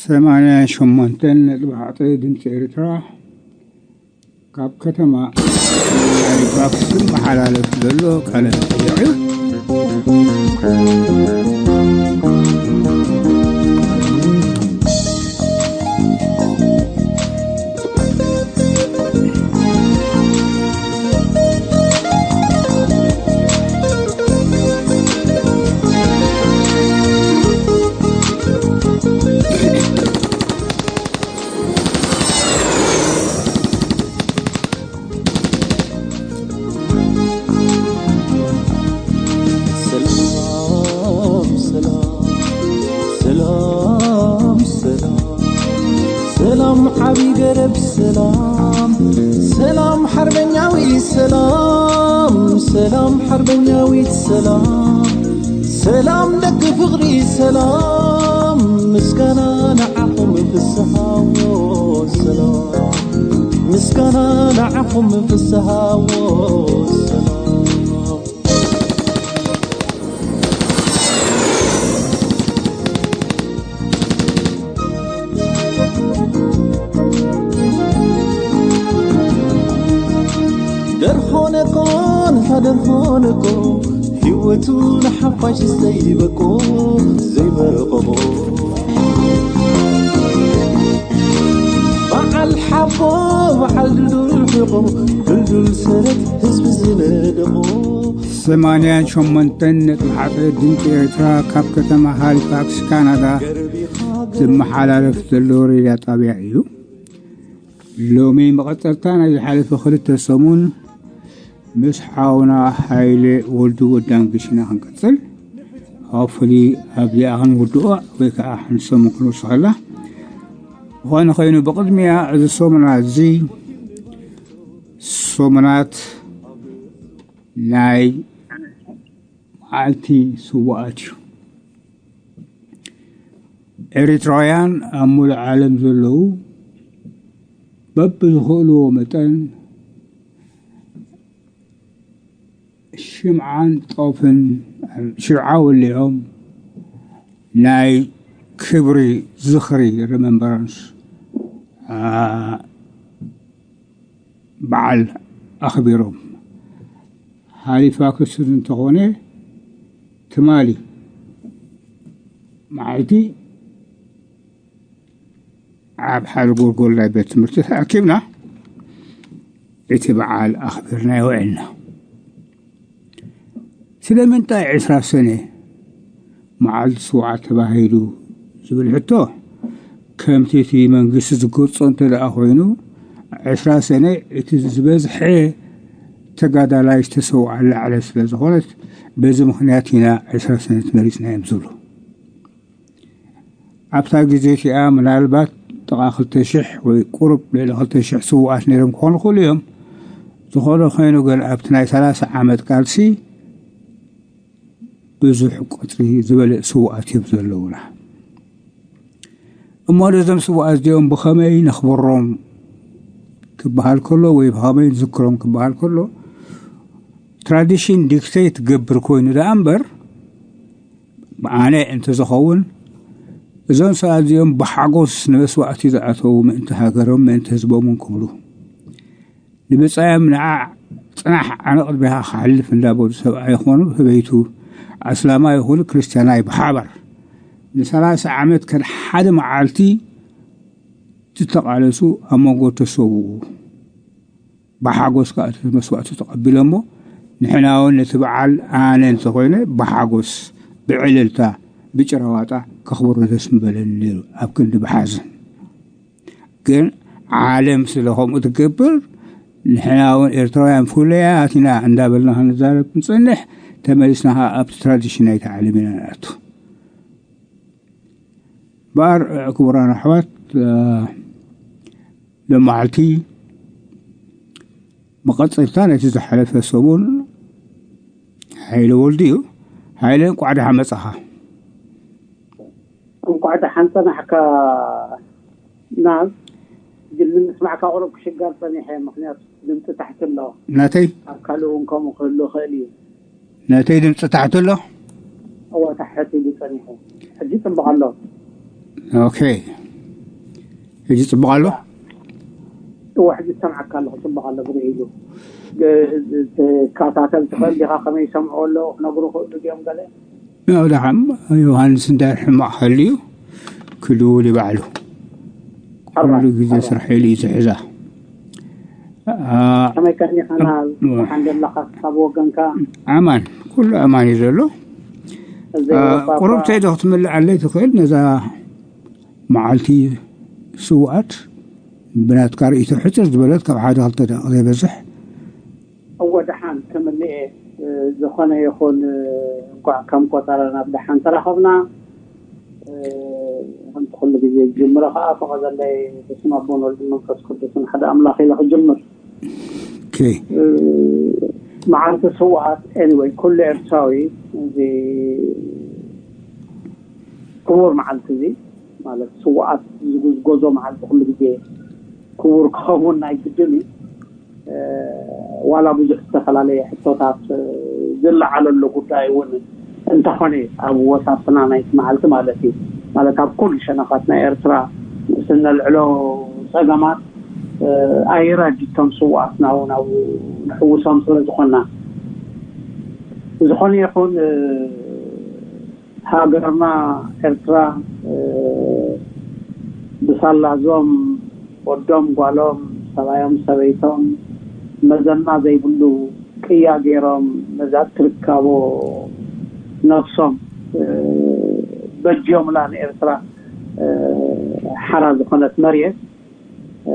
ሰማንያን ሸሞንተን ነጥቢ ሓሙሽተ ድምፂ ኤርትራ ካብ ከተማ ሃሊፋክስ ዝመሓላለፍ ዘሎ ቃለ መጠይቕ እዩ። ሰላም ሰላም ሰላም ሰላም ሰላም ዓቢ ገረብ ሰላም ሰላም ሓርበኛዊ ሰላም ሰላም ሓርበኛዊት ሰላም ሰላም ደቂ ፍቕሪ ሰላም ምስጋና ንዓኹም ፍስሃዎ ሰላም ምስጋና ንዓኹም ፍስሃዎ ሰላም ደርሆነኮ ንታ ደርሆነኮ ህይወቱ ንሓፋሽ ዘይበቆ ዘይበቆ በዓል ሓቦ በዓል ድልዱል ሕቆ ድልዱል ሰረት ህዝቢ ዝነደቆ ሰማንያን ሸሞንተን ነጥቢ ሓደ ድምፂ ኤርትራ ካብ ከተማ ሃሊፋክስ ካናዳ ዝመሓላለፍ ዘሎ ሬድያ ጣብያ እዩ። ሎሚ መቐፀልታ ናይ ዝሓለፈ ክልተ ሰሙን ምስ ሓውና ሃይለ ወልዱ ወዳንግሽና ክንቀፅል፣ ሆፕፉሊ ኣብዚኣ ክንውድኦ ወይ ከዓ ሓንቲ ሰሙን ክንወስኸላ። ዝኾነ ኮይኑ ብቕድሚያ እዚ ሰሙናት እዚ ሰሙናት ናይ መዓልቲ ስውኣት እዩ። ኤሪትራውያን ኣብ ሙሉእ ዓለም ዘለዉ በብዝኽእልዎ መጠን ሽምዓን ጦፍን ሽምዓ ወሊዖም ናይ ክብሪ ዝኽሪ ሪመምበራንስ በዓል ኣኽቢሮም። ሃሊፋክስ እንተኾነ ትማሊ መዓልቲ ኣብ ሓደ ጎልጎል ናይ ቤት ትምህርቲ ተኣኪብና እቲ በዓል ኣኽቢርና ይውዕልና። ስለምንታይ ዕስራ ሰነ መዓልቲ ስውኣት ተባሂሉ ዝብል ሕቶ ከምቲ እቲ መንግስቲ ዝገልጾ እንተ ደኣ ኮይኑ ዕስራ ሰነ እቲ ዝበዝሐ ተጋዳላይ ዝተሰውኣላ ዕለት ስለ ዝኾነት በዚ ምኽንያት ኢና ዕስራ ሰነ መሪጽና እዮም ዝብሉ። ኣብታ ግዜ እቲኣ ምናልባት ጥቓ ክልተ ሽሕ ወይ ቁሩብ ልዕሊ ክልተ ሽሕ ስውኣት ነይሮም ክኾኑ ይኽእሉ እዮም። ዝኾነ ኮይኑ ግን ኣብቲ ናይ ሰላሳ ዓመት ቃልሲ ብዙሕ ቁፅሪ ዝበልእ ስውኣት እዮም ዘለውና። እሞ ነዞም ስውኣት እዚኦም ብኸመይ ነኽብሮም ክበሃል ከሎ ወይ ብኸመይ ንዝክሮም ክበሃል ከሎ ትራዲሽን ዲክቴት ገብር ኮይኑ ደኣ እምበር ኣነ እንተዝኸውን እዞም ሰባት እዚኦም ብሓጎስ ንመስዋእቲ ዝኣተዉ ምእንቲ ሃገሮም ምእንቲ ህዝቦምን ክብሉ ንብጻዮም ንዓ ጽናሕ ኣነ ቅድሚኻ ክሓልፍ እንዳበሉ ሰብኣይ ይኾኑ ሰበይቱ ኣስላማይ ይኹኑ ክርስትያናይ ብሓባር ንሰላሳ ዓመት ከም ሓደ መዓልቲ ዝተቓለሱ ኣብ መንጎ ተሰውኡ ብሓጎስ ከዓ እቲ መስዋእቲ ተቐቢሎሞ ንሕና እውን ነቲ በዓል ኣነ እንተኾይነ ብሓጎስ ብዕልልታ ብጭራዋጣ ከኽብሮ ደስ ምበለኒ ነይሩ ኣብ ክንዲ ብሓዘን ግን ዓለም ስለ ከምኡ ትገብር ንሕና እውን ኤርትራውያን ፍለያት ኢና እንዳበልና ክንዛረብ ክንፀንሕ ተመሊስና ከዓ ኣብቲ ትራዲሽን ናይቲ ዓለም ኢና ንኣቱ እምበኣር ክቡራን ኣሕዋት ሎማዓልቲ መቐፀልታ ነቲ ዝሓለፈ ሰሙን ሓይለ ወልዱ እዩ። ሓይለ እንቋዕ ደሓን መፃኻ። እንቋዕ ደሓን ፀናሕካ ናብ ግን ንምስማዕካ ቁሩብ ክሽጋር ፀኒሐ ምክንያቱ ድምፂ ታሕቲ ኣሎ ናተይ ኣብ ካልእ እውን ከምኡ ክህሉ ይኽእል እዩ ናተይ ድምፂ ታሕቲ ኣሎ እዋ ታሕቲ ኢሉ ፀኒሑ ሕጂ ፅቡቅ ኣሎ ኦኬ ሕጂ ጽቡቕ ኣሎ? እወ፣ ሕጂ ዝሰምዓካ ኣለኹ። ጽቡቕ ኣሎ፣ ብርህ ኢሉ። ግ-፣ ትከታተል ትኽእል ዲኻ? ከመይ ይሰምዑ ኣለዉ? ክነግሩ ይኽእሉ ድዮም ገለ? ያው ደሓም ዮሃንስ እንታይ ሕማቕ ሃልዩ ክድውል ይባዕሉ። ሕራይ፣ ኩሉ ግዜ ሕራይ። ስራሕ ኢሉ እዩ ዝሕዛ። ኣ፣ ከመይ ቀኒኻና? እ፣ ደሓን ደለኻ? ካብ ወገንካ? ኣማን፣ ኩሉ ኣማን እዩ ዘሎ። እዚ ኣ፣ ወፋ ቁሩብ እኳ ተይዶ ክትምልኣለይ ትኽእል ነዛ መዓልቲ ስውኣት ብናትካ ርእይቶ ሕጽር ዝበለት ካብ ሓደ ክልተ ደቂቕ ዘይበዝሕ። እወ፣ ደሓን ክምልእ እየ። እ፣ ዝኾነ ይኹን፣ እ፣ እንኳዕ ከም ቆጸረ ናብ ደሓን ተራኸብና። እ፣ ከምቲ ኩሉ ግዜ ዝጅምሮ ከኣ ፈቐደለይ፣ በስመ አብ ወወልድ መንፈስ ቅዱስን ሓደ ኣምላኽ ኢለ ክጅምር። ኦኬ። እ፣ መዓልቲ ስውኣት፣ ኤኒወይ፣ ኩሉ ኤርትራዊ እዚ ክቡር መዓልቲ እዚ፣ ማለት ስውኣት ዝጉዝጎዞ መዓልቲ ኩሉ ግዜ ክቡር ክኸውን ናይ ግድን እዩ። እ፣ ዋላ ብዙሕ ዝተፈላለየ ሕቶታት፣ እ፣ ዝለዓለሉ ጉዳይ እውን እንተኾነ ኣብ ወሳስና ናይቲ መዓልቲ ማለት እዩ። ማለት ኣብ ኩሉ ሸነኻት ናይ ኤርትራ ምስ እነልዕሎ ጸገማት፣ እ፣ ኣይረድ እቶም ስውኣትና እውን ኣብኡ ንሕውሶም ስለ ዝኾንና። ዝኾነ ይኹን፣ እ፣ ሃገርና ኤርትራ፣ እ፣ ብሳላዞም ወዶም ጓሎም ሰባዮም ሰበይቶም መዘና ዘይብሉ ቅያ ገይሮም ነዛ ትርካቦ ነፍሶም፣ እ፣ በጅዮምላ ንኤርትራ፣ እ፣ ሓራ ዝኾነት መሬት፣ እ፣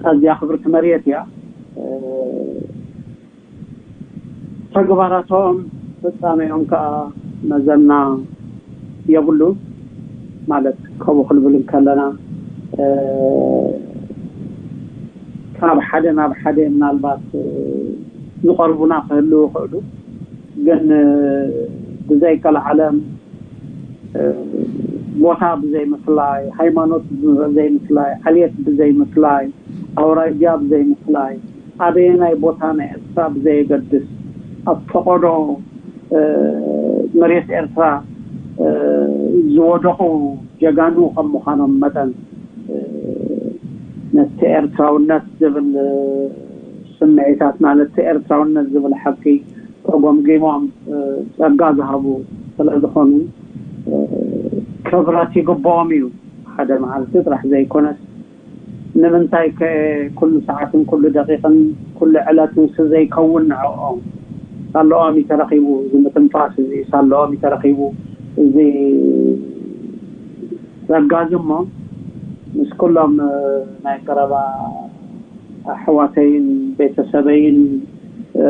ኣዝያ ክብርቲ መሬት እያ። እ፣ ተግባራቶም ፍጻሜኦም ከኣ መዘና የብሉ። ማለት ከምኡ ክንብል እንከለና፣ እ፣ ካብ ሓደ ናብ ሓደ ምናልባት፣ እ፣ ዝቐርቡና ክህልዉ ይኽእሉ። ግን፣ እ፣ ብዘይ ቀልዓለም፣ እ፣ ቦታ ብዘይ ምፍላይ፣ ሃይማኖት ብዘይ ምፍላይ፣ ዓሌት ብዘይ ምፍላይ፣ ኣውራጃ ብዘይ ምፍላይ፣ ኣበየናይ ቦታ ናይ ኤርትራ ብዘየገድስ፣ ኣብ ፈቐዶ፣ እ፣ መሬት ኤርትራ፣ እ፣ ዝወደቑ ጀጋኑ ከም ምዃኖም መጠን፣ እ፣ ነቲ ኤርትራውነት ዝብል፣ እ፣ ስምዒታትና፣ ነቲ ኤርትራውነት ዝብል ሓቂ ተጎምጊሞም፣ እ፣ ጸጋ ዝሃቡ ስለ ዝኾኑ፣ እ፣ ክብረት ይግብኦም እዩ። ሓደ መዓልቲ ጥራሕ ዘይኮነስ፣ ንምንታይ ከ ኩሉ ሰዓትን ኩሉ ደቂቕን ኩሉ ዕለትን ስ ዘይከውን ንዕኦም? ሳለኦም እዩ ተረኺቡ፣ እዚ ምትንፋስ እዚ ሳለኦም እዩ ተረኺቡ። እዚ ጸጋ እዚ እሞ ምስ ኩሎም፣ እ፣ ናይ ቀረባ ኣሕዋተይን ቤተሰበይን፣ እ፣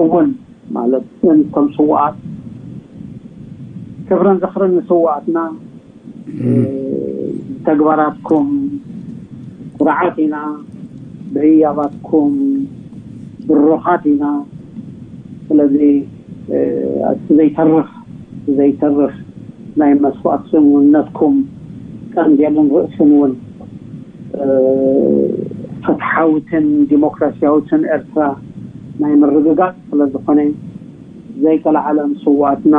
እውን ማለት እቶም ስውኣት፣ ክብርን ዝኽርን ንስውኣትና። እ፣ ተግባራትኩም ኩርዓት ኢና፣ ብህያባትኩም ብሩኻት ኢና። ስለዚ፣ እ፣ እቲ ዘይተርፍ፣ ዘይተርፍ ናይ መስዋእቲ ስምምነትኩም ቀንዴልን ርእስን እውን፣ እ፣ ፍትሓዊትን ዲሞክራሲያዊትን ኤርትራ ናይ ምርግጋጽ ስለ ዝኾነ፣ ዘይቀልዓለም ስውኣትና፣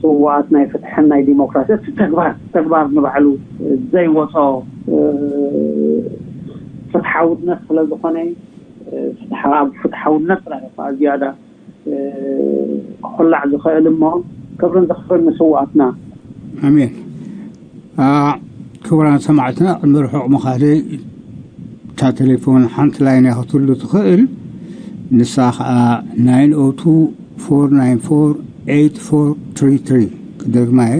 ስውኣት ናይ ፍትሕን ናይ ዲሞክራሲ፣ እቲ ተግባር፣ ተግባር ንባዕሉ ዘይወጾ፣ እ፣ ፍትሓውነት ስለ ዝኾነ፣ እ፣ ፍትሓ-፣ ኣብ ፍትሓውነት ጥራሕ እዩ ከኣ ዝያዳ፣ እ፣ ክኹላዕ ዝኽእል እሞ፣ ክብርን ዝኽርን ንስውኣትና። ኣሜን። ኣ፣ ክቡራን ሰማዕትና፣ ቅድሚ ርሑቕ ምኻደይ፣ እታ ቴሌፎን ሓንቲ ላይን እያ ክትህሉ ትኽእል። ንሳ ኸኣ ናይን ኦ ቱ ፎር ናይን ፎር ኤይት ፎር ትሪ ትሪ። ክደግማ እየ፣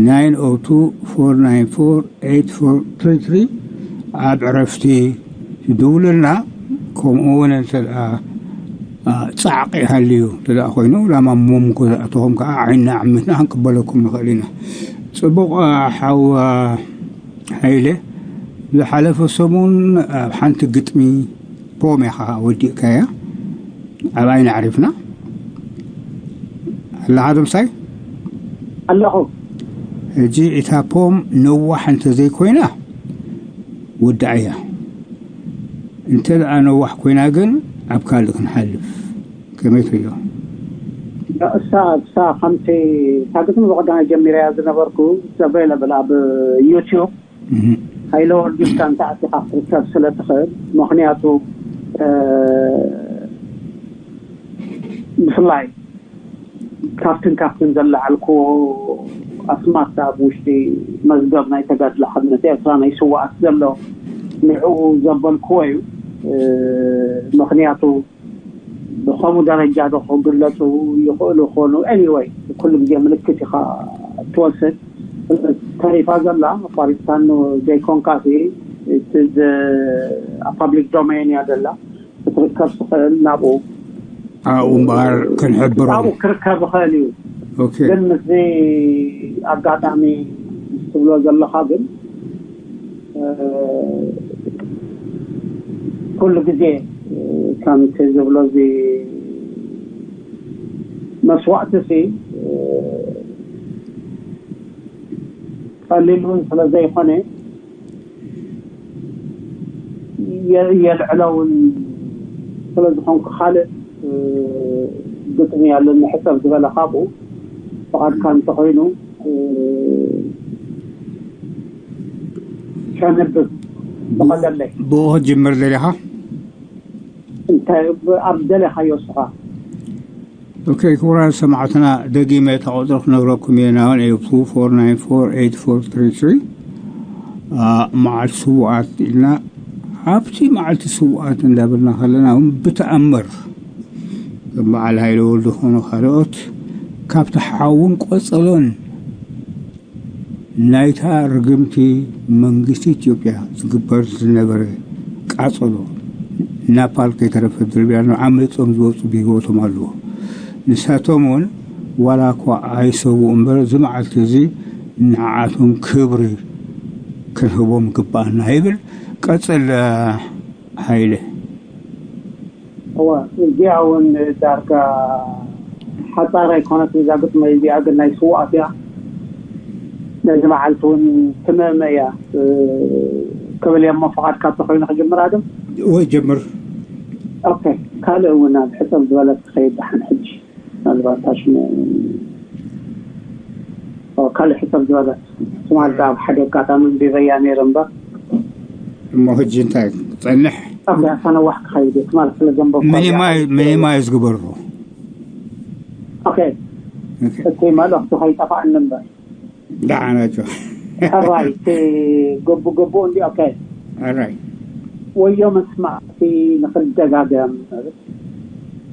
ናይን ኦ ቱ ፎር ናይን ፎር ኤይት ፎር ትሪ ትሪ። ኣብ ዕረፍቲ ትድውሉልና። ከምኡ እውን እንተ ደኣ፣ ኣ፣ ጻዕቂ ሃልዩ እንተ ደኣ ኮይኑ፣ ላማሞም ክዛእተኹም ከኣ ዓይንና ዓሚትና ክንቅበለኩም ንኽእል ኢና። ጽቡቕ፣ ኣ፣ ሓው፣ ኣ፣ ሃይለ፣ ዝሓለፈ ሰሙን ኣብ ሓንቲ ግጥሚ ፖም ኢኻ ወዲእካያ። ኣብ ኣይኒ ዓሪፍና ኣለኻ ዶ ምሳይ? ኣለኹ። ሕጂ እታ ፖም ነዋሕ እንተ ዘይኮይና ወድኣያ። እንተ ደኣ ነዋሕ ኮይና ግን ኣብ ካልእ ክንሓልፍ። ከመይ ትርእዮ? እሳ እሳ ከምቲ እታ ግጥሚ ብቐዳማይ ጀሚረያ ዝነበርኩ፣ ዘበይለብል ኣብ ዩቲዩብ ሃይለ ወርጊስካ እንተ ኣቲኻ ክትርከብ ስለ ትኽእል። ምኽንያቱ ብፍላይ ካብትን ካብትን ዘለዓልኩዎ ኣስማት ኣብ ውሽጢ መዝገብ ናይ ተጋድሎ ሓርነት ኤርትራ ናይ ስዋኣት ዘሎ ንዕኡ ዘበልክዎ እዩ። ምኽንያቱ ብኸምኡ ደረጃ ዶ ክግለጹ ይኽእሉ ይኾኑ? Anyway፣ ኩሉ ግዜ ምልክት ኢኻ ትወስድ። ተሪፋ ዘላ ኣቋሪጽካኒ ዘይኮንካሲ፣ እቲ ኣብ ፓብሊክ ዶሜን እያ ዘላ። ክትርከብ ትኽእል ናብኡ ኣብኡ እምበኣር ክንሕብሮ ኣብኡ ክርከብ ይኽእል እዩ። ኦኬ። ግን ምስዚ ኣጋጣሚ ትብሎ ዘለኻ ግን ኩሉ ግዜ ከምቲ ዝብሎ እዚ መስዋእቲ ሲ ቀሊል እውን ስለ ዘይኮነ የልዕሎ እውን ስለ ዝኾንኩ ካልእ ግጥሚ ኣለኒ ሕሰብ ዝበለ ካብኡ ፍቓድካ እንተኾይኑ ከንብብ ብቐለለይ። ብኡ ክትጅምር ደሊኻ? እንታይ ኣብ ደለኻዮ ስኻ? ኦኬ፣ ክቡራን ሰማዕትና፣ ደጊመ እታ ቁጽሪ ክነግረኩም እየ። ናውን ኤው ቱ ፎር ናይን ፎር ኤይት ፎር ትሪ ትሪ። መዓልቲ ስውኣት ኢልና ኣብቲ መዓልቲ ስውኣት እንዳበልና ከለና እውን ብተኣምር ከም በዓል ሃይለ ወልዱ ኾኑ ካልኦት ካብቲ ሓውን ቆጸሎን ናይታ ርግምቲ መንግስቲ ኢትዮጵያ ዝግበር ዝነበረ ቃጸሎ ናፓል ከይተረፈ ድርብያ ዓመጾም ዝወጹ ብህይወቶም ኣለዎ። ንሳቶም እውን ዋላ እኳ ኣይሰውኡ እምበር እዚ መዓልቲ እዚ ንዓቶም ክብሪ ክንህቦም ግባኣና ይብል። ቀጽል ሃይለ። እወ፣ እዚኣ እውን ዳርጋ ሓጻር ኣይኮነትን እዛ ግጥመይ እዚኣ፣ ግን ናይ ስውኣት እያ። ነዚ መዓልቲ እውን ትምእመ እያ ክብል እየ። እሞ ፍቓድካ እንተኾይኑ ክጅምር ኣድም። ወይ ጀምር። ኦኬ፣ ካልእ እውን ኣብ ሕጽር ዝበለት ክኸይድ ደሓን ሕጂ። ምናልባት ሽሙ ካልእ ሕሰብ ዝበለ ትማል ኣብ ሓደ ኣጋጣሚ እንቢበያ ነይረ እምበር። እሞ ሕጂ እንታይ ጸንሕ? ኣብ ያሳ ነዋሕ ክኸይድ እየ። ትማል ስለ ዘንበብኩ ሚኒማይ- ሚኒማይዝ ግበሩ። ኦኬ። ኦኬ። እቲ መልእኽቱ ከይጠፋእኒ እምበር። ደሓናቸው። ሕራይ እቲ ግቡ ግቡ እንዲ ኦኬ። ሕራይ። ወዮ መስማዕቲ ንኽደጋገም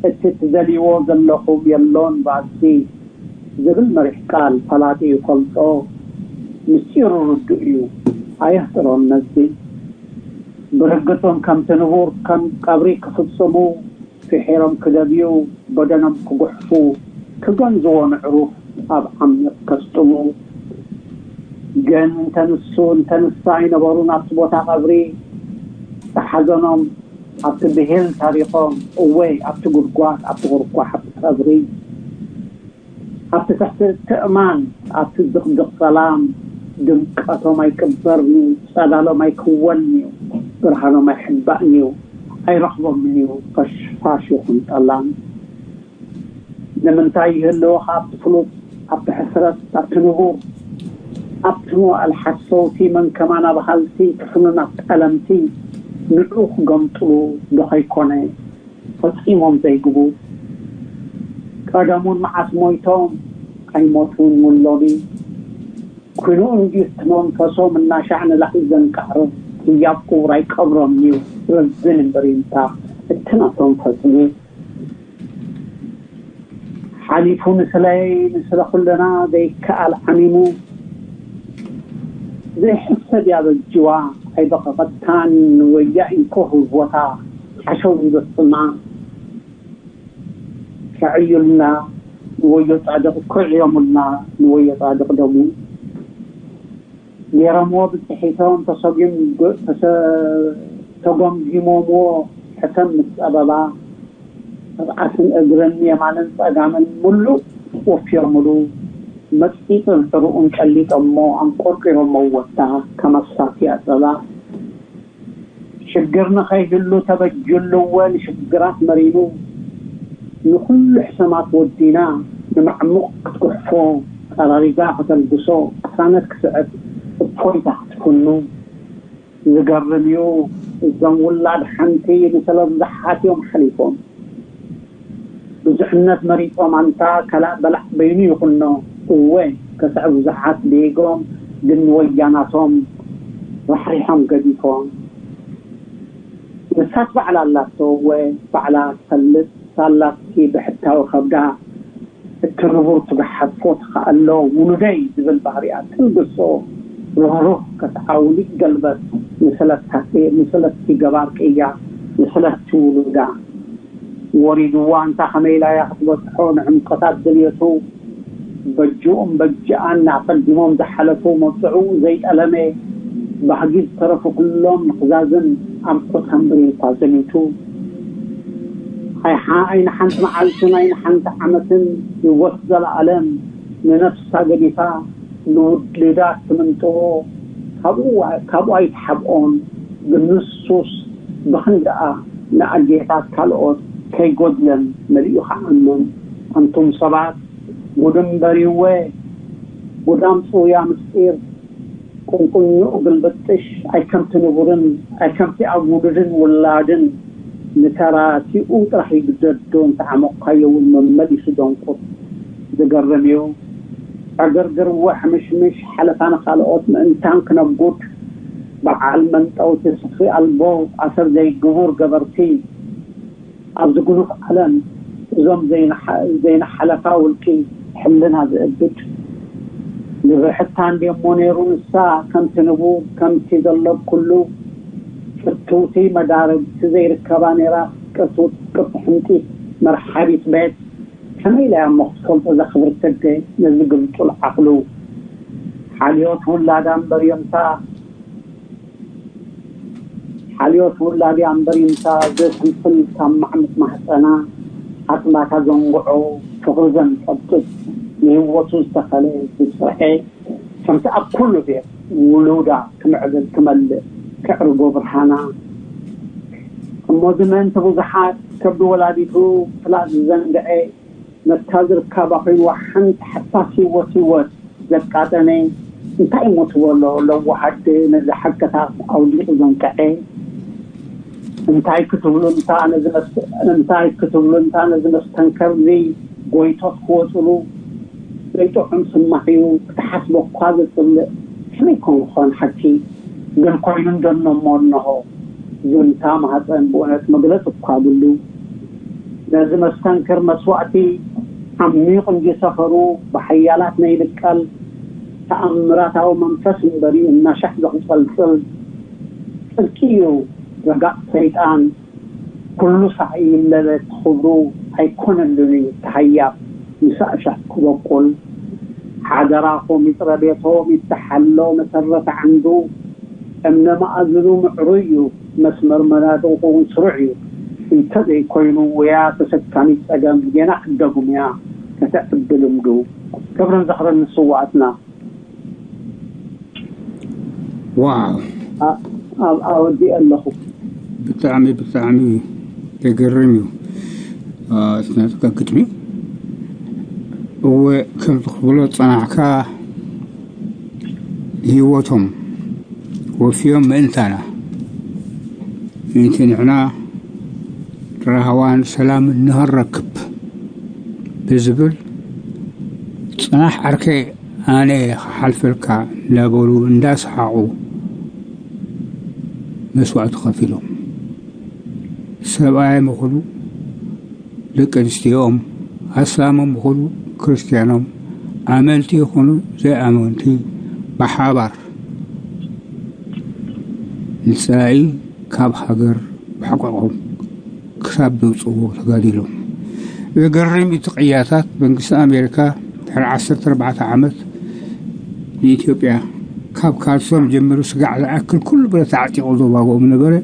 እቲ ትደልይዎ ዘለኹም የሎን ባሲ ዝብል መሪሕ ቃል ፈላጢ ይፈልጦ። ምስጢሩ ርዱእ እዩ። ኣየህጥሮን ነዚ። ብርግጽም ከምቲ ንቡር ከም ቀብሪ ክፍጽሙ ፍሒሮም ክደብዩ፣ በደኖም ክጉሕፉ፣ ክገንዝዎ ንዕሩኽ ኣብ ዓሚቕ ከስጥሙ። ግን እንተ ንሱ እንተ ንሳ ኣይነበሩን ኣብቲ ቦታ ቀብሪ፣ እቲ ሓዘኖም ኣብቲ ብሂል ታሪኾም፣ እወይ ኣብቲ ጉድጓድ፣ ኣብቲ ጉርጓሕ፣ ኣብቲ ቀብሪ፣ ኣብቲ ትሕቲ ትእማን፣ ኣብቲ ድቕድቕ ጸላም፣ ድምቀቶም ኣይቅበርን እዩ፣ ጸዳሎም ኣይክወልን እዩ፣ ብርሃኖም ኣይሕባእን እዩ፣ ኣይረኽቦምን እዩ፣ ፈሽፋሽ ይኹን ጠላም። ንምንታይ ይህልዎ ኣብቲ ፍሉጥ፣ ኣብቲ ሕስረት፣ ኣብቲ ንቡር፣ ኣብቲ መዋእል ሓሰውቲ፣ መን ከማና በሃልቲ፣ ትፍኑናት ጠለምቲ፣ ንዑ ክገምጥሉ ዶ ኸይኮነ ፈጺሞም ዘይግቡ? ቀደሙን መዓስ ሞይቶም ኣይሞቱን ምሎሚ? ኩንኡ እንድዩ እቲ መንፈሶም እናሻዕ ንላዕሊ ዘንቃዕሮም፣ ህያብ ክቡር ኣይቀብሮም እዩ፣ ረዝን እምበር ይምታ እቲ ናቶም ፈጺሙ። ሓሊፉ ንስለይ ንስለ ኩልና ዘይከኣል ዓሚሙ፣ ዘይሕሰብ ያበጅዋ ኣይበቐቐታን ወያ ኢንኮ ህዝቦታ ሓሸው ይበጽማ። ከዕዩልና ንወዮ ጻድቕ፣ ክዕዮሙልና ንወዮ ጻድቕ ደሙ። ገይሮምዎ ብጽሒቶም ተሰጒም-፣ ተሰ-፣ ተጎምጒሞምዎ ሕሰም ምስ ጸበባ። ኣብዓትን እግርን የማንን ጸጋምን ምሉእ ወፍዮምሉ። መጽቂጥን ዕሩኡን ቀሊጦሞ ኣንቆርቂሮሞ ወታ ከመሳቲ ኣጸባ። ሽግር ንኸይህሉ ተበጅሉ እወ ንሽግራት መሪኑ። ንኹሉ ሕሰማት ወዲና ንማዕሙቕ ክትጉሕፎ፣ ጠራሪጋ ከተልግሶ፣ ቅሳነት ክስዕብ፣ እፎይታ ክትፍኑ። ዝገርም እዩ፣ እዞም ውላድ ሓንቲ ንስለ ብዙሓት እዮም ሓሊፎም። ብዙሕነት መሪጾም ኣንታ ከላእ በላዕ በይኑ ይኹኖ። እወ፣ ከስዕ ብዙሓት ደይጎም፣ ግን ንወያናቶም ራሕሪሖም ገዲፎም። ንሳት ባዕላ ኣላቶ፣ እወ፣ ባዕላ ትፈልጥ፣ ሳላትኪ ብሕታዊ ከብዳ እትንቡር ትግሓፎ ትኸኣሎ፣ ውሉደይ ዝብል ባህሪኣ ትልግሶ፣ ርህሩህ ከትዓውሊ ገልበት፣ ንስለት ሓቂ፣ ንስለትኪ ገባር ቅያ፣ ንስለትኪ ውሉዳ። ወሪድዋ እንታ ከመይ ኢላ እያ ክትበጽሖ ንዕምቆታት ድልየቱ፣ በጅኡን በጅኣን ኣቐዲሞም ዝሓለፉ መብጽዑ ዘይጠለመ፣ ባህጊ ዝተረፉ ኩሎም ንኽዛዝም ኣምኮት ሃምብሪን እኳ ዘሚቱ። ኣይሓ-፣ ኣይን ሓንቲ መዓልትን ኣይን ሓንቲ ዓመትን ህይወት ዘለኣለም ንነፍሳ ገዲፋ ንውሉዳ ትምንጥዎ፣ ካብኡ፣ ካብኡ ኣይትሓብኦን። ግን ንሱስ ብኽንደኣ ንኣዴታት ካልኦት ከይጎድለን መሊኡ ክዓምን። ኣንቱም ሰባት፣ ጉድ እምበር ይወ፣ ጉድ ኣምጽኡያ ምስጢር። ቁንቁንኡ ግልብጥሽ፣ ኣይከምቲ ንቡርን፣ ኣይከምቲ ኣብ ውሉድን ውላድን ንተራቲኡ ጥራሕ ይግደዶ እንተዓሞቕካዮ እውን መመሊሱ ደንቁር። ዝገርም እዩ። ዕግርግር ወሕምሽምሽ ሓለፋ ንኻልኦት ምእንታን ክነጉድ፣ በዓል መንጠውቲ ስፍሪ ኣልቦ ኣሰር ዘይግቡር ገበርቲ። ኣብዚ ግኑፍ ዓለም እዞም ዘይንሓ-፣ ዘይንሓለፋ ውልቂ ሕልና ዝእብድ። ንብርሕታ እንድየሞ ነይሩ ንሳ ከምቲ ንቡር፣ ከምቲ ዘሎ ኩሉ ፍትውቲ መዳርግቲ ዘይርከባ ነይራ። ቅርቱ-፣ ቅርቲ ሕንጢት መርሓቢት ቤት ከመይ ኢላ እያ እሞ ክትፈልጦ እዛ ክብርቲ ኣደ ነዚ ግምጡል ዓቕሉ? ሓልዮት ውላዳ እምበር እዮምታ ሓልዮት ውላድያ እምበር ይምሳ ዘስንፍል ካብ ማዕሙቕ ማህፀና፣ ኣጥባታ ዘንግዖ ፍቕሪ ዘንጠብጥብ ንህይወቱ ዝተኸለ ብፅርሐ፣ ከምቲ ኣብ ኩሉ ቤት ውሉዳ ክምዕብል ክመልእ ክዕርጎ ብርሃና። እሞዚ ምእንቲ ብዙሓት ከብዲ ወላዲቱ ፍላጥ ዝዘንግዐ፣ ነታ ዝርካባ ኮይንዋ ሓንቲ ሓፋስ ህይወት ህይወት ዘቃጠነ እንታይ እሞ ትበሎ? ለዋህ ኣደ ነዚ ሓቅታት ኣውዲቑ ዘንቅዐ። እንታይ ክትብሉ እንታ ነዚ መስ-፣ እንታይ ክትብሉ እንታ ነዚ መስተንከር እዚ ጎይቶት ክወፅሉ ዘይጥዑም ስማዕ እዩ። ክትሓስቦ እኳ ዘፅልእ ከመይ ኮን ክኾን ሓቂ? ግን ኮይኑ እንዶ እሞ እንሆ ዝምታ ማህፀን ብእውነት መግለፂ እኳ ብሉ። ነዚ መስተንክር መስዋእቲ ዓሚቕ እንዲሰፈሩ ብሓያላት ነይልቀል ተኣምራታዊ መንፈስ እምበሪ እናሻሕ ዘቕጸልጽል ጽድቂ እዩ። ረጋእ ሰይጣን ኩሉ ሳዕ ይለለ እቲ ክብሩ ኣይኮነሉን እዩ ተሃያብ ምሳእሻ ክበቁል። ሓደራኹም ይጽረ ቤቶም ይተሓሎ መሰረተ ዓንዱ እምነ መኣዝኑ ምዕሩይ እዩ፣ መስመር መናድቑ እውን ስሩዕ እዩ። እንተዘይኮይኑ ውያ ተሰካሚ ጸገም ጌና ክትደጉም እያ ከተዕቢ ልምዱ። ክብርን ዝኽርን ንስውኣትና። ዋው ኣ-፣ ኣብ-፣ ኣወዲእ ኣለኹ። ብጣዕሚ ብጣዕሚ ዘገርም እዩ። አ፣ ስነ ጥበብ ግጥሚ እወ ከምቲ ክትብሎ ዝጸናሕካ ህይወቶም ወፍዮም ምእንታና ምእንቲ ንሕና ራህዋን ሰላምን ንኸንረክብ ብዝብል ጽናሕ ዓርከይ ኣነ ክሓልፈልካ እንዳበሉ እንዳሰሓቑ መስዋእቲ ከፊሎም ሰብኣይ ምኽሉ ደቂ ኣንስትዮኦም ኣስላሞም ይኹኑ ክርስትያኖም ኣመንቲ ይኹኑ ዘይኣመንቲ ብሓባር ንፀላኢ ካብ ሃገር ብሕቆቆም ክሳብ ዘውፅዎ ተጋዲሎም። ዘገርም እቲ ቅያታት መንግስቲ ኣሜሪካ ድሕሪ ዓሰርተ ኣርባዕተ ዓመት ንኢትዮጵያ ካብ ካልሶም ጀሚሩ ስጋዕ ዝኣክል ኩሉ ብረት ኣዕጢቑ ዘዋግኦም ነበረ።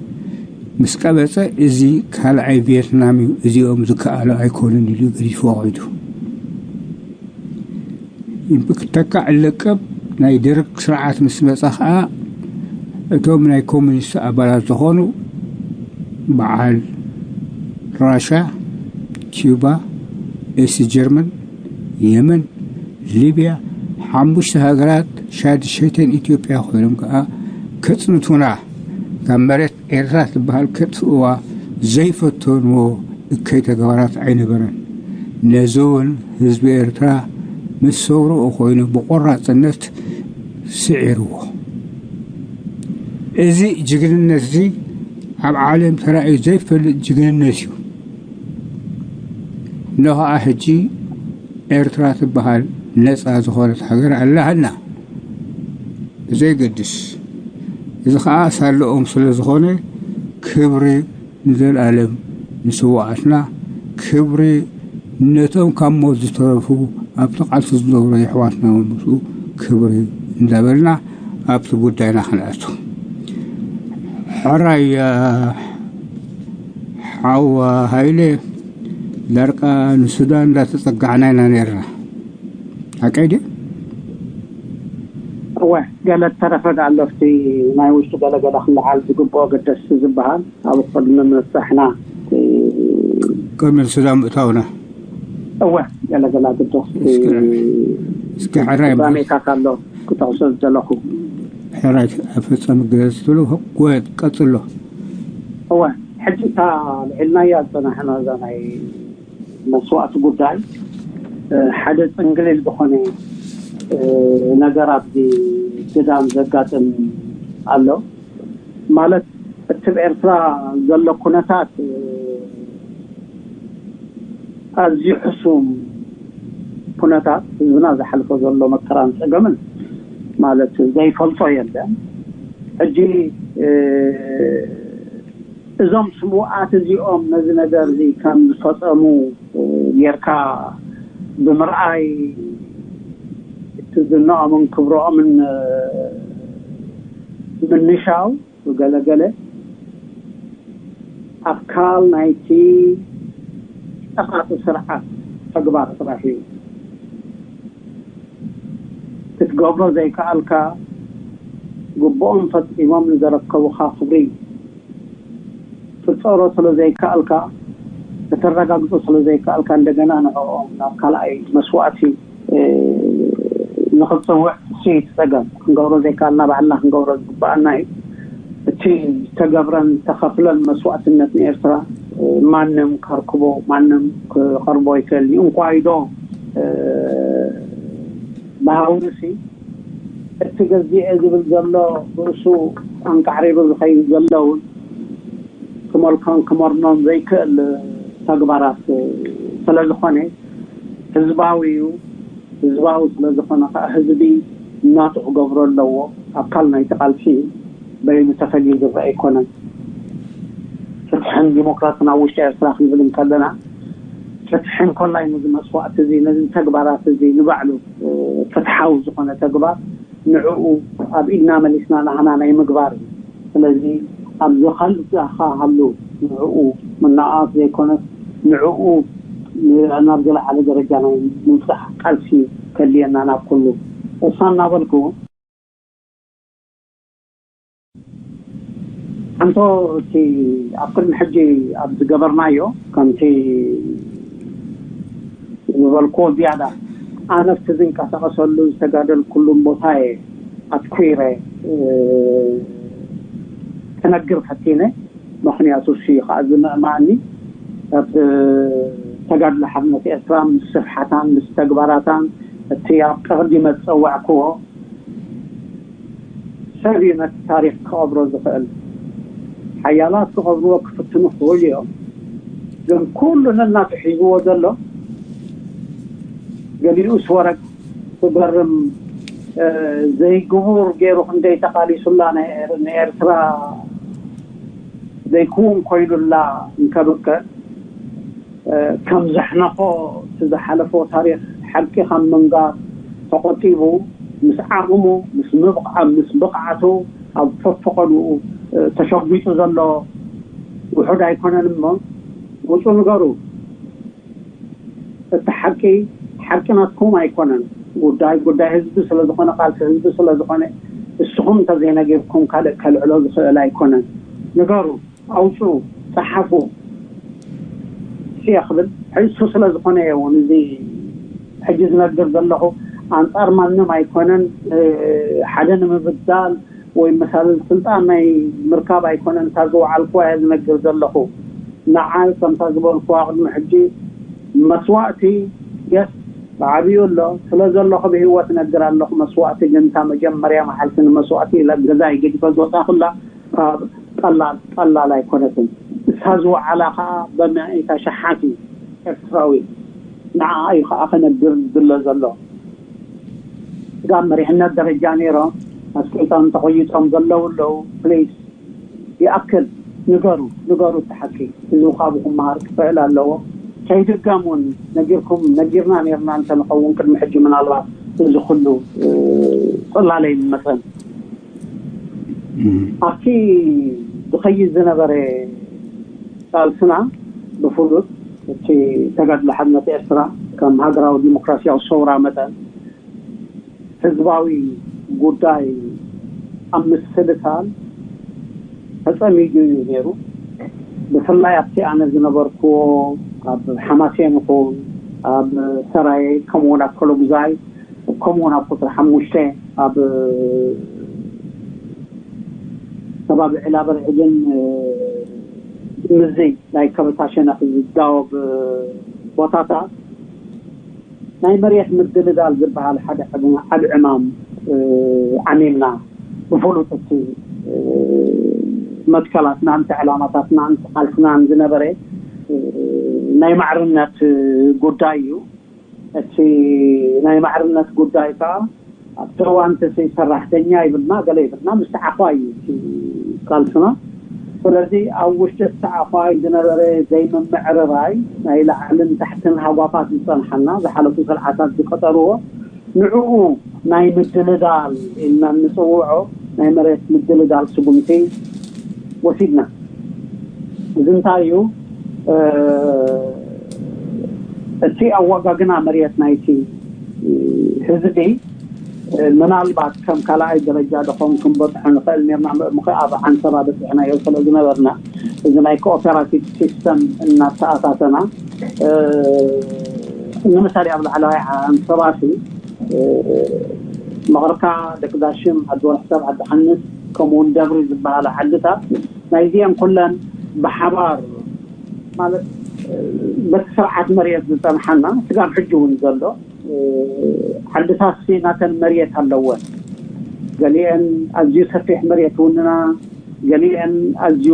ምስ ቀበፀ እዚ ካልኣይ ቪየትናም እዩ፣ እዚኦም ዝከኣሉ ኣይኮኑን ኢሉ ገዲፍዎ ከይዱ። ክትተካእ ለቀብ ናይ ደርግ ስርዓት ምስ መፃ ከዓ እቶም ናይ ኮሚኒስት ኣባላት ዝኾኑ በዓል ራሻ፣ ኪዩባ፣ እሲ ጀርመን፣ የመን፣ ሊብያ፣ ሓሙሽተ ሃገራት ሻድ ሸተን ኢትዮጵያ ኮይኖም ከኣ ከጽንቱና፣ ካብ መሬት ኤርትራ ትበሃል ከጥፍእዋ ዘይፈተንዎ እከይ ተግባራት ኣይነበረን። ነዚ እውን ህዝቢ ኤርትራ ምስ ሰውርኡ ኮይኑ ብቆራጽነት ስዒርዎ። እዚ ጅግንነት እዚ ኣብ ዓለም ተራእዩ ዘይፈልጥ ጅግንነት እዩ። እንሆ ከኣ ሕጂ ኤርትራ ትበሃል ነጻ ዝኾነት ሃገር ኣላህና። ብዘይገድስ፣ እዚ ኸኣ ሳለኦም ስለ ዝኾነ፣ ክብሪ ንዘለኣለም ንስውኣትና፣ ክብሪ ነቶም ካብ ሞት ዝተረፉ፣ ኣብቲ ቃልሲ ዝነብሩ የሕዋትና እውን ምስኡ ክብሪ እንዳበልና ኣብቲ ጉዳይና ክንኣቱ። ሕራይ ሓው ሃይለ፣ ዳርቃ ንሱዳን እንዳተጸጋዕና ኢና ነርና። ሓቀይ ድዩ? እወ፣ ገለ ተረፈ ኣሎ። ኣብቲ ናይ ውሽጡ ገለገለ ክለዓል ዝግብኦ ገደስ ዝበሃል ኣብ ቅድሚ ምብጻሕና፣ ቅድሚ ሱዳን ምእታውና። እወ፣ ገለገለ ገደስ እስኪ ሕራይ ባሜታት ኣሎ ክጠቕሶ ዝደለኹ። ሕራይ ኣፈጻሚ ገለ ስትብሉ፣ ጎየት ቀጽሎ። እወ፣ ሕጂ እታ ልዕልናያ ዝጸናሕና እዛ ናይ መስዋእቲ ጉዳይ ሓደ ጽንግልል ዝኾነ ነገር ኣብዚ ግዳም ዘጋጥም ኣሎ። ማለት እቲ ኣብ ኤርትራ ዘሎ ኩነታት ኣዝዩ ሕሱም ኩነታት፣ ህዝብና ዝሓልፎ ዘሎ መከራን ጸገምን ማለት ዘይፈልጦ የለን። ሕጂ እዞም ስሙኣት እዚኦም ነዚ ነገር እዚ ከም ዝፈጸሙ ጌርካ ብምርኣይ፣ እቲ ዝናኦምን ክብሮኦምን ምንሻው፣ ገለገለ ኣካል ናይቲ ጸቓጢ ስርዓት ተግባር ጥራሕ እዩ። ክትገብሮ ዘይከኣልካ፣ ግቡኦም ፈጺሞም ንዘረከቡኻ ክብሪ ክትጸሮ ስለ ዘይከኣልካ፣ ከተረጋግጾ ስለ ዘይከኣልካ፣ እንደገና ንዕኦም ናብ ካልኣይ መስዋእቲ ንኽትጽውዕ፣ እሱ እዩ እቲ ጸገም። ክንገብሮ ዘይከኣልና ባዕልና ክንገብሮ ዝግብኣና እዩ። እቲ ዝተገብረን ዝተኸፍለን መስዋእትነት ንኤርትራ ማንም ከርክቦ፣ ማንም ክቐርቦ ኣይክእልን እዩ። እንኳይዶ ብሃውርሲ እቲ ገዚኤ ዝብል ዘሎ ርእሱ ኣንቃዕሪሩ ዝኸይድ ዘሎ እውን ክመልኮን ክመርኖን ዘይክእል ተግባራት ስለ ዝኾነ፣ ህዝባዊ እዩ። ህዝባዊ ስለ ዝኾነ ከዓ ህዝቢ ናቱ ክገብሮ ኣለዎ። ኣካል ናይቲ ቃልሲ እዩ። በይኑ ተፈልዩ ዝረአ ኣይኮነን። ፍትሕን ዲሞክራስን ኣብ ውሽጢ ኤርትራ ክንብል እንከለና፣ ፍትሒ እንኮላይ ነዚ መስዋእቲ እዚ፣ ነዚ ተግባራት እዚ ንባዕሉ ፍትሓዊ ዝኾነ ተግባር ንዕኡ ኣብ ኢድና መሊስና ናህና ናይ ምግባር እዩ። ስለዚ ኣብዚ ካልእ ዝኣኻሃሉ ንዕኡ ምንኣስ ዘይኮነስ ንዕኡ ናብ ዝለዓለ ደረጃ ናይ ምብጻሕ ቃልሲ ከድልየና ናብ ኩሉ እሳ እናበልኩ፣ ኣንቶ እቲ ኣብ ቅድሚ ሕጂ ኣብ ዝገበርናዮ ከምቲ ዝበልክዎ ዝያዳ ኣነ ኣብቲ ዝንቀሳቐሰሉ ዝተጋደልኩሉን ቦታ እየ ኣትኲረ ክነግር ፈቲነ። ምኽንያቱ እሱ እዩ ከዓ ዝምእማኒ ኣብ ተጋድሎ ሓርነት ኤርትራ ምስ ስፍሓታን ምስ ተግባራታን እቲ ኣብ ቀቕዲ መፀዋዕክዎ ሰብ እዩ ነቲ ታሪኽ ክቐብሮ ዝኽእል። ሓያላት ክቐብርዎ ክፍትኑ ክኽእሉ እዮም። ግን ኩሉ ነናቱ ሒዝዎ ዘሎ ገሊኡስ ወረግ ክገርም ዘይግቡር ገይሩ ክንደይ ተቓሊሱላ ንኤርትራ ዘይክውን ኮይኑላ እንከብቅዕ ከም ዘሕነኾ እቲ ዝሓለፎ ታሪኽ ሓቂ ካብ ምንጋር ተቖጢቡ ምስ ዓቕሙ ምስ ምብቕዓ ምስ ብቕዓቱ ኣብ ፈፈቐድኡ ተሸጒጡ ዘሎ ውሑድ ኣይኮነን እሞ ውፁ ንገሩ። እቲ ሓቂ ሓቂ ናትኩም ኣይኮነን። ጉዳይ ጉዳይ ህዝቢ ስለ ዝኾነ ቃልሲ ህዝቢ ስለ ዝኾነ እስኹም እንተዘይነጊርኩም ካልእ ከልዕሎ ዝኽእል ኣይኮነን። ንገሩ፣ ኣውፅኡ፣ ፀሓፉ እየ ክብል እሱ ስለ ዝኾነ እየ እውን እዚ ሕጂ ዝነግር ዘለኹ። ኣንጻር ማንም ኣይኮነን። ሓደ ንምብዳል ወይ መሳልል ስልጣን ናይ ምርካብ ኣይኮነን። እታ ዝወዓልኩዋ እየ ዝነግር ዘለኹ። ንዓይ ከምታ ዝበልኩዋ ቅድሚ ሕጂ መስዋእቲ የስ ብዓብዩ ኣሎ። ስለ ዘለኹ ብህይወት እነግር ኣለኹ። መስዋእቲ ግን እታ መጀመርያ መዓልቲ ንመስዋእቲ ኢለ ገዛይ ገዲፈ ዝወፃኹላ ካብ ቀላል ቀላል ኣይኮነትን። እሳ ዝወዓላ ከዓ በመእታ ሸሓት እዩ ኤርትራዊ። ንዓ እዩ ከዓ ከነግር ዝድለ ዘሎ። ስጋብ መሪሕነት ደረጃ ነይሮም ኣስቂጦም ተቆይጦም ዘለዉ ኣለዉ። ፕሊስ ይኣክል ንገሩ፣ ንገሩ እቲ ሓቂ። ህዝቢ ካብኡ ክመሃር ክኽእል ኣለዎ። ከይድገም እውን ነጊርኩም ነጊርና ነርና እንተንኸውን ቅድሚ ሕጂ ምናልባት እዚ ኩሉ ጽላለ ይመጸን። ኣብቲ ዝኸይድ ዝነበረ ቃልስና ብፍሉጥ እቲ ተጋድሎ ሓርነት ኤርትራ ከም ሃገራዊ ዲሞክራሲያዊ ሰውራ መጠን ህዝባዊ ጉዳይ ኣብ ምስልሳል ተጸሚዱ እዩ ነይሩ። ብፍላይ ኣብቲ ኣነ ዝነበርኩዎ ኣብ ሓማሴን ይኹን ኣብ ሰራየ ከምኡውን ኣብ ኮሎጉዛይ ከምኡውን ኣብ ቁፅሪ ሓሙሽተ ኣብ ከባቢ ዕላበርዕድን ምዚ ናይ ከበታ ሸነኽ ዝዳወብ ቦታታት ናይ መሬት ምድልዳል ዝበሃል ሓደ ዓቢ ዕማም ዓሚምና። ብፍሉጥ እቲ መትከላትናን ዕላማታትናን ቃልስናን ዝነበረ ናይ ማዕርነት ጉዳይ እዩ። እቲ ናይ ማዕርነት ጉዳይ ከዓ ኣብቲ እዋን እቲ ሰራሕተኛ ይብልና ገለ ይብልና ምስ ዓፋይ እዩ እቲ ቃልስና። ስለዚ ኣብ ውሽጢ እቲ ዓፋይ ዝነበረ ዘይምምዕርራይ ናይ ላዕልን ታሕትን ሃጓፋት ዝፀንሓና ዝሓለፉ ስርዓታት ዝፈጠርዎ ንዕኡ ናይ ምድልዳል ኢልና እንፅውዖ ናይ መሬት ምድልዳል ስጉምቲ ወሲድና። እዚ እንታይ እዩ? እቲ ኣወጋግና መሬት ናይቲ ህዝቢ ምናልባት ከም ካልኣይ ደረጃ ደኾን ክንበፅሖ ንኽእል ነርና ምእምኸ ኣብ ዓንሰባ በፂሕናዮ ስለ ዝነበርና እዚ ናይ ኮኦፐራቲቭ ሲስተም እናተኣታተና ንምሳሌ ኣብ ላዕለዋይ ዓንሰባሲ መቕርካ፣ ደቂ ዳሽም፣ ዓዲ ወርሕሰብ፣ ዓዲ ሓንስ ከምኡውን ደብሪ ዝበሃላ ዓድታት ናይዚአን ኩለን ብሓባር ማለት በቲ ስርዓት መሬት ዝፀንሓና ስጋብ ሕጂ እውን ዘሎ ዓድታት ናተን መሬት ኣለወን። ገሊአን ኣዝዩ ሰፊሕ መሬት ውንና፣ ገሊአን ኣዝዩ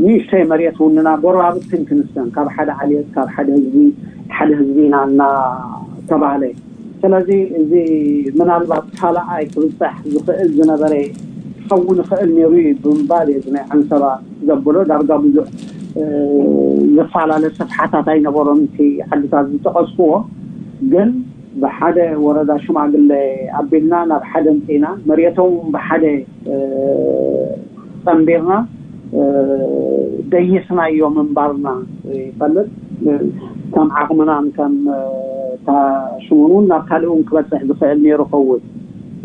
ንእሽተይ መሬት ውንና፣ ጎረባብቲ ክንክንሰን ካብ ሓደ ዓሌት ካብ ሓደ ህዝቢ ሓደ ህዝቢ ኢና እናተባህለ። ስለዚ እዚ ምናልባት ካልኣይ ክብፃሕ ዝኽእል ዝነበረ ክኸውን ይኽእል ነይሩ እዩ ብምባል እዩ ናይ ዓንሰባ ዘብሎ። ዳርጋ ብዙሕ ዝፈላለ ስፍሓታት ኣይነበሮም እቲ ዓድታት ዝጠቐስኩዎ። ግን ብሓደ ወረዳ ሽማግለ ኣቢልና ናብ ሓደ ምፅና መሬቶም ብሓደ ፀንቢርና ደይስናዮ ምንባርና ይፈልጥ። ከም ዓቕምናን ከም ታሽሙን እውን ናብ ካልእ እውን ክበፅሕ ዝኽእል ነይሩ ኸውን።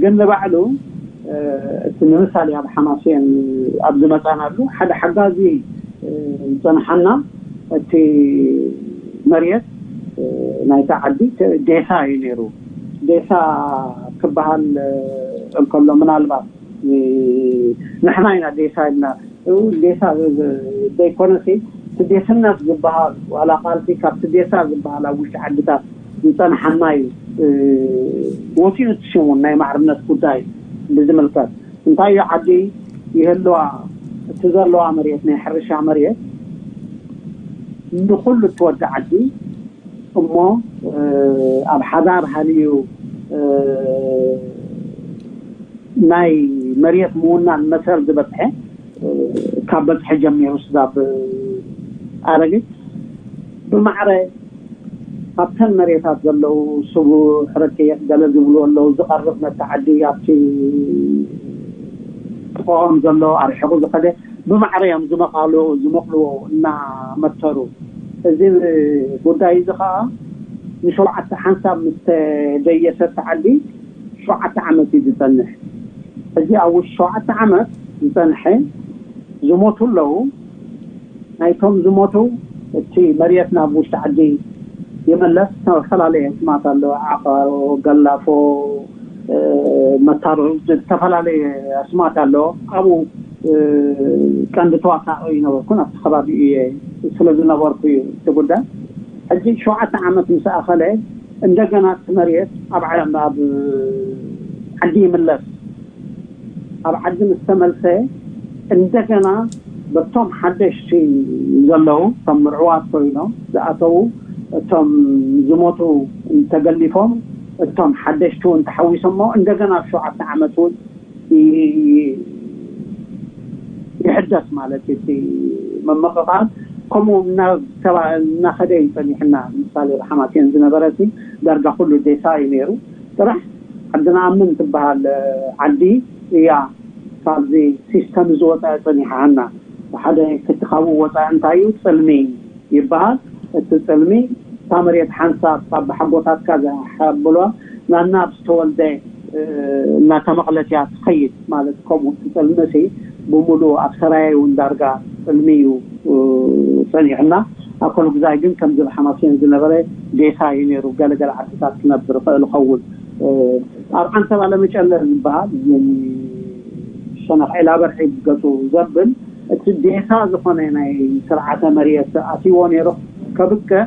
ግን ንባዕሉ እቲ ንምሳሌ ኣብ ሓማሴን ኣብ ዝመፃናሉ ሓደ ሓጋዚ ዝፀንሓና እቲ መሬት ናይታ ዓዲ ዴሳ እዩ ነይሩ። ዴሳ ክበሃል እንከሎ ምናልባት ንሕና ኢና ዴሳ ኢልና ዴሳ ዘይኮነሲ እቲ ዴስነት ዝበሃል ዋላ ቃልሲ ካብቲ ዴሳ ዝበሃል ኣብ ውሽጢ ዓድታት ዝፀንሓና እዩ። ወፂኡ እቲ ሽም እውን ናይ ማዕርነት ጉዳይ ብዝምልከት እንታይ እዩ ዓዲ ይህልዋ እቲ ዘለዋ መሬት ናይ ሕርሻ መሬት ንኩሉ እትወዲ ዓዲ እሞ ኣብ ሓዳር ሃልዩ ናይ መሬት ምውናን መሰል ዝበፅሐ ካብ በፅሐ ጀሚሩ ስጋብ ኣረጊት ብማዕረ ካብተን መሬታት ዘለዉ ስቡሕ ረቂቕ ገለ ዝብሉ ኣለዉ። ዝቐርብ ነቲ ዓዲ ኣብቲ ጥቕኦም ዘሎ ኣርሒቑ ዝኸደ ብማዕረ እዮም ዝመቓሉ ዝመቕልዎ እናመተሩ። እዚ ጉዳይ እዚ ከዓ ንሸውዓተ ሓንሳብ ምስ ተደየሰ እቲ ዓዲ ሸውዓተ ዓመት እዩ ዝፀንሕ። እዚ ኣብ ውሽጢ ሸውዓተ ዓመት ዝፀንሐ ዝሞቱ ኣለዉ። ናይቶም ዝሞቱ እቲ መሬት ናብ ውሽጢ ዓዲ ይመለስ። ዝተፈላለየ ኣስማት ኣሎ፣ ዓፋሮ፣ ገላፎ፣ መታሮ፣ ዝተፈላለየ ኣስማት ኣሎ። ኣብኡ ቀንዲ ተዋሳኦ ይነበርኩ ኣብቲ ከባቢ እየ ስለዝነበርኩ እዩ እቲ ጉዳይ። ሕጂ ሸውዓተ ዓመት ምስ ኣኸለ እንደገና እቲ መሬት ኣብ ዓለም ኣብ ዓዲ ይምለስ። ኣብ ዓዲ ምስ ተመልሰ እንደገና በቶም ሓደሽቲ ዘለዉ እቶም ምርዕዋት ኮይኖም ዝኣተዉ እቶም ዝሞቱ ተገሊፎም እቶም ሓደሽቲ እውን ተሓዊሶሞ እንደገና ኣብ ሸውዓተ ዓመት እውን ይሕደስ ማለት እቲ ምምቕቓል። ከምኡ እናኸደ እዩ ጸኒሕና። ምሳሌ ብሓማሴን ዝነበረ ዳርጋ ኩሉ ዴሳ እዩ ነይሩ። ጥራሕ ዓዲ ንኣምን ትበሃል ዓዲ እያ ካብዚ ሲስተም ዝወፃ ጸኒሓና። ሓደ ክትካቡ ወፃ እንታይ እዩ? ፅልሚ ይበሃል። እቲ ፅልሚ እታ መሬት ሓንሳብ ካብ ሓጎታትካ ዝሓብሎ ናና ዝተወልደ እናተመቕለት እያ ትኸይድ ማለት። ከምኡ እቲ ፅልሚ ሲ ብምሉእ ኣብ ሰራየ እውን ዳርጋ ፅልሚ እዩ ጸኒሕና። ኣኮል ግዛይ ግን ከምዚ ብሓማሴን ዝነበረ ዴሳ እዩ ነይሩ። ገለገለ ዓድታት ክነብር ይኽእል ይኸውን። ኣብ ዓንተባ ለመጨለ ዝበሃል ሸነኽ ዒላ በርሒ ገፁ ዘብል እቲ ዴሳ ዝኾነ ናይ ስርዓተ መሬት ኣትይዎ ነይሩ ከብቅዕ።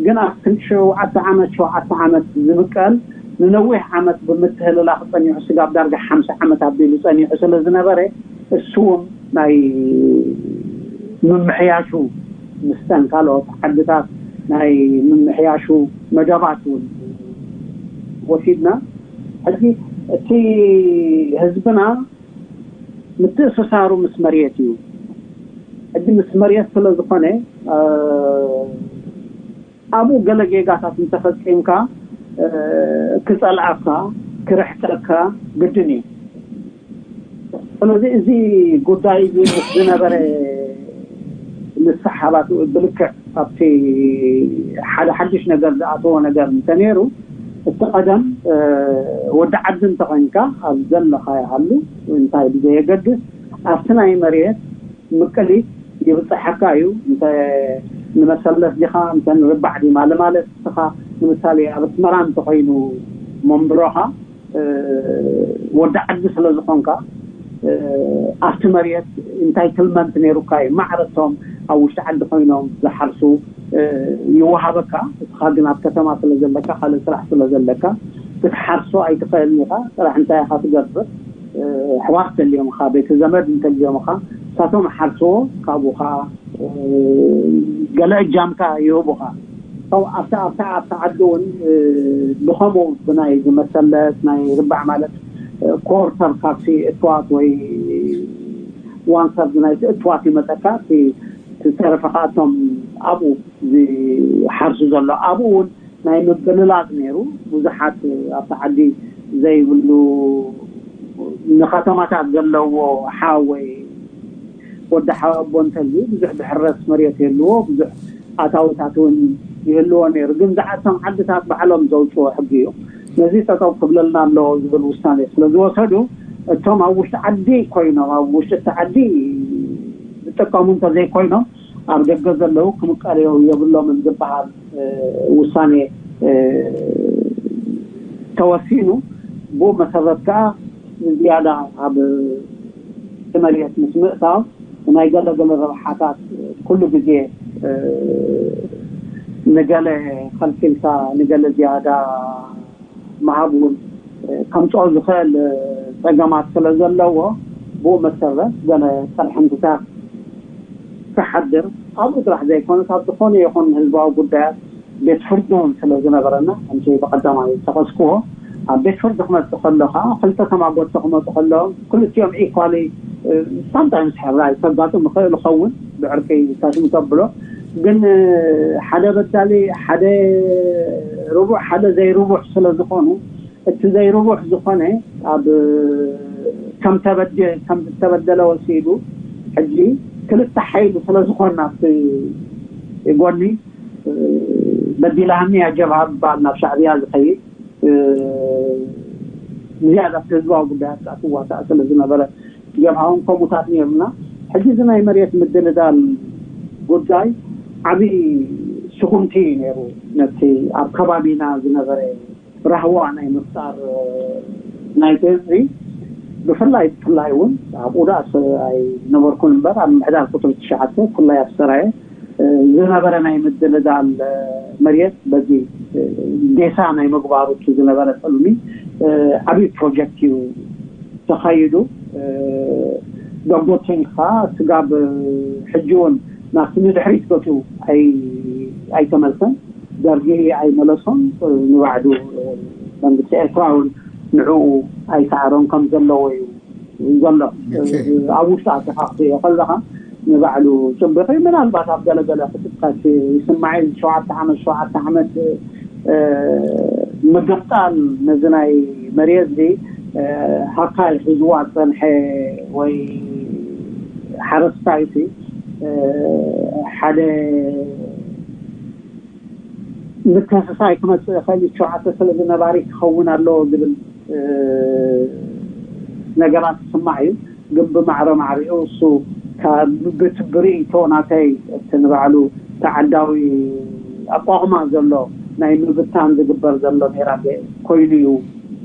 ግን ኣብ ክንዲ ሸውዓተ ዓመት ሸውዓተ ዓመት ዝብቀል ንነዊሕ ዓመት ብምትህልላኽ ጸኒሑ ስጋብ ዳርጋ ሓምሳ ዓመት ኣቢሉ ጸኒሑ ስለ ዝነበረ እሱ እውን ናይ ምምሕያሹ ምስተን ካልኦት ዓድታት ናይ ምምሕያሹ መደባት እውን ወሲድና። ሕጂ እቲ ህዝብና ምትእስሳሩ ምስ መሬት እዩ። ሕጂ ምስ መሬት ስለ ዝኾነ ኣብኡ ገለ ጌጋታት እንተፈፂምካ ክፀልኣካ ክርሕፀካ ግድን እዩ። ስለዚ እዚ ጉዳይ እዚ ምስ ዝነበረ ንስሓባት ብልክዕ ኣብቲ ሓደ ሓድሽ ነገር ዝኣተዎ ነገር እንተነይሩ እቲ ቀደም ወዲ ዓዲ እንተኾይንካ ኣብ ዘለኻ ይሃሉ እንታይ ብዘየገድስ ኣብቲ ናይ መሬት ምቅሊት ይብፅሐካ እዩ። እንተ ንመሰለስ ዲኻ እንተ ንርባዕ ዲማ ለማለት እስኻ ንምሳሌ ኣብ ኣስመራ እንተኾይኑ መንብሮኻ ወዲ ዓዲ ስለ ዝኾንካ ኣብቲ መሬት እንታይ ትልመንት ነይሩካ እዩ። ማዕረቶም ኣብ ውሽጢ ዓዲ ኮይኖም ዝሓርሱ ይወሃበካ። እስኻ ግን ኣብ ከተማ ስለ ዘለካ ካልእ ስራሕ ስለ ዘለካ ክትሓርሶ ኣይትኽእልን ኢኻ። ጥራሕ እንታይ ኢኻ ትገብር? ኣሕዋት ተልዮምኻ ቤተ ዘመድ እንተልዮምኻ እሳቶም ሓርስዎ ካብኡ ከዓ ገለ እጃምካ ይህቡኻ። ኣብታ ኣብታ ኣብታ ዓዲ እውን ብኸምኡ ብናይ ዝመሰለት ናይ ርባዕ ማለት ኮርተር ካብቲ እትዋት ወይ ዋንሰር ናይ እትዋት ይመፀካ። ዝተረፈ ከኣቶም ኣብኡ ዝሓርሱ ዘሎ ኣብኡ እውን ናይ ምብልላፅ ነይሩ። ብዙሓት ኣብቲ ዓዲ ዘይብሉ ንከተማታት ዘለዎ ሓወይ ወዲ ሓወቦ እንተልዩ ብዙሕ ዝሕረስ መሬት የልዎ። ብዙሕ ኣታውታት እውን ይህልዎ ነይሩ። ግን ዝዓቶም ዓድታት ባዕሎም ዘውፅዎ ሕጊ እዩ። ነዚ ጠጠው ክብለልና ኣለዎ ዝብል ውሳኔ ስለ ዝወሰዱ እቶም ኣብ ውሽጢ ዓዲ ኮይኖም ኣብ ውሽጢ እቲ ዓዲ ዝጥቀሙ እንተዘይኮይኖም ኣብ ደገ ዘለዉ ክምቀልዮ የብሎምን ዝበሃል ውሳኔ ተወሲኑ። ብኡ መሰረት ከዓ ዝያዳ ኣብ ትመልየት ምስ ምእታው ናይ ገለገለ ረብሓታት ኩሉ ግዜ ንገለ ከልኪልካ ንገለ ዝያዳ ምሃብ እውን ከምፅኦ ዝኽእል ፀገማት ስለ ዘለዎ ብኡ መሰረት ገለ ፀርሕንትታት ክሓድር ኣብኡ ጥራሕ ዘይኮነስ ኣብ ዝኾነ ይኹን ህዝባዊ ጉዳያት ቤት ፍርዲ እውን ስለ ዝነበረና ከምቲ ብቐዳማይ ዝጠቐስክዎ ኣብ ቤት ፍርዲ ክመፅእ ከሎ ከዓ ክልተ ተማጎትቲ ክመፁ ከለዎም ክልቲኦም ኢኳሊ ሳምታይምስ ሕራይ ከጋጥም ይኽእል ይኸውን ብዕርቂ ታሽም ተብሎ ግን ሓደ በዳሊ ሓደ ርቡሕ ሓደ ዘይርቡሕ ስለ ዝኾኑ እቲ ዘይርቡሕ ዝኾነ ኣብ ከም ተበደ ከም ዝተበደለ ወሲዱ ሕጂ ክልተ ሓይሊ ስለ ዝኾና ኣብቲ ጎኒ በዲላሃኒ ያ ጀብሃ ዝበሃል ናብ ሻዕብያ ዝኸይድ ዝያዳ ህዝባዊ ጉዳያት ኣትዋሳእ ስለ ዝነበረ ጀብሃውን ከምኡታት ነይሩና። ሕጂ እዚ ናይ መሬት ምድልዳል ጉዳይ ዓብዪ ስጉምቲ እዩ ነይሩ። ነቲ ኣብ ከባቢና ዝነበረ ራህዋ ናይ ምፍጣር ናይቲ ህዝቢ ብፍላይ ብፍላይ እውን ኣብኡ ዳኣ ኣይነበርኩን እምበር ኣብ ምሕዳር ቁፅሪ ትሽዓተ ብፍላይ ኣብ ሰራየ ዝነበረ ናይ ምድልዳል መሬት በዚ ዴሳ ናይ ምግባሩ እቲ ዝነበረ ፅልሚ ዓብዪ ፕሮጀክት እዩ ተኻይዱ። ደጎትን ከዓ ስጋብ ሕጂ እውን ናብቲ ንድሕሪት ገፁ ኣይተመልሰን። ደርጊ ኣይመለሶን። ንባዕዱ መንግስቲ ኤርትራ እውን ንዕኡ ኣይሰዓሮን ከም ዘለዎ እዩ ዘሎ። ኣብ ውሽጢ ኣተኻኽዮ ከለኻ ንባዕሉ ፅብቅ እዩ። ምናልባት ኣብ ገለገለ ክጥቀስ ይስማዕ እዩ። ሸውዓተ ዓመት ሸውዓተ ዓመት ምግምጣል ነዚ ናይ መሬት እዚ ሃካይ ሒዝዋ ዝፀንሐ ወይ ሓረስታይ ሲ ሓደ ምትህስሳይ ክመፅእ ይኽእል እዩ። ሸውዓተ ስለዚ ነባሪ ክኸውን ኣለዎ ዝብል ነገራት ይስማዕ እዩ። ግን ብማዕረ ማዕሪኡ እሱ ብርእይቶ ናተይ እቲ ንባዕሉ ተዓዳዊ ኣቋቑማ ዘሎ ናይ ምብታን ዝግበር ዘሎ ሜራ ኮይኑ እዩ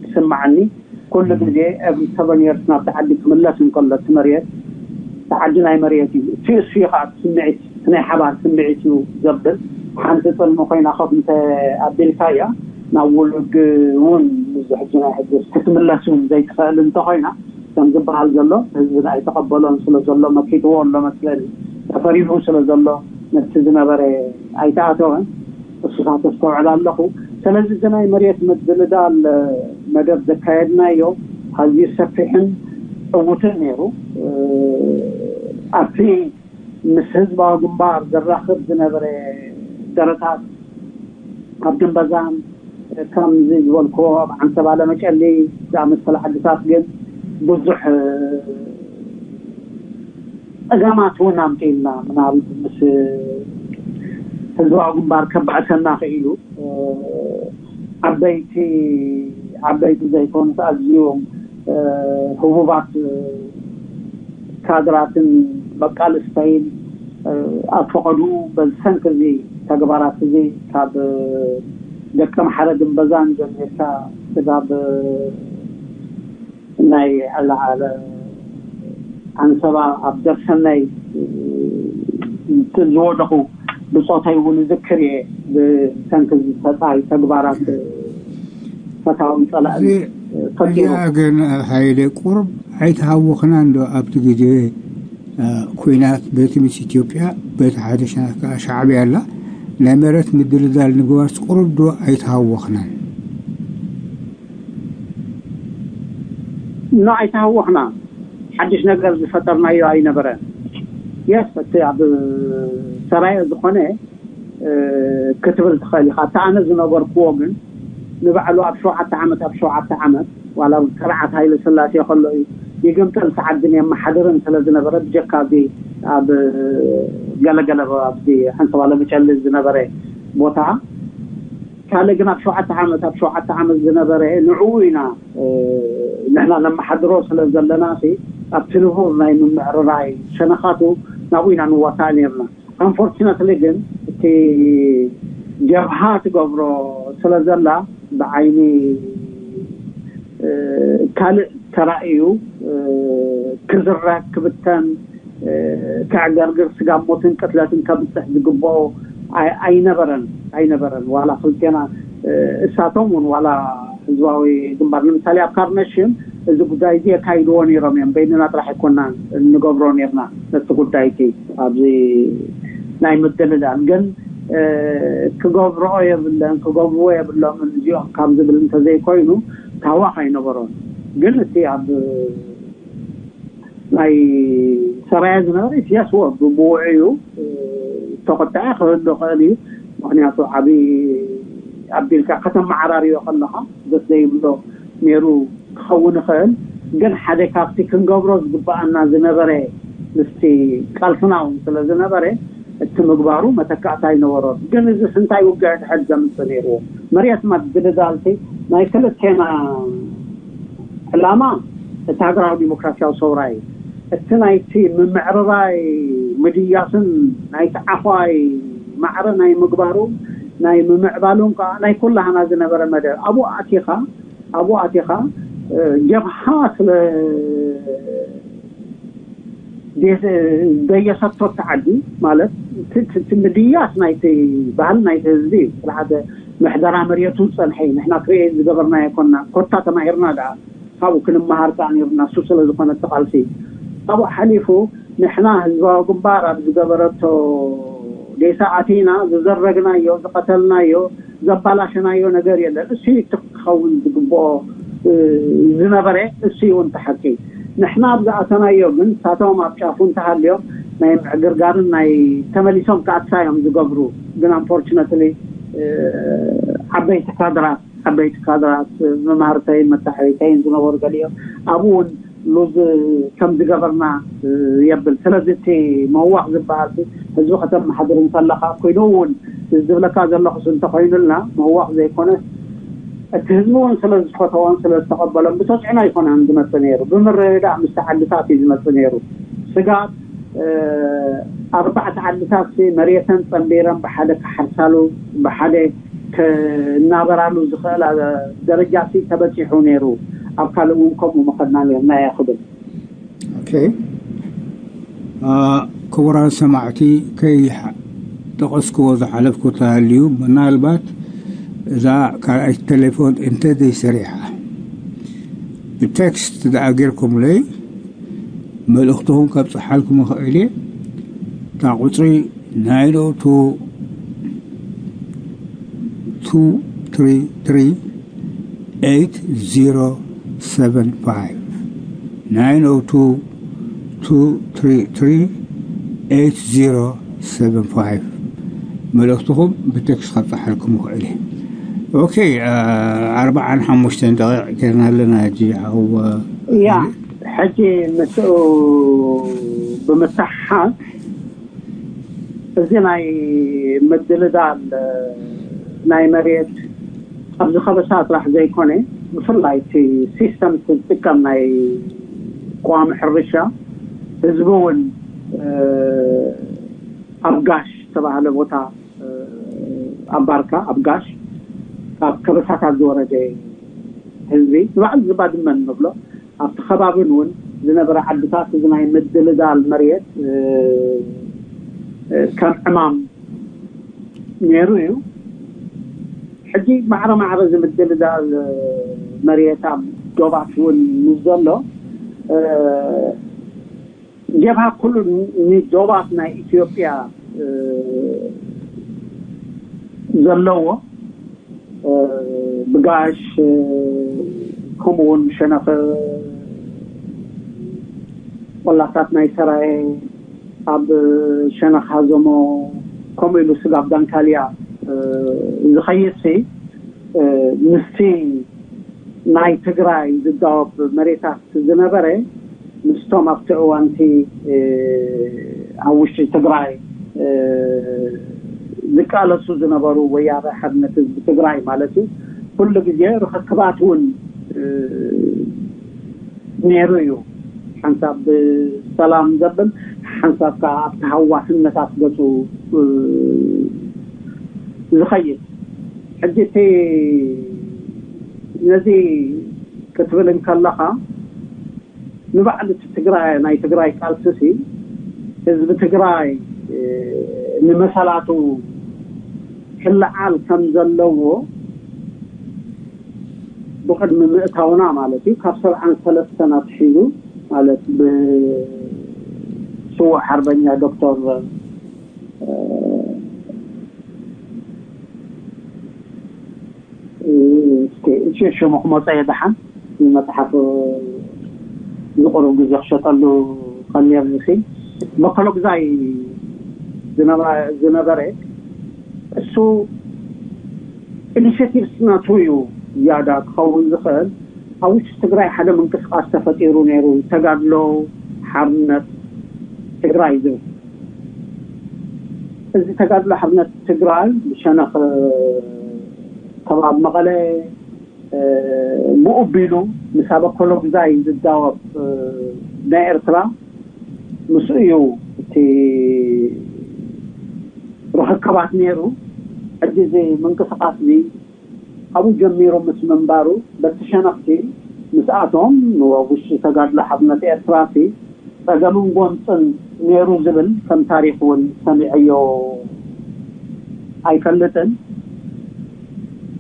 ዝስማዓኒ። ኩሉ ግዜ every seven years ናብቲ ዓዲ ክምለስ እንከሎ እቲ መሬት እቲ ዓዲ ናይ መሬት እዩ። እቲ እሱ እዩ ከዓ ስምዒት ናይ ሓባር ስምዒት እዩ ዘብል። ሓንቲ ፅልሚ ኮይና ከፍ እንተ ኣቢልካያ ናብ ውሉድ እውን ብዙሕ ናይ ሕጂ ክትምለስ እውን ዘይትኽእል እንተኮይና ከም ዝበሃል ዘሎ ህዝቢ ኣይተቐበሎን ስለ ዘሎ መኪትዎ ኣሎ መስለኒ። ተፈሪዱ ስለ ዘሎ ነቲ ዝነበረ ኣይተኣተወን። እሱታት ኣስተውዕል ኣለኹ። ስለዚ እዚ ናይ መሬት ምድልዳል መደብ ዘካየድናዮ ኣዝዩ ሰፊሕን ዕዉትን ነይሩ። ኣብቲ ምስ ህዝባዊ ግንባር ዘራኽብ ዝነበረ ደረታት ኣብ ድንበዛን ከምዚ ዝበልክዎ ኣብ ዓንሰባ ለመጨሊ ዝኣመሰለ ዓድታት ግን ብዙሕ ጸገማት እውን ኣምፅእልና። ምናልባት ምስ ህዝባዊ ግንባር ከባእሰና ክኢሉ ዓበይቲ ዓበይቲ ዘይኮኑስ ኣዝዮም ህቡባት ካድራትን መቃልስተይን ኣብ ፈቐዱ በዚ ሰንኪ እዚ ተግባራት እዚ ካብ ደቂ ኣምሓረ ድንበዛን ጀሚርካ ስጋብ ናይ ኣላዓለ ኣንሰባ ኣብ ደርሰናይ ዝወደቑ ብፆታይ እውን ዝክር እየ። ብሰንኪ ዝተፃይ ተግባራት ፈታውን ፀላእን ፈጢሩ። እዚኣ ግን ሃይለ ቁሩብ ኣይተሃወኽናን ዶ ኣብቲ ግዜ ኩናት በቲ ምስ ኢትዮጵያ በቲ ሓደሽና ከዓ ሻዕብያ ኣላ ናይ መሬት ምድልዳል ንግባርስ ቁሩብ ዶ ኣይተሃወኽናን? ኖ ኣይተሃወኽና። ሓድሽ ነገር ዝፈጠርናዮ ኣይነበረን። የስ እቲ ኣብ ሰራየ ዝኾነ ክትብል ትኽእል ኢኻ። እቲ ኣነ ዝነበርክዎ ግን ንባዕሉ ኣብ ሸውዓተ ዓመት ኣብ ሸውዓተ ዓመት ዋላ ስርዓት ሃይለ ስላሴ ከሎ እዩ ይግምጠል ተዓድን የመሓድርን ስለ ዝነበረ ብጀካ እዚ ኣብ ገለገለ ኣብዚ ሓንሰባ ለመጨሊ ዝነበረ ቦታ ካልእ ግን ኣብ ሸውዓተ ዓመት ኣብ ሸውዓተ ዓመት ዝነበረ ንዕኡ ኢና ንሕና ነመሓድሮ ስለ ዘለና ኣብቲ ንቡር ናይ ምምዕርራይ ሸነኻቱ ናብኡ ኢና ንዋሳእ ነርና። ኣንፎርችነትሊ ግን እቲ ጀብሃ ትገብሮ ስለ ዘላ ብዓይኒ ካልእ ተራእዩ ክዝረግ ክብተን ክዕገርግር ስጋብ ሞትን ቅትለትን ከብፅሕ ዝግብኦ ኣይነበረን ኣይነበረን ዋላ ክልቴና እሳቶም እውን ዋላ ህዝባዊ ግንባር ንምሳሌ ኣብ ካርነሽም እዚ ጉዳይ እዚ የካይድዎ ነይሮም እዮም። በይንና ጥራሕ ኣይኮናን እንገብሮ ነርና ነቲ ጉዳይ እቲ ኣብዚ ናይ ምድልዳል ግን ክገብርኦ የብለን ክገብርዎ የብሎምን እዚኦም ካብ ዝብል እንተዘይኮይኑ ታዋኽ ኣይነበሮን። ግን እቲ ኣብ ናይ ሰራየ ዝነበረ ኢሳያስ ብውዑዩ ተቆጥዐ ክህሉ ክእል እዩ። ምክንያቱ ዓብዪ ኣቢልካ ከተመዓራርዮ ከለካ ደስ ዘይብሎ ነይሩ ክኸውን ይኽእል። ግን ሓደ ካብቲ ክንገብሮ ዝግበኣና ዝነበረ ምስቲ ቃልስና እውን ስለ ዝነበረ እቲ ምግባሩ መተካእታ ኣይነበሮን። ግን እዚስ እንታይ ውግዕ ድሕድ ዘምፅእ ነይርዎ? መሬት ምድልዳልቲ ናይ ክልቴና ዕላማ እቲ ሃገራዊ ዲሞክራሲያዊ ሰውራ እዩ። እቲ ናይቲ ምምዕርራይ ምድያስን ናይቲ ዓፋይ ማዕረ ናይ ምግባሩ ናይ ምምዕባሉን ከዓ ናይ ኩላህና ዝነበረ መደብ ኣብኡ ኣቲኻ ኣብኡ ኣቲኻ ጀብሃ ስለ ደየሰቶ ተዓዲ ማለት ምድያስ ናይቲ ባህል ናይቲ ህዝቢ እዩ። ስለ ሓደ ምሕደራ መሬቱ ዝፀንሐ እዩ። ንሕና ክሪኤ ዝገበርና ኣይኮና ኮታ ተማሂርና ደኣ ካብኡ ክንመሃር ከዓ ነርና እሱ ስለ ዝኾነ ተቃልሲ ካብኡ ሓሊፉ ንሕና ህዝባዊ ግንባር ኣብ ዝገበረቶ ዴሳ ኣቲና ዝዘረግናዮ ዝቀተልናዮ ዘባላሸናዮ ነገር የለን። እሱ ክኸውን ዝግብኦ ዝነበረ እሱ እውን ተሓቂ ንሕና ኣብ ዝኣተናዮ ግን ሳቶም ኣብ ጫፉ እንተሃልዮም ናይ ምዕግርጋርን ናይ ተመሊሶም ክኣትካ እዮም ዝገብሩ። ግን ኣንፎርችነትሊ ዓበይቲ ካድራት ዓበይቲ ካድራት መማህርተይን መታሓሪተይን ዝነበሩ ገሊኦም ኣብኡ እውን ሉዝ ከም ዝገበርና የብል። ስለዚ እቲ መዋቕ ዝበሃል ህዝቢ ከተመሓድር እንከለካ ኮይኑ እውን ዝብለካ ዘለኹስ እንተኮይኑልና መዋቕ ዘይኮነ እቲ ህዝቢ እውን ስለ ዝፈተዎን ስለ ዝተቐበሎም ብተፅዕኖ ኣይኮነን ዝመፅእ ነይሩ። ብምርድዳእ ምስ ዓድታት እዩ ዝመፅእ ነይሩ። ስጋብ ኣርባዕተ ዓድታት መሬተን ፀንቢረን ብሓደ ክሓርሳሉ ብሓደ ክናበራሉ ዝኽእላ ደረጃ ሲ ተበፂሑ ነይሩ። ኣብ ካልእ እውን ከምኡ መኸድና ነርና እያ ክብል። ክቡራን ሰማዕቲ ከይጠቐስክዎ ዝሓለፍኩ ተሃልዩ ምናልባት እዛ ካልኣይ ቴሌፎን እንተ ዘይሰሪሓ ብቴክስት ደኣ ጌርኩምለይ መልእኽትኹም ከብፅሓልኩም ይኽእል እየ። እታ ቁፅሪ nine oh two two three three eight zero seven five nine oh two two three three eight zero seven five መልእኽትኹም ብቴክስት ከብፅሓልኩም ይኽእል እየ። ኦኬ፣ ኣርባዓን ሓሙሽተን ደቂቕ ጌርና ኣለና። ሕጂ ዓው ያ ሕጂ ምስኡ ብምትሓሓዝ እዚ ናይ ምድልዳል ናይ መሬት ኣብዚ ከበሳ ጥራሕ ዘይኮነ ብፍላይ እቲ ሲስተም ዝጥቀም ናይ ቀዋሚ ሕርሻ ህዝቢ እውን ኣብ ጋሽ ዝተባሃለ ቦታ ኣብ ባርካ ኣብ ጋሽ ካብ ከበሳታት ዝወረደ ህዝቢ ንባዕሉ ዝባድመ ንብሎ ኣብቲ ከባብን እውን ዝነበረ ዓድታት እዚ ናይ ምድልዳል መሬት ከም ዕማም ነይሩ እዩ። ሕጂ ማዕረ ማዕረ እዚ ምድልዳል መሬት ኣብ ዶባት እውን ምስ ዘሎ ጀብሃ ኩሉ ንዶባት ናይ ኢትዮጵያ ዘለዎ ብጋሽ ከምኡ እውን ሸነኽ ቆላታት ናይ ሰራየ ኣብ ሸነኽ ሃዘሞ ከምኡ ኢሉ ስጋብ ዳንካልያ ዝኸይድ ሲ ምስቲ ናይ ትግራይ ዝዳወብ መሬታት ዝነበረ ምስቶም ኣብቲ እዋንቲ ኣብ ውሽጢ ትግራይ ዝቃለሱ ዝነበሩ ወያነ ሓርነት ህዝቢ ትግራይ ማለት እዩ። ኩሉ ግዜ ርክክባት እውን ነይሩ እዩ። ሓንሳብ ብሰላም ዘብል ሓንሳብ ከዓ ኣብቲ ሃዋስነታት ገፁ ዝኸይድ ሕጂ እቲ ነዚ ክትብል እንከለኻ ንባዕሉ እቲ ትግራይ ናይ ትግራይ ቃልሲ ሲ ህዝቢ ትግራይ ንመሰላቱ ክለዓል ከም ዘለዎ ብቅድሚ ምእታውና ማለት እዩ ካብ ሰብዓን ሰለስተን ኣትሒዙ ማለት ብስዉእ ሓርበኛ ዶክተር ሽሙ ክመፀ እየ ደሓን መፅሓፍ ዝቅርብ ግዜ ክሸጠሉ ከኒር ሲ መከሎግዛይ ዝነበረ እሱ ኢኒሽቲቭስ ናቱ እዩ ዝያዳ ክኸውን ዝኽእል ኣብ ውሽጢ ትግራይ ሓደ ምንቅስቃስ ተፈጢሩ ነይሩ ተጋድሎ ሓርነት ትግራይ ዝብል እዚ ተጋድሎ ሓርነት ትግራይ ብሸነኽ ከባቢ መቐለ ብኡ ቢሉ ምስ ኣበኮሎግዛይ ዝዳወብ ናይ ኤርትራ ምስ እዩ እቲ ርኽክባት ነይሩ። ሕጂ እዚ ምንቅስቃስ እዚ ኣብኡ ጀሚሩ ምስ ምንባሩ፣ በቲ ሸነኽቲ ምስኣቶም ኣብ ውሽጢ ተጋድሎ ሓርነት ኤርትራ ሲ ጸገምን ጎንጽን ነይሩ ዝብል ከም ታሪኽ እውን ሰሚዐዮ ኣይፈልጥን።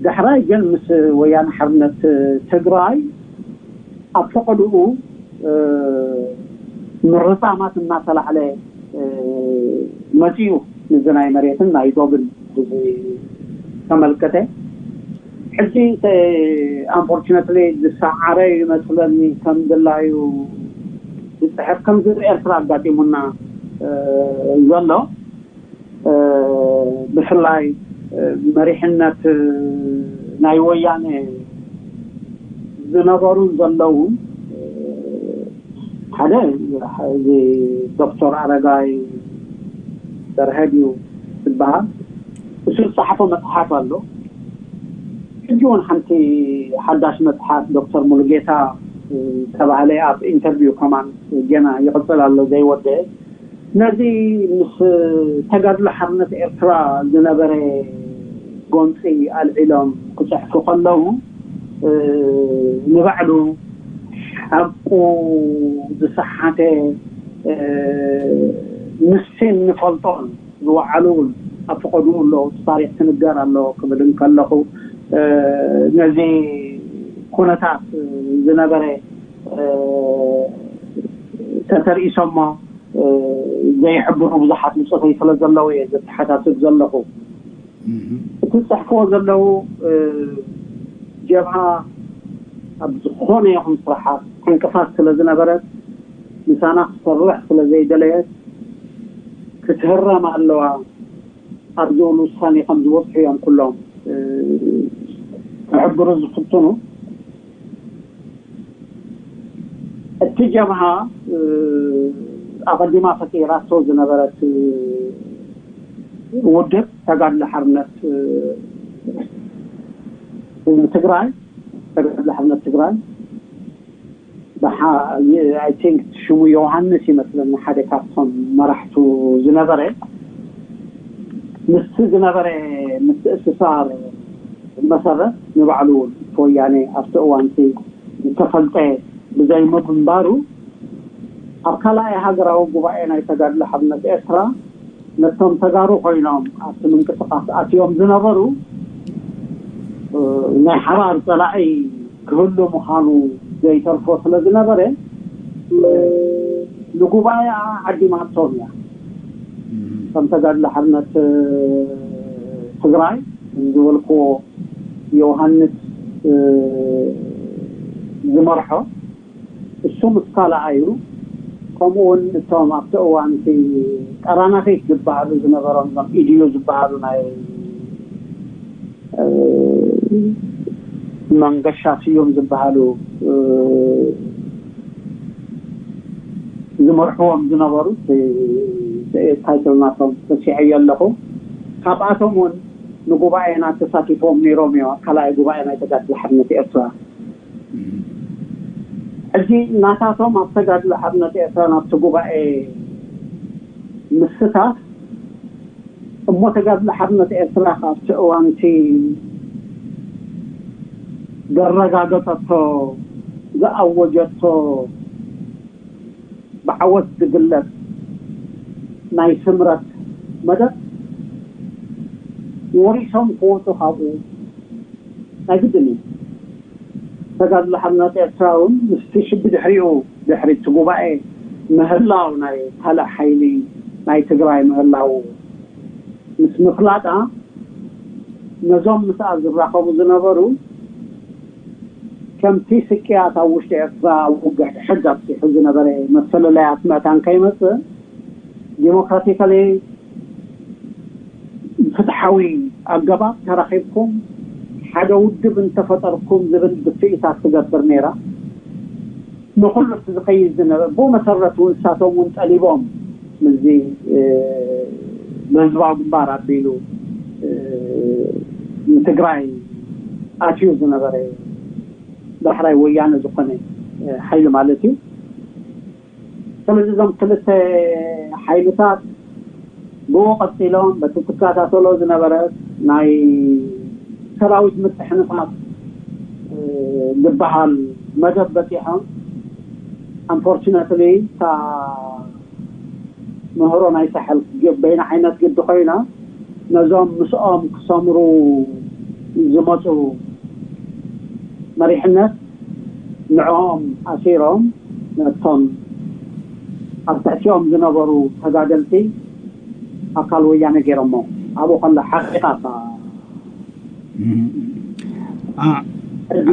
ዳሕራይ ግን ምስ ወያነ ሓርነት ትግራይ ኣብ ፈቐድኡ ምርጻማት እናተላዕለ መጺኡ፣ ንዚ ናይ መሬትን ናይ ዶብን ተመልከተ። ሕጂ ኣንፎርችነትሊ ዝሰዓረ ይመስለኒ፣ ከም ድላዩ ዝፅሕፍ ከም ዝብ ኤርትራ ኣጋጢሙና ዘሎ። ብፍላይ መሪሕነት ናይ ወያነ ዝነበሩ ዘለዉ፣ ሓደ እዚ ዶክተር ኣረጋይ በርሀ ድዩ ዝበሃል፣ እሱ ዝፀሓፎ መፅሓፍ ኣሎ። ሕጂ እውን ሓንቲ ሓዳሽ መፅሓፍ ዶክተር ሙሉጌታ ዝተባህለ ኣብ ኢንተርቪው ከማን ገና ይቕፅል ኣሎ ዘይወደአ። ነዚ ምስ ተጋድሎ ሓርነት ኤርትራ ዝነበረ ጎንፂ ኣልዒሎም ክፅሕፉ ከለዉ፣ ንባዕሉ ሓቁ ዝሰሓተ፣ ንስን ንፈልጦን ዝወዓሉ እውን ኣብ ፈቐድኡ ኣሎ፣ ታሪክ ትንገር ኣሎ ክብል እንከለኹ፣ ነዚ ኩነታት ዝነበረ ተተርኢሶሞ ዘይሕብሩ ብዙሓት ብፆተይ ስለ ዘለዉ እየ ዘተሓሳስብ ዘለኹ። እቲ ዝፅሕፍዎ ዘለዉ፣ ጀብሃ ኣብ ዝኾነ ይኹን ስራሓት ዕንቅፋት ስለ ዝነበረት፣ ምሳና ክትሰርሕ ስለ ዘይደለየት፣ ክትህረም ኣለዋ ኣብ ዝብል ውሳኔ ከም ዝበፅሑ እዮም ኩሎም ክሕብሩ ዝፍትኑ። እቲ ጀብሃ ኣቐዲማ ፈጢራቶ ዝነበረት ውድብ ተጋድሎ ሓርነት ትግራይ፣ ተጋድሎ ሓርነት ትግራይ፣ I think ሽሙ ዮሃንስ ይመስለኒ፣ ሓደ ካብቶም መራሕቱ ዝነበረ። ምስቲ ዝነበረ ምትእስሳር መሰረት፣ ንባዕሉ እውን ወያነ ኣብቲ እዋንቲ ዝተፈልጠ ብዘይምንባሩ፣ ኣብ ካልኣይ ሃገራዊ ጉባኤ ናይ ተጋድሎ ሓርነት ኤርትራ ነቶም ተጋሩ ኮይኖም ኣብቲ ምንቅስቃስ ኣትዮም ዝነበሩ፣ ናይ ሓባር ጸላኢ ክህሉ ምዃኑ ዘይተርፎ ስለ ዝነበረ፣ ንጉባኤኣ ዓዲማቶም እያ። ከም ተጋድሎ ሓርነት ትግራይ ዝበልክዎ፣ ዮሃንስ ዝመርሖ፣ እሱ ምስ ካልኣዩ፣ ከምኡ እውን እቶም ኣብቲ እዋን እቲ ጠራናፊት ዝበሃሉ ዝነበሮም፣ እዞም ኢድዩ ዝበሃሉ ናይ መንገሻ ስዩም ዝበሃሉ ዝመርሕዎም ዝነበሩ፣ ታይትል ናቶም ተሲዐዮ ኣለኹ። ካብኣቶም እውን ንጉባኤና ተሳቲፎም ነይሮም እዮም፣ ኣብ ካልኣይ ጉባኤ ናይ ተጋድሎ ሓርነት ኤርትራ። ሕጂ ናታቶም ኣብ ተጋድሎ ሓርነት ኤርትራ ናብቲ ጉባኤ ምስታፍ እሞ፣ ተጋድሎ ሓርነት ኤርትራ ካብቲ እዋንቲ ዘረጋገጸቶ፣ ዝኣወጀቶ ብዓወት ዝግለጽ ናይ ስምረት መደብ ወሪሶም ክወፁ ካብኡ ናይ ግድን እዩ። ተጋድሎ ሓርነት ኤርትራ እውን ምስቲ ሽቢ ድሕሪኡ፣ ድሕሪ እቲ ጉባኤ ምህላው ናይ ካልእ ሓይሊ ናይ ትግራይ ምህላው ምስ ምፍላጣ፣ ነዞም ምስኣ ዝራኸቡ ዝነበሩ ከምቲ ስቅያት ኣብ ውሽጢ ኤርትራ ኣብ ውግሕ ሕግ ኣብፂሑ ዝነበረ መፈለለያት መታን ከይመፅእ፣ ዲሞክራቲካሊ ፍትሓዊ ኣገባብ ተራኺብኩም ሓደ ውድብ እንተፈጠርኩም ዝብል ድፍኢታት ትገብር ነይራ። ንኹሉ እቲ ዝኸይድ ዝነበረ ብኡ መሰረት እውን ንሳቶም እውን ጠሊቦም ምስዚ ብህዝባዊ ግንባር ኣቢሉ ንትግራይ ኣትዩ ዝነበረ ዳሕራይ ወያነ ዝኾነ ሓይሊ ማለት እዩ። ስለዚ እዞም ክልተ ሓይልታት ብኡ ቀፂሎም በቲ ትከታተሎ ዝነበረት ናይ ሰራዊት ምትሕንፋት ዝበሃል መደብ በፂሖም። ኣንፎርችነትሊ እታ ምህሮ ናይ ሳሕል በይና ዓይነት ግዲ ኮይና፣ ነዞም ምስኦም ክሰምሩ ዝመፁ መሪሕነት ንዕኦም ኣሲሮም ነቶም ኣብ ትሕቲኦም ዝነበሩ ተጋደልቲ ኣካል ወያነ ገይሮሞ። ኣብኡ ከሎ ሓቂቓ እታ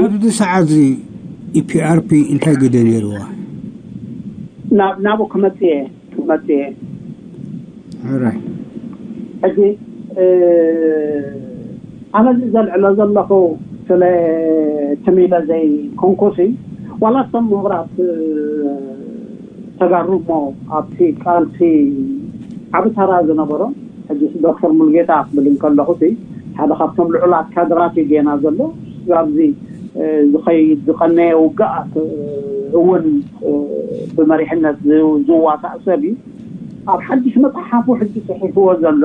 ኣብዚ ሰዓት እዚ ኢፒኣርፒ እንታይ ግደ ነይርዋ? ናብኡ ክመፅእ እየ ክመፅእ እየ። ሕጂ ኣነ እዚ ዘልዕሎ ዘለኹ ስለ ትም ኢለ ዘይኮንኩሲ፣ ዋላ እቶም ምሁራት ተጋሩ እሞ ኣብቲ ቃልሲ ዓቢ ተራ ዝነበሮም፣ ሕጂ ዶክተር ሙሉጌታ ክብል እንከለኹ ሓደ ካብቶም ልዑላት ካድራት እዩ ጌና ዘሎ። ኣብዚ ዝኸይድ ዝቐነየ ውግኣት እውን ብመሪሕነት ዝዋሳእ ሰብ እዩ። ኣብ ሓድሽ መፅሓፉ ሕጂ ፅሒፍዎ ዘሎ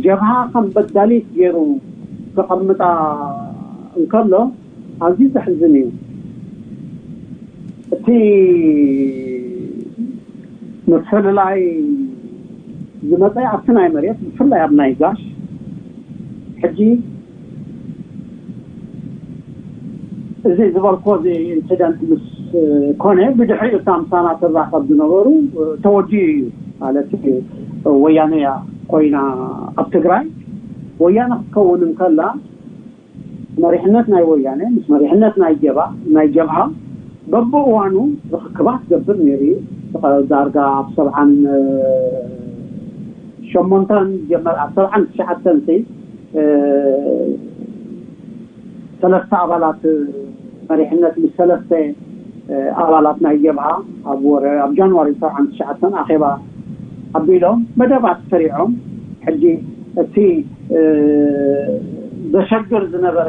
ጀብሃ ከም በዳሊት ገይሩ ከቐምጣ እንከሎ ኣዝዩ ዘሕዝን እዩ። እቲ ምፍልላይ ዝመፀ ኣብቲ ናይ መሬት፣ ብፍላይ ኣብ ናይ ጋሽ ሕጂ እዚ ዝበልኮ እዚ ኢንሲደንት ምስ ኮነ፣ ብድሕሪኡ እታ ምሳና ትራኸብ ዝነበሩ ተወዲኡ እዩ ማለት እዩ። ወያነ እያ ኮይና ኣብ ትግራይ። ወያነ ክትከውን እንከላ መሪሕነት ናይ ወያነ ምስ መሪሕነት ናይ ጀባ ናይ ጀብሃ በብእዋኑ ርኽክባት ገብር ነይሩ እዩ። ዳርጋ ኣብ ሰብዓን ሸሞንተን ጀመር ኣብ ሰብዓን ትሽዓተን ሰለስተ ኣባላት መሪሕነት ምስ ሰለስተ ኣባላት ናይ ጀብሃ ኣብ ወረ ኣብ ጃንዋሪ ሰብዓን ትሽዓተን ኣኼባ ኣቢሎም መደባት ሰሪዖም። ሕጂ እቲ ዘሸግር ዝነበረ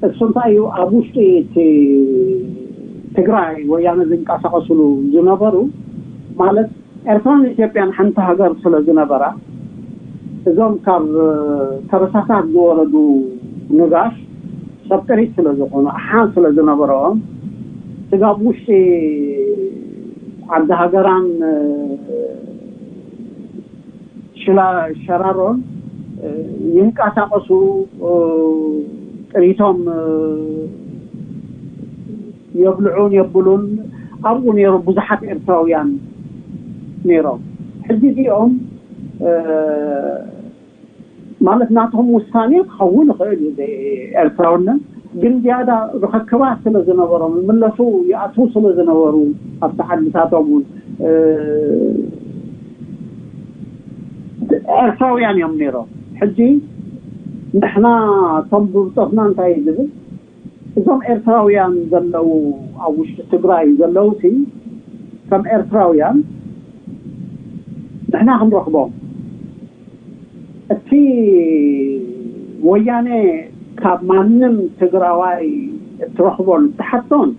እሱ እንታይ እዩ፣ ኣብ ውሽጢ እቲ ትግራይ ወያነ ዝንቀሳቐስሉ ዝነበሩ ማለት ኤርትራን ኢትዮጵያን ሓንቲ ሃገር ስለ ዝነበራ፣ እዞም ካብ ከበሳታት ዝወረዱ ነጋሽ ሰብ ጥሪት ስለ ዝኾኑ፣ ኣሓን ስለ ዝነበረኦም፣ ስጋብ ውሽጢ ዓዲ ሃገራን ሽራሮን ይንቀሳቐሱ፣ ጥሪቶም የብልዑን የብሉን። ኣብኡ ነይሩ ብዙሓት ኤርትራውያን ነይሮም። ሕጂ እዚኦም ማለት ናቶም ውሳኔ ክኸውን ይኽእል እዩ ኤርትራውነት፣ ግን ዝያዳ ርኽክባት ስለ ዝነበሮም ይምለሱ ይኣትዉ ስለ ዝነበሩ ኣብቲ ዓድታቶም እውን ኤርትራውያን እዮም ነይሮም። ሕጂ ንሕና እቶም ብብፆትና እንታይ እዩ ዝብል፣ እዞም ኤርትራውያን ዘለዉ ኣብ ውሽጢ ትግራይ ዘለዉ ሲ ከም ኤርትራውያን ንሕና ክንረኽቦም እቲ ወያነ ካብ ማንም ትግራዋይ እትረኽቦን እትሓቶን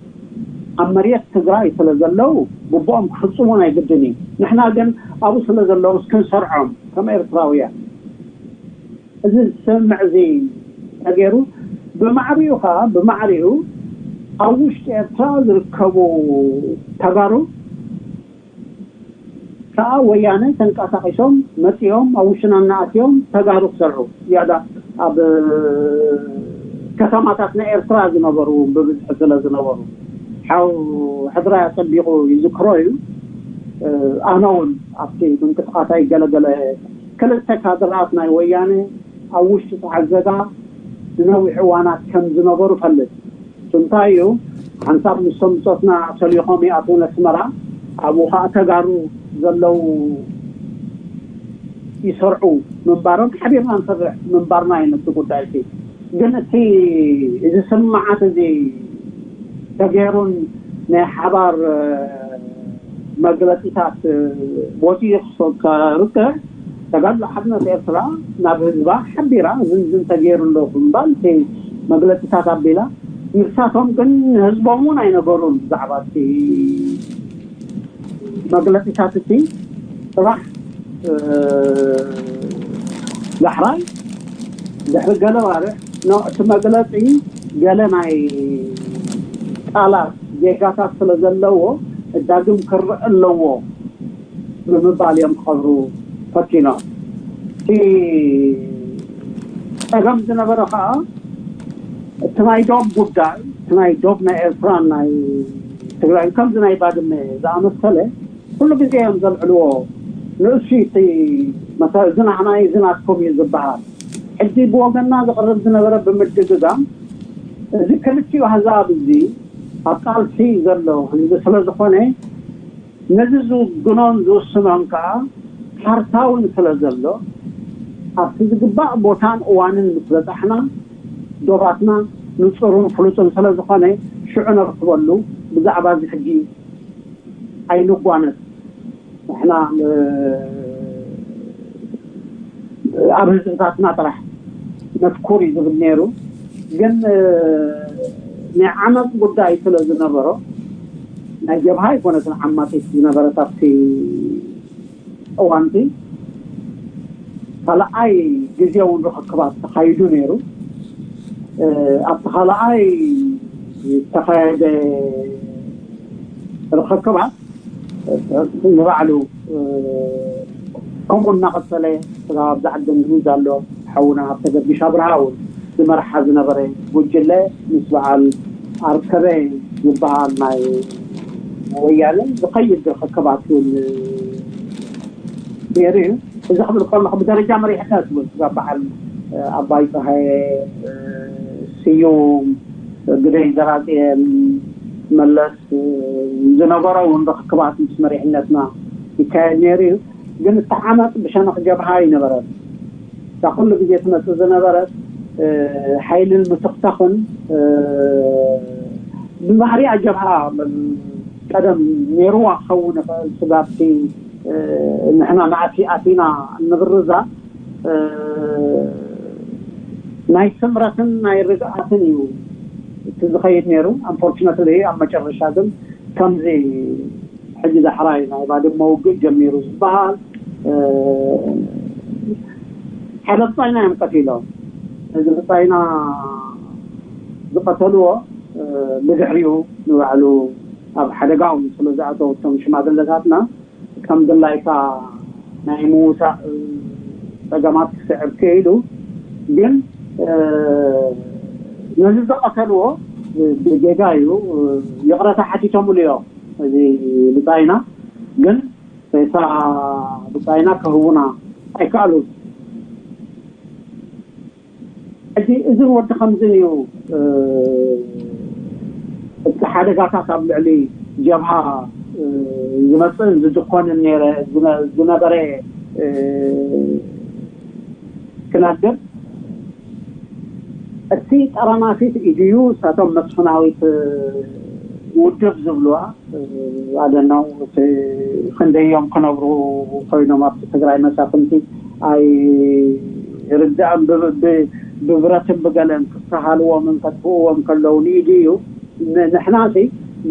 ኣብ መሬት ትግራይ ስለ ዘለዉ ግቡኦም ክፍፅሙ ናይ ግድን እዩ። ንሕና ግን ኣብኡ ስለ ዘለዉ እስክንሰርዖም ከም ኤርትራውያን እዚ ዝስምዕ እዚ ተገይሩ ብማዕሪኡ ከዓ ብማዕሪኡ ኣብ ውሽጢ ኤርትራ ዝርከቡ ተጋሩ ከዓ ወያነ ተንቀሳቂሶም መፂኦም ኣብ ውሽና እናኣትዮም ተጋሩ ክሰርሑ ዝያዳ ኣብ ከተማታት ናይ ኤርትራ ዝነበሩ እውን ብብዝሒ ስለ ዝነበሩ ሓው ሕድራይ ኣፀቢቑ ይዝክሮ እዩ። ኣነ እውን ኣብቲ ምንቅስቃሳይ ገለገለ ክልተ ካድራት ናይ ወያነ ኣብ ውሽጢ ተዓዘጋ ንነዊሕ እዋናት ከም ዝነበሩ ፈልጥ። እንታይ እዩ ሓንሳብ ምስቶም ብፆትና ሰሊኾም ይኣትዉ ነስመራ ኣብኡ ከዓ ተጋሩ ዘለዉ ይሰርዑ ምንባሮም ሓቢርና ንሰርሕ ምንባርና እዩ ነቲ ጉዳይ እቲ ግን እቲ እዚ ስምዓት እዚ ተገይሩን ናይ ሓባር መግለፂታት ወፂኡ ክርቅዕ ተጋድሎ ሓድነት ኤርትራ ናብ ህዝባ ሓቢራ ዝንዝን ተገይሩ ኣሎ ብምባል እቲ መግለፂታት ኣቢላ ንሳቶም ግን ንህዝቦም እውን ኣይነገሩን ብዛዕባ እቲ መግለፂታት እቲ ፅባሕ ዳሕራይ ድሕሪ ገለ ባርዕ እቲ መግለፂ ገለ ናይ ቃላት ጌጋታት ስለ ዘለዎ ዳግም ክረአ ኣለዎ ብምባል እዮም ክኸብሩ ፈቲኖም። እቲ ፀገም ዝነበረ ከዓ እቲ ናይ ዶብ ጉዳይ፣ እቲ ናይ ዶብ ናይ ኤርትራን ናይ ትግራይ ከምዚ ናይ ባድመ ዝኣመሰለ ኩሉ ግዜ እዮም ዘልዕልዎ። ንእሱ እቲ መሰ- እዚ ናሕና እዩ፣ እዚ ናትኩም እዩ ዝበሃል። ሕጂ ብወገንና ዝቕርብ ዝነበረ ብምድግጋም እዚ ክልቲኡ ኣህዛብ እዚ ኣብ ቃልሲ ዘሎ ህዝቢ ስለ ዝኾነ ነዚ ዝውግኖን ዝውስኖን ከዓ ካርታ እውን ስለ ዘሎ ኣብቲ ዝግባእ ቦታን እዋንን ምስ በፃሕና ዶባትና ንፁሩን ፍሉጥን ስለ ዝኾነ ሽዑ ነርክበሉ። ብዛዕባ እዚ ሕጂ ኣይንጓነጽ። ንሕና ኣብ ህዝብታትና ጥራሕ ነትኩር እዩ ዝብል ነይሩ። ግን ናይ ዓመፅ ጉዳይ ስለ ዝነበሮ ናይ ጀብሃ ኣይኮነትን ዓማፂት ዝነበረት ኣብቲ እዋንቲ ካልኣይ ግዜ እውን ርኽክባት ተኻይዱ ነይሩ። ኣብቲ ካልኣይ ዝተኻየደ ርኽክባት ንባዕሉ ከምኡ እናቐፀለ ስጋብ ኣብዚ ዓዲ እንግሊዝ ኣሎ ሓውና ሃብተ ገርጊሽ ኣብርሃ እውን ዝመርሓ ዝነበረ ጉጅለ ምስ በዓል ኣርከበ ዝበሃል ናይ ወያነ ዝኸይድ ርኽክባት እውን ነይሩ እዩ። እዚ ክብል ከለኹ ብደረጃ መሪሕነት እውን ስጋብ በዓል ኣባይ ፀሃየ፣ ስዩም፣ ግደይ ዘራፅየን፣ መለስ ዝነበሮ እውን ርኽክባት ምስ መሪሕነትና ይካየድ ነይሩ እዩ። ግን እቲ ዓመፅ ብሸነኽ ጀብሃ ኣይነበረን። እታ ኩሉ ግዜ ትመፅእ ዝነበረት ሓይልን ምትኽታኽን ብባህሪኣ ጀብሃ ቀደም ነይርዋ ክኸውን ይኽእል። ስጋብቲ ንሕና ናእቲ ኣቲና እንብርዛ ናይ ስምረትን ናይ ርግኣትን እዩ እቲ ዝኸይድ ነይሩ። ኣንፎርችነትሊ ኣብ መጨረሻ ግን ከምዚ ሕጂ ዳሕራይ ናይ ባድመ ውግእ ጀሚሩ ዝበሃል ሓደ ብጻይና እዮም ቀቲሎም። እዚ ብጻይና ዝቐተልዎ ብድሕሪኡ ንባዕሉ ኣብ ሓደጋ እውን ስለ ዝኣተው እቶም ሽማግለታትና ከም ድላይካ ናይ ምውሳእ ጸገማት ክስዕብ ክኢሉ። ግን ነዚ ዝቐተልዎ ብጌጋ እዩ። ይቕረታ ሓቲቶምሉ እዮም። እዚ ብጻይና ግን ሬሳ ብጻይና ክህቡና ኣይከኣሉን። ሕጂ እዝን ወዲ ከምዝን እዩ። እቲ ሓደጋታት ኣብ ልዕሊ ጀብሃ ዝመፅእን ዝድኮንን ዝነበረ ክነግር፣ እቲ ጠረናፊት ኢድዩ እሳቶም መስፍናዊት ውድብ ዝብልዋ ኣደናው ክንደዮም ክነብሩ ኮይኖም ኣብቲ ትግራይ መሳፍንቲ ኣይርዳእን ብብረትን ብገለን ክስተሃልዎምን ከጥፍእዎም ከለዉ ንኢዱ እዩ። ንሕና ሲ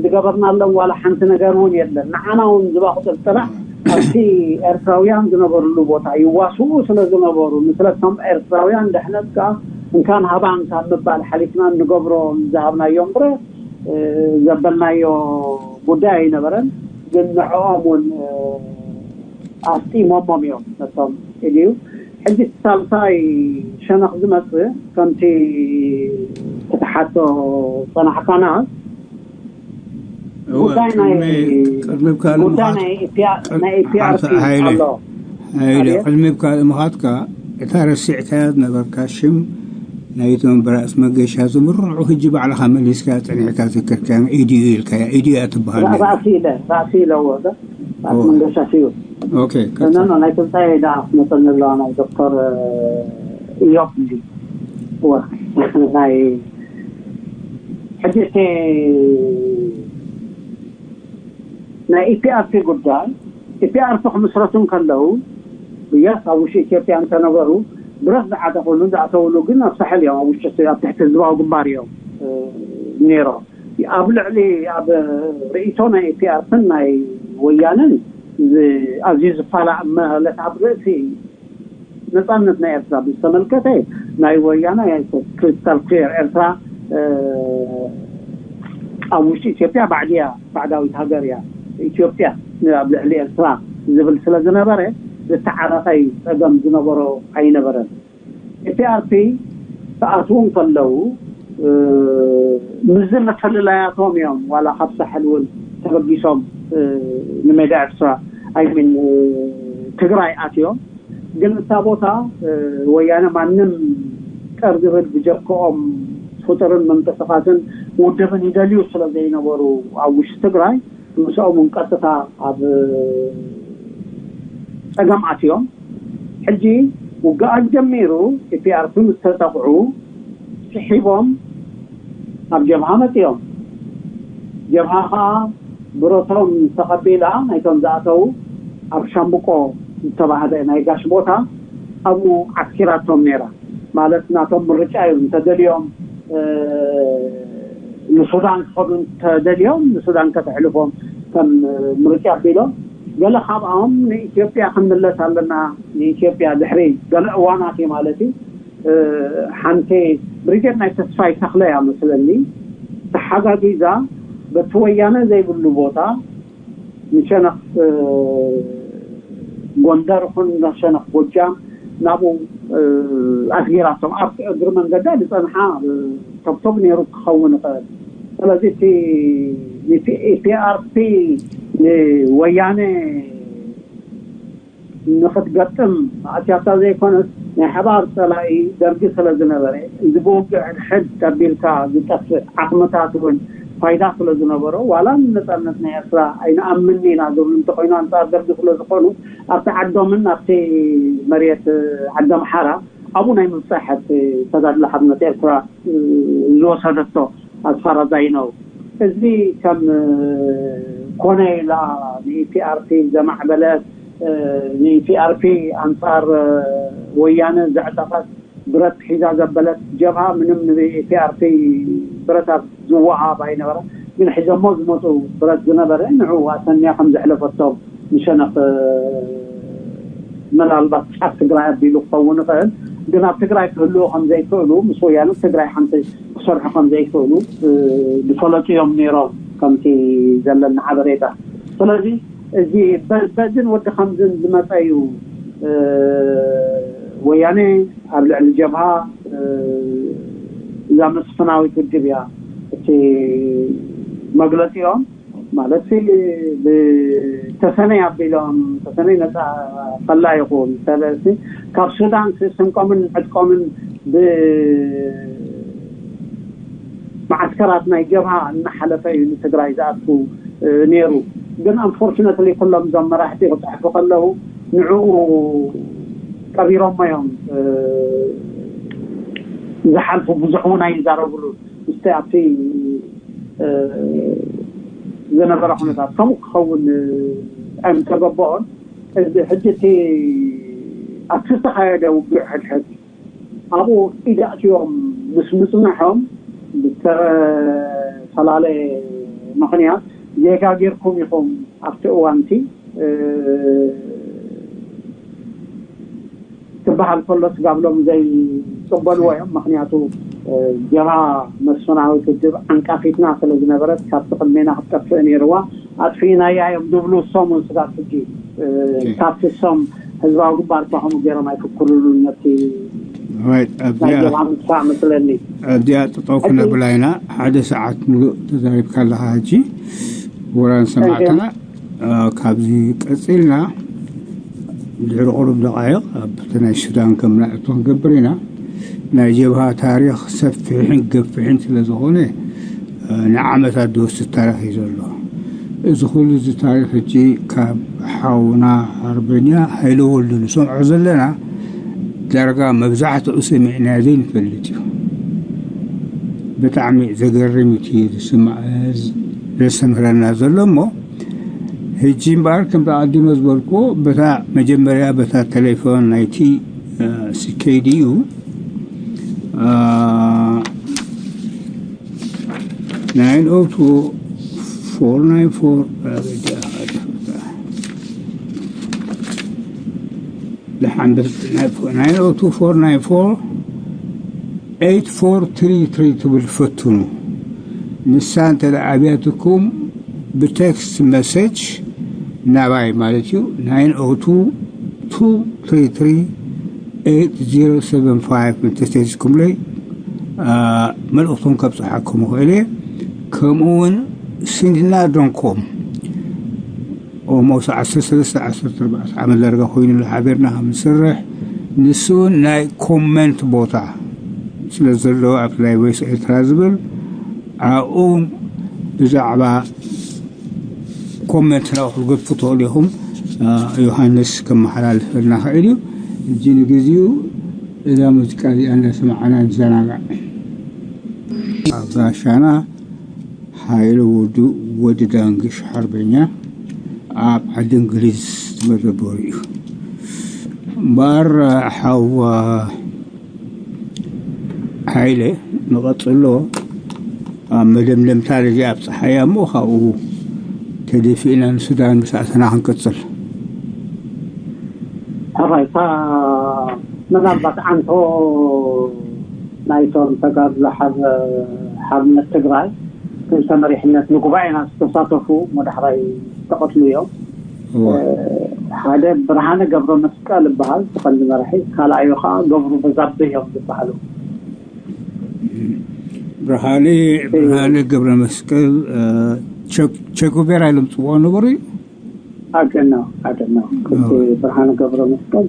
ዝገበርናሎም ዋላ ሓንቲ ነገር እውን የለን። ንዓና እውን ዝባቁጥር ጥራሕ ኣብቲ ኤርትራውያን ዝነበርሉ ቦታ ይዋስኡ ስለ ዝነበሩ ምስለቶም ኤርትራውያን ድሕነት ከዓ እንካን ሃባን ካብ ምባል ሓሊፍና እንገብሮ ዝሃብናዮም ብረት ዘበልናዮ ጉዳይ ኣይነበረን። ግን ንዕኦም እውን ኣስጢሞሞም እዮም ነቶም ኢሉ እዩ። ሕጂ ሳልሳይ ሸነኽ ዝመፅእ ከምቲ ክትሓቶ ፀናሕካና ጉዳይ ናይ ጉዳይ ናይ ኢፒኣር ኣሎ። ቅድሚ ካልእ ምኻትካ እታ ረሲዕካያ ዝነበርካ ሽም ናይቶም ብራእሲ መገሻ ዝምርዑ ሕጂ ባዕልኻ መሊስካ ፀኒሕካ ዘከርካያ ኢዲዩ ኢልካያ። ኢዲዩ እያ ትበሃል ነይራ። ራእሲ ኢለ ራእሲ ኢለዎ ራእሲ መንገሻ ስዩ። ኦኬ፣ ቀጥታ። ኖ፣ ኖ፣ ናይ ትንሳኤ ደኣ ክትመፀኒ ኣለዋ ናይ ዶክተር እዮብ እንዲ ናይ ሕጂ እቲ ናይ ኢፒኣርቲ ጉዳይ ኢፒኣርቲ ክምስረቱ እንከለዉ ብያስ ኣብ ውሽጢ ኢትዮጵያ እንተነበሩ ብረት ዝዓጠቕሉ ዝኣተውሉ ግን ኣብ ሳሕል እዮም። ኣብ ውሽጢ ኣብ ትሕቲ ህዝባዊ ግንባር እዮም ነይሮም። ኣብ ልዕሊ ኣብ ርእይቶ ናይ ኢፒኣርትን ናይ ወያነን ዝ- ኣዝዩ ዝፋላእ ማለት ኣብ ርእሲ ነፃነት ናይ ኤርትራ ብዝተመልከተ ናይ ወያነ ክሪስታል ክሊር። ኤርትራ ኣብ ውሽጢ ኢትዮጵያ ባዕድያ ባዕዳዊት ሃገር እያ ኢትዮጵያ ኣብ ልዕሊ ኤርትራ ዝብል ስለ ዝነበረ ዝተዓረቐይ ፀገም ዝነበሮ ኣይነበረን። ኤፒኣርፒ ክኣትዉ እንከለዉ ምስዚ ምፍልላያቶም እዮም ዋላ ካብ ሳሕል እውን ተበጊሶም ንሜዳ ኤርትራ ኣይሚን ትግራይ ኣትዮም። ግን እታ ቦታ ወያነ ማንም ጠር ዝብል ብጀክኦም ፍጡርን ምንቅስቃስን ውድብን ይደልዩ ስለ ዘይነበሩ ኣብ ውሽጢ ትግራይ ምስኦም እውን ቀጥታ ኣብ ፀገም ኣትዮም። ሕጂ ውግኣት ጀሚሩ። ኢፒኣርፒ ምስ ተጠቕዑ ስሒቦም ኣብ ጀብሃ መፅዮም። ጀብሃ ከዓ ብረቶም ተቐቢላ ናይቶም ዝኣተዉ ኣብ ሻምብቆ ዝተባህለ ናይ ጋሽ ቦታ ኣብኡ ዓስኪራቶም ነይራ። ማለት ናቶም ምርጫ እዩ። እንተደልዮም ንሱዳን ክኸዱ እንተደልዮም ንሱዳን ከተሕልፎም ከም ምርጫ ኣቢሎም፣ ገለ ካብኦም ንኢትዮጵያ ክንምለስ ኣለና፣ ንኢትዮጵያ ድሕሪ ገለ እዋናት እዩ ማለት እዩ። ሓንቲ ብሪጌድ ናይ ተስፋይ ተኽለ እያ መስለኒ ተሓጋጊዛ በቲ ወያነ ዘይብሉ ቦታ ንሸነኽ ጎንደር ኹን ንሸነኽ ጎጃም ናብኡ ኣስጊራቶም ኣብ እግሪ መንገዳ ዝፀንሓ ተብተብ ነይሩ ክኸውን ይኽእል። ስለዚ እቲ ኢፒኣርፒ ንወያነ ንክትገጥም ኣእትያታ ዘይኮነስ ናይ ሓባር ፀላኢ ደርጊ ስለ ዝነበረ እዚ ብውግእ ሕድሕድ ተቢልካ ዝጠፍእ ዓቕምታት እውን ፋይዳ ስለ ዝነበሮ ዋላ ንነፃነት ናይ ኤርትራ ኣይንኣምን ኢና ዝብሉ እንተኮይኑ ኣንፃር ደርጊ ስለ ዝኾኑ ኣብቲ ዓዶምን ኣብቲ መሬት ዓዲ ኣምሓራ ኣብኡ ናይ ምብፃሕ ተጋድሎ ሓርነት ኤርትራ ዝወሰደቶ ኣስፋራዛይ ነው። እዚ ከም ኮነ ኢላ ንኢፒኣርፒ ዘማዕበለት ንኢፒኣርፒ ኣንፃር ወያነ ዘዕጠቐት ብረት ሒዛ ዘበለት ጀብሃ ምንም ንኢፒኣርፒ ብረታት ዝወሃብ ኣይነበረ። ግን ሒዘሞ ዝመፁ ብረት ዝነበረ ንዑ ኣሰንያ ከም ዘሕለፈቶም ንሸነኽ ምናልባት ጫፍ ትግራይ ኣቢሉ ክኸውን ይኽእል። ግን ኣብ ትግራይ ክህልዎ ከም ዘይክእሉ ምስ ወያነ ትግራይ ሓንቲ ክሰርሑ ከም ዘይክእሉ ዝፈለጡ እዮም ነይሮም ከምቲ ዘለኒ ሓበሬታ። ስለዚ እዚ በዝን ወዲ ከምዝን ዝመፀ እዩ። ወያነ ኣብ ልዕሊ ጀብሃ እዛ መስፍናዊት ውድብ እያ እቲ መግለፂኦም ማለት ብተሰነይ ኣቢሎም ተሰነይ ነፃ ፈላ ይኹን ሰለሲ ካብ ሱዳን ስንቆምን ዕጥቆምን ብመዓስከራት ናይ ጀብሃ እናሓለፈ እዩ ንትግራይ ዝኣቱ ነይሩ። ግን ኣንፎርችነትሊ ኩሎም እዞም መራሕቲ ክፅሕፉ ከለዉ ንዕኡ ቀቢሮሞ እዮም ዝሓልፉ። ብዙሕ እውን ኣይዛረብሉ ምስቲ ኣብቲ ዝነበረ ኩነታት ከምኡ ክኸውን ኣይምተገበኦን። ሕጂ እቲ ኣብቲ ዝተኻየደ ውግእ ሕድሕድ ኣብኡ ኢድ ኣእትዮም ምስ ምፅንሖም ብዝተፈላለየ ምኽንያት ጌጋ ጌርኩም ኢኹም ኣብቲ እዋንቲ ክበሃል ከሎ ስጋብ ሎም ዘይቅበልዎ እዮም። ምክንያቱ ጀብሃ መስፍናዊት ውድብ ዓንቃፊትና ስለ ዝነበረት ካብቲ ቅድሜና ክትጠፍእ ነይርዋ ኣጥፊእናያ እዮም ዝብሉ እሶም እውን ስጋብ ሕጂ ካብቲ እሶም ህዝባዊ ግንባር እኳ ከምኡ ገይሮም ኣይፍክሩሉን ነቲ ናይ ጀብሃ ምጥፋእ መስለኒ። ኣብዚኣ ጠጠው ክነብላ ኢና። ሓደ ሰዓት ምሉእ ተዛሪብካ ኣለካ ሕጂ። ክቡራን ሰማዕትና ካብዚ ቀፂልና ድሕሪ ቁሩብ ደቃይቕ ኣብቲ ናይ ሱዳን ከም ንዕቶ ክንገብር ኢና። ናይ ጀብሃ ታሪኽ ሰፊሕን ገፊሕን ስለ ዝኾነ ንዓመታት ዝወስድ ታሪኽ እዩ ዘሎ። እዚ ኩሉ እዚ ታሪኽ ሕጂ ካብ ሓውና ሓርበኛ ሃይለ ወልዱ ንሰምዖ ዘለና ዳርጋ መብዛሕትኡ ሰሚዕናዮ ዘይንፈልጥ እዩ። ብጣዕሚ ዘገርም እቲ ዘስተምህረና ዘሎ እሞ ሕጂ እምበኣር ከምቲ ኣቐዲመ ዝበልኩዎ በታ መጀመርያ በታ ቴሌፎን ናይቲ ሲኬዲ እዩ ናይን ኦቱ ፎር ናይን ፎር ደሓን፣ ናይን ኦ ቱ ፎር ናይን ፎር ኤይት ፎር ትሪ ትሪ ትብል ፈትኑ። ንሳ እንተ ኣብያትኩም ብቴክስት መሴጅ ናባይ ማለት እዩ፣ ናይን ኦ ቱ ቱ ትሪ ትሪ ኤይት ዜሮ ሰቨን ፋይቭ እንተተቲስኩምለይ መልእኽቶም ከብፅሓኩም ይኽእል እየ። ከምኡ እውን ሲንድና ዶንኮም ኦሞስ ዓሰርተ ሰለስተ ዓሰርተ ኣርባዕተ ዓመት ዳርጋ ኮይኑ ኣሎ ሓቢርና ከም ንሰርሕ፣ ንሱ እውን ናይ ኮመንት ቦታ ስለ ዘለዎ ኣብቲ ናይ ቮይስ ኤርትራ ዝብል ኣብኡ ብዛዕባ ኮመንት ናብኡ ክትገድፉ ትኽእሉ ኢኹም። ዮሃንስ ከመሓላልፈልና ክእል እዩ። እጂ ንግዚኡ እዛ ሙዚቃ እዚኣ እንዳሰማዕና ንዘናጋዕ። ኣብ ጋሻና ሓይለ ወዱ ወዲ ዳንግሽ ሓርበኛ ኣብ ዓዲ እንግሊዝ መደበሩ እዩ። እምበኣር ሓው ሓይለ ንቐጽሎ ኣብ መደምደምታ ደረጃ ኣብጽሓያ እሞ ካብኡ ተደፊእና ንሱዳን ምስ ኣተና ክንቅጽል። ሕራይ እታ ምናልባት ዓንቶ ናይቶም ተጋድሎ ሓርነት ትግራይ ክልተ መሪሕነት ንጉባኤና ዝተሳተፉ እሞ ዳሕራይ ዝተቐትሉ እዮም። ሓደ ብርሃነ ገብረ መስቀል ይበሃል፣ ቀንዲ መራሒ፣ ካልኣዩ ከዓ ገብሩ በዛብህ እዮም ዝበሃሉ። ብርሃነ ብርሃነ ገብረ መስቀል ቸጉቤራ ኢሎም ፅውዖ ነበሩ እዩ። ኣገና ኣገና እቲ ብርሃነ ገብረ መስቀል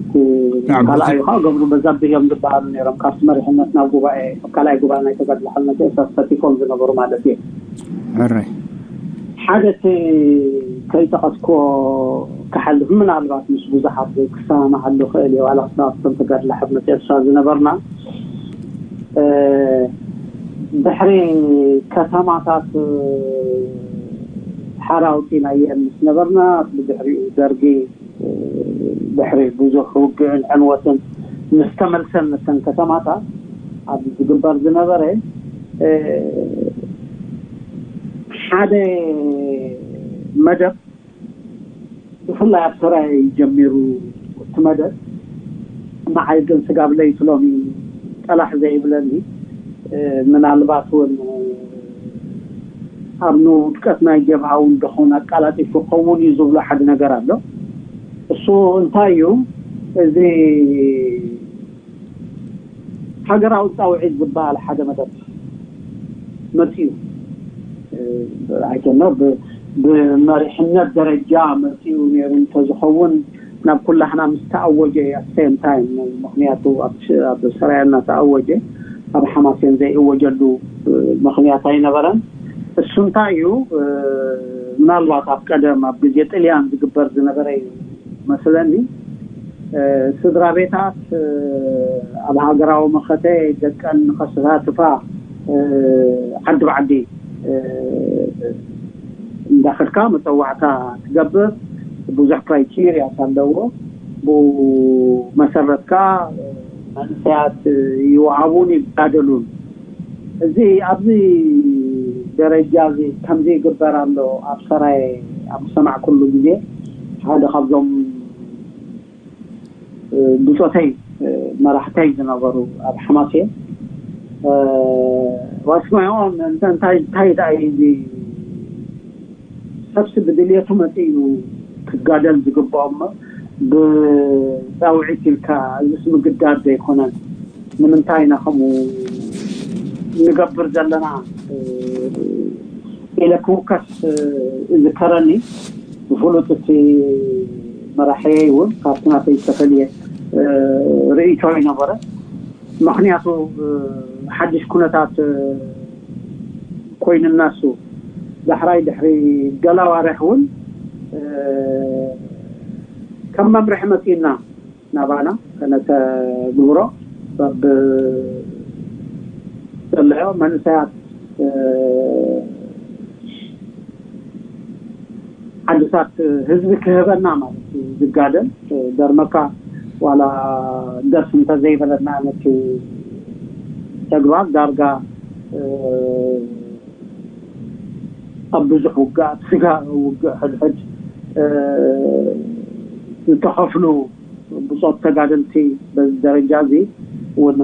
ካልኣዩ ከዓ ገብሩ በዛብህ እዮም ዝበሃሉ ነይሮም። ካብቲ መሪሕነት ናብ ጉባኤ፣ ካልኣይ ጉባኤ ናይ ተጋድሎ ሓርነት ኤርትራ ተሳቲፎም ዝነበሩ ማለት እዩ። ሕራይ ሓደ እቲ ከይጠቐስኮ ክሓልፍ ምናልባት ምስ ብዙሓት ክሰማማዓሉ ክእል እየ። ዋላ ክሳብ ኣብቶም ተጋድሎ ሓርነት ኤርትራ ዝነበርና ድሕሪ ከተማታት ሓራ ኣውፂናየን ምስ ነበርና፣ ብድሕሪኡ ደርጊ ድሕሪ ብዙሕ ውግእን ዕንወትን ምስ ተመልሰን ነተን ከተማታት ኣብ ዝግበር ዝነበረ ሓደ መደብ ብፍላይ ኣብ ሰራየ ጀሚሩ እቲ መደብ ንዓይ ግን ስጋብ ለይቲ ሎሚ ጠላሕ ዘይብለኒ ምናልባት እውን ኣብ ንውድቀት ናይ ጀብሃ እውን ደኾን ኣቃላጢፉ ክኸውን እዩ ዝብሎ ሓደ ነገር ኣሎ። እሱ እንታይ እዩ? እዚ ሃገራዊ ፃውዒት ዝበሃል ሓደ መደብ መፅኡ ኣይተኖ ብመሪሕነት ደረጃ መፅኡ ነይሩ እንተዝኸውን ናብ ኩላህና ምስ ተኣወጀ at same time፣ ምክንያቱ ኣብ ሰራየ እናተኣወጀ ኣብ ሓማሴን ዘይእወጀሉ ምክንያት ኣይነበረን። እሱ እንታይ እዩ? ምናልባት ኣብ ቀደም ኣብ ግዜ ጥልያን ዝግበር ዝነበረ እዩ መስለኒ። ስድራ ቤታት ኣብ ሃገራዊ መኸተ ደቀን ንኸሳትፋ ዓዲ ብዓዲ እንዳኸድካ መፀዋዕታ ትገብር። ብዙሕ ክራይቴሪያት ኣለዎ። ብኡ መሰረት ከዓ መንእሰያት ይወሃቡን ይጋደሉን። እዚ ኣብዚ ደረጃ እዚ ከምዚ ይግበር ኣሎ ኣብ ሰራየ ኣብ ዝሰማዕኩሉ ግዜ ሓደ ካብዞም ብፆተይ መራሕተይ ዝነበሩ ኣብ ሓማሴን ዋስማኦም እንታይ እንታይ ደኣ እዩ እዚ ሰብሲ ብድልየቱ መፂኡ ክጋደል ዝግብኦ እሞ ብፃውዒት ኢልካ እዚስ ምግዳድ ዘይኮነን ንምንታይ ኢና ከምኡ ንገብር ዘለና ኢለ ክውከስ ዝከረኒ ብፍሉጥ እቲ መራሕየይ እውን ካብቲ ናተይ ዝተፈልየ ርእይቶ ይነበረ። ምክንያቱ ሓድሽ ኩነታት ኮይንና እሱ ዳሕራይ ድሕሪ ገላዋርሕ እውን ከም መምርሒ መፂና ናባና ከነተግብሮ በብ ዘለዮ መንእሰያት ዓድታት ህዝቢ ክህበና ማለት እዩ ዝጋደል። ደርመካ ዋላ ደስ እንተዘይበለና ነቲ ተግባር ዳርጋ ኣብ ብዙሕ ውግኣት ስጋ ውግእ ሕድሕድ ዝተኸፍሉ ብጾት ተጋደልቲ በዚ ደረጃ እዚ እውን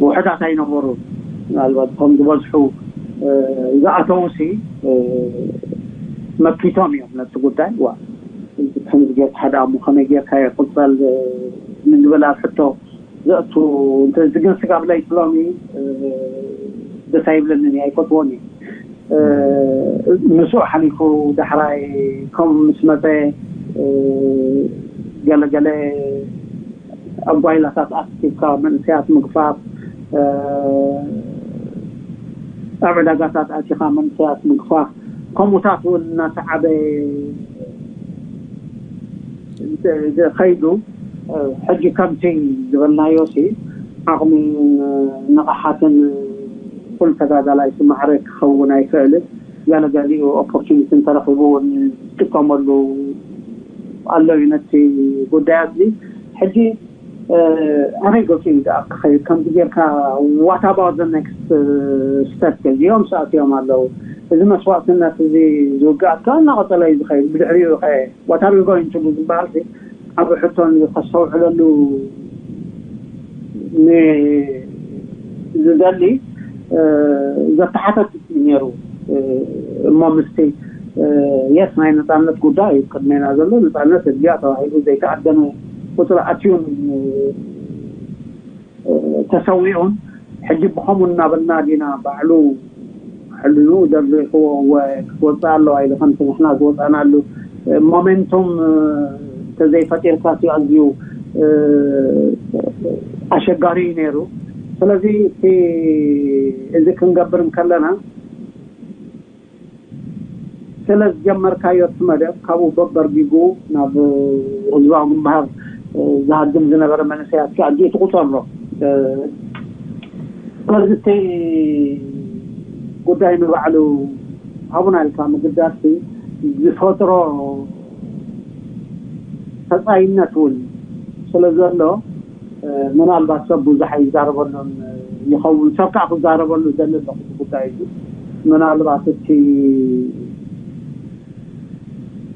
ውሕዳት ኣይነበሩ። ምናልባት ከም ዝበዝሑ ዝኣተውሲ መኪቶም እዮም ነቲ ጉዳይ። ዋ ከምዚ ጌርካ ሓደ ኣሞ ከመይ ጌርካ ይቕጸል ንዝብል ኣብ ሕቶ ዘእቱ እንተዝግን ስጋብ ለይቲ ሎሚ ደስ ኣይብለንን እዩ፣ ኣይፈትዎን እዩ። ምስኡ ሓሊፉ ዳሕራይ ከም ምስ መፀ ገለገለ ኣብ ጓይላታት ኣኪብካ መንእሰያት ምግፋፍ፣ ኣብ ዕዳጋታት ኣቲኻ መንእሰያት ምግፋፍ፣ ከምኡታት እውን እናሰዓበ ከይዱ። ሕጂ ከምቲ ዝበልናዮ ሲ ዓቕምን ንቕሓትን ኩሉ ተጋዳላይ ማዕረ ክኸውን ኣይክእልን። ገለገሊኡ ኦፖርቹኒቲ እንተረኺቡ እውን ዝጥቀመሉ ኣሎ እዩ ነቲ ጉዳያት እዚ። ሕጂ ኣበይ ገፁ እዩ ደኣ ክኸይድ ከምዚ ጌርካ? What about the next step? እዚኦም ሰኣትዮም ኣለዉ። እዚ መስዋእትነት እዚ ዝውግኣት ከዓ እናቐፀለ እዩ ዝኸይድ። ብድሕሪኡ ከ what are we going to do ዝበሃል ዓብ ሕቶን ከስተውዕለሉ ዝደሊ ዘተሓተት ነይሩ። እሞ ምስቲ የስ ናይ ነፃነት ጉዳይ እዩ ቅድሜና ዘሎ። ነፃነት እዚኣ ተባሂሉ ዘይተኣደነ ቁፅሪ ኣትዩን ተሰዊኡን ሕጂ ብኸምኡ እናበልና ዲና ባዕሉ ሕልኑ ደሪኽዎ ክወፅእ ኣለዋ ኢሉ ከምቲ ንሕና ዝወፃእናሉ ሞሜንቶም እንተዘይፈጢርካ ሲ ኣዝዩ ኣሸጋሪ እዩ ነይሩ። ስለዚ እቲ እዚ ክንገብር እንከለና ስለ ዝጀመርካዮ እቲ መደብ ካብኡ በበርጊጉ ናብ ህዝባዊ ግንባር ዝሃድም ዝነበረ መንእሰያት ኣዲኡ ትቁፀሮ። ስለዚ እቲ ጉዳይ ንባዕሉ ሃቡና ኢልካ ምግዳስ ዝፈጥሮ ተፃይነት እውን ስለ ዘሎ ምናልባት ሰብ ብዙሕ ኣይዛረበሉን ይኸውን። ሰብ ከዓ ክዛረበሉ ዘለ ኣለኹ ጉዳይ እዩ። ምናልባት እቲ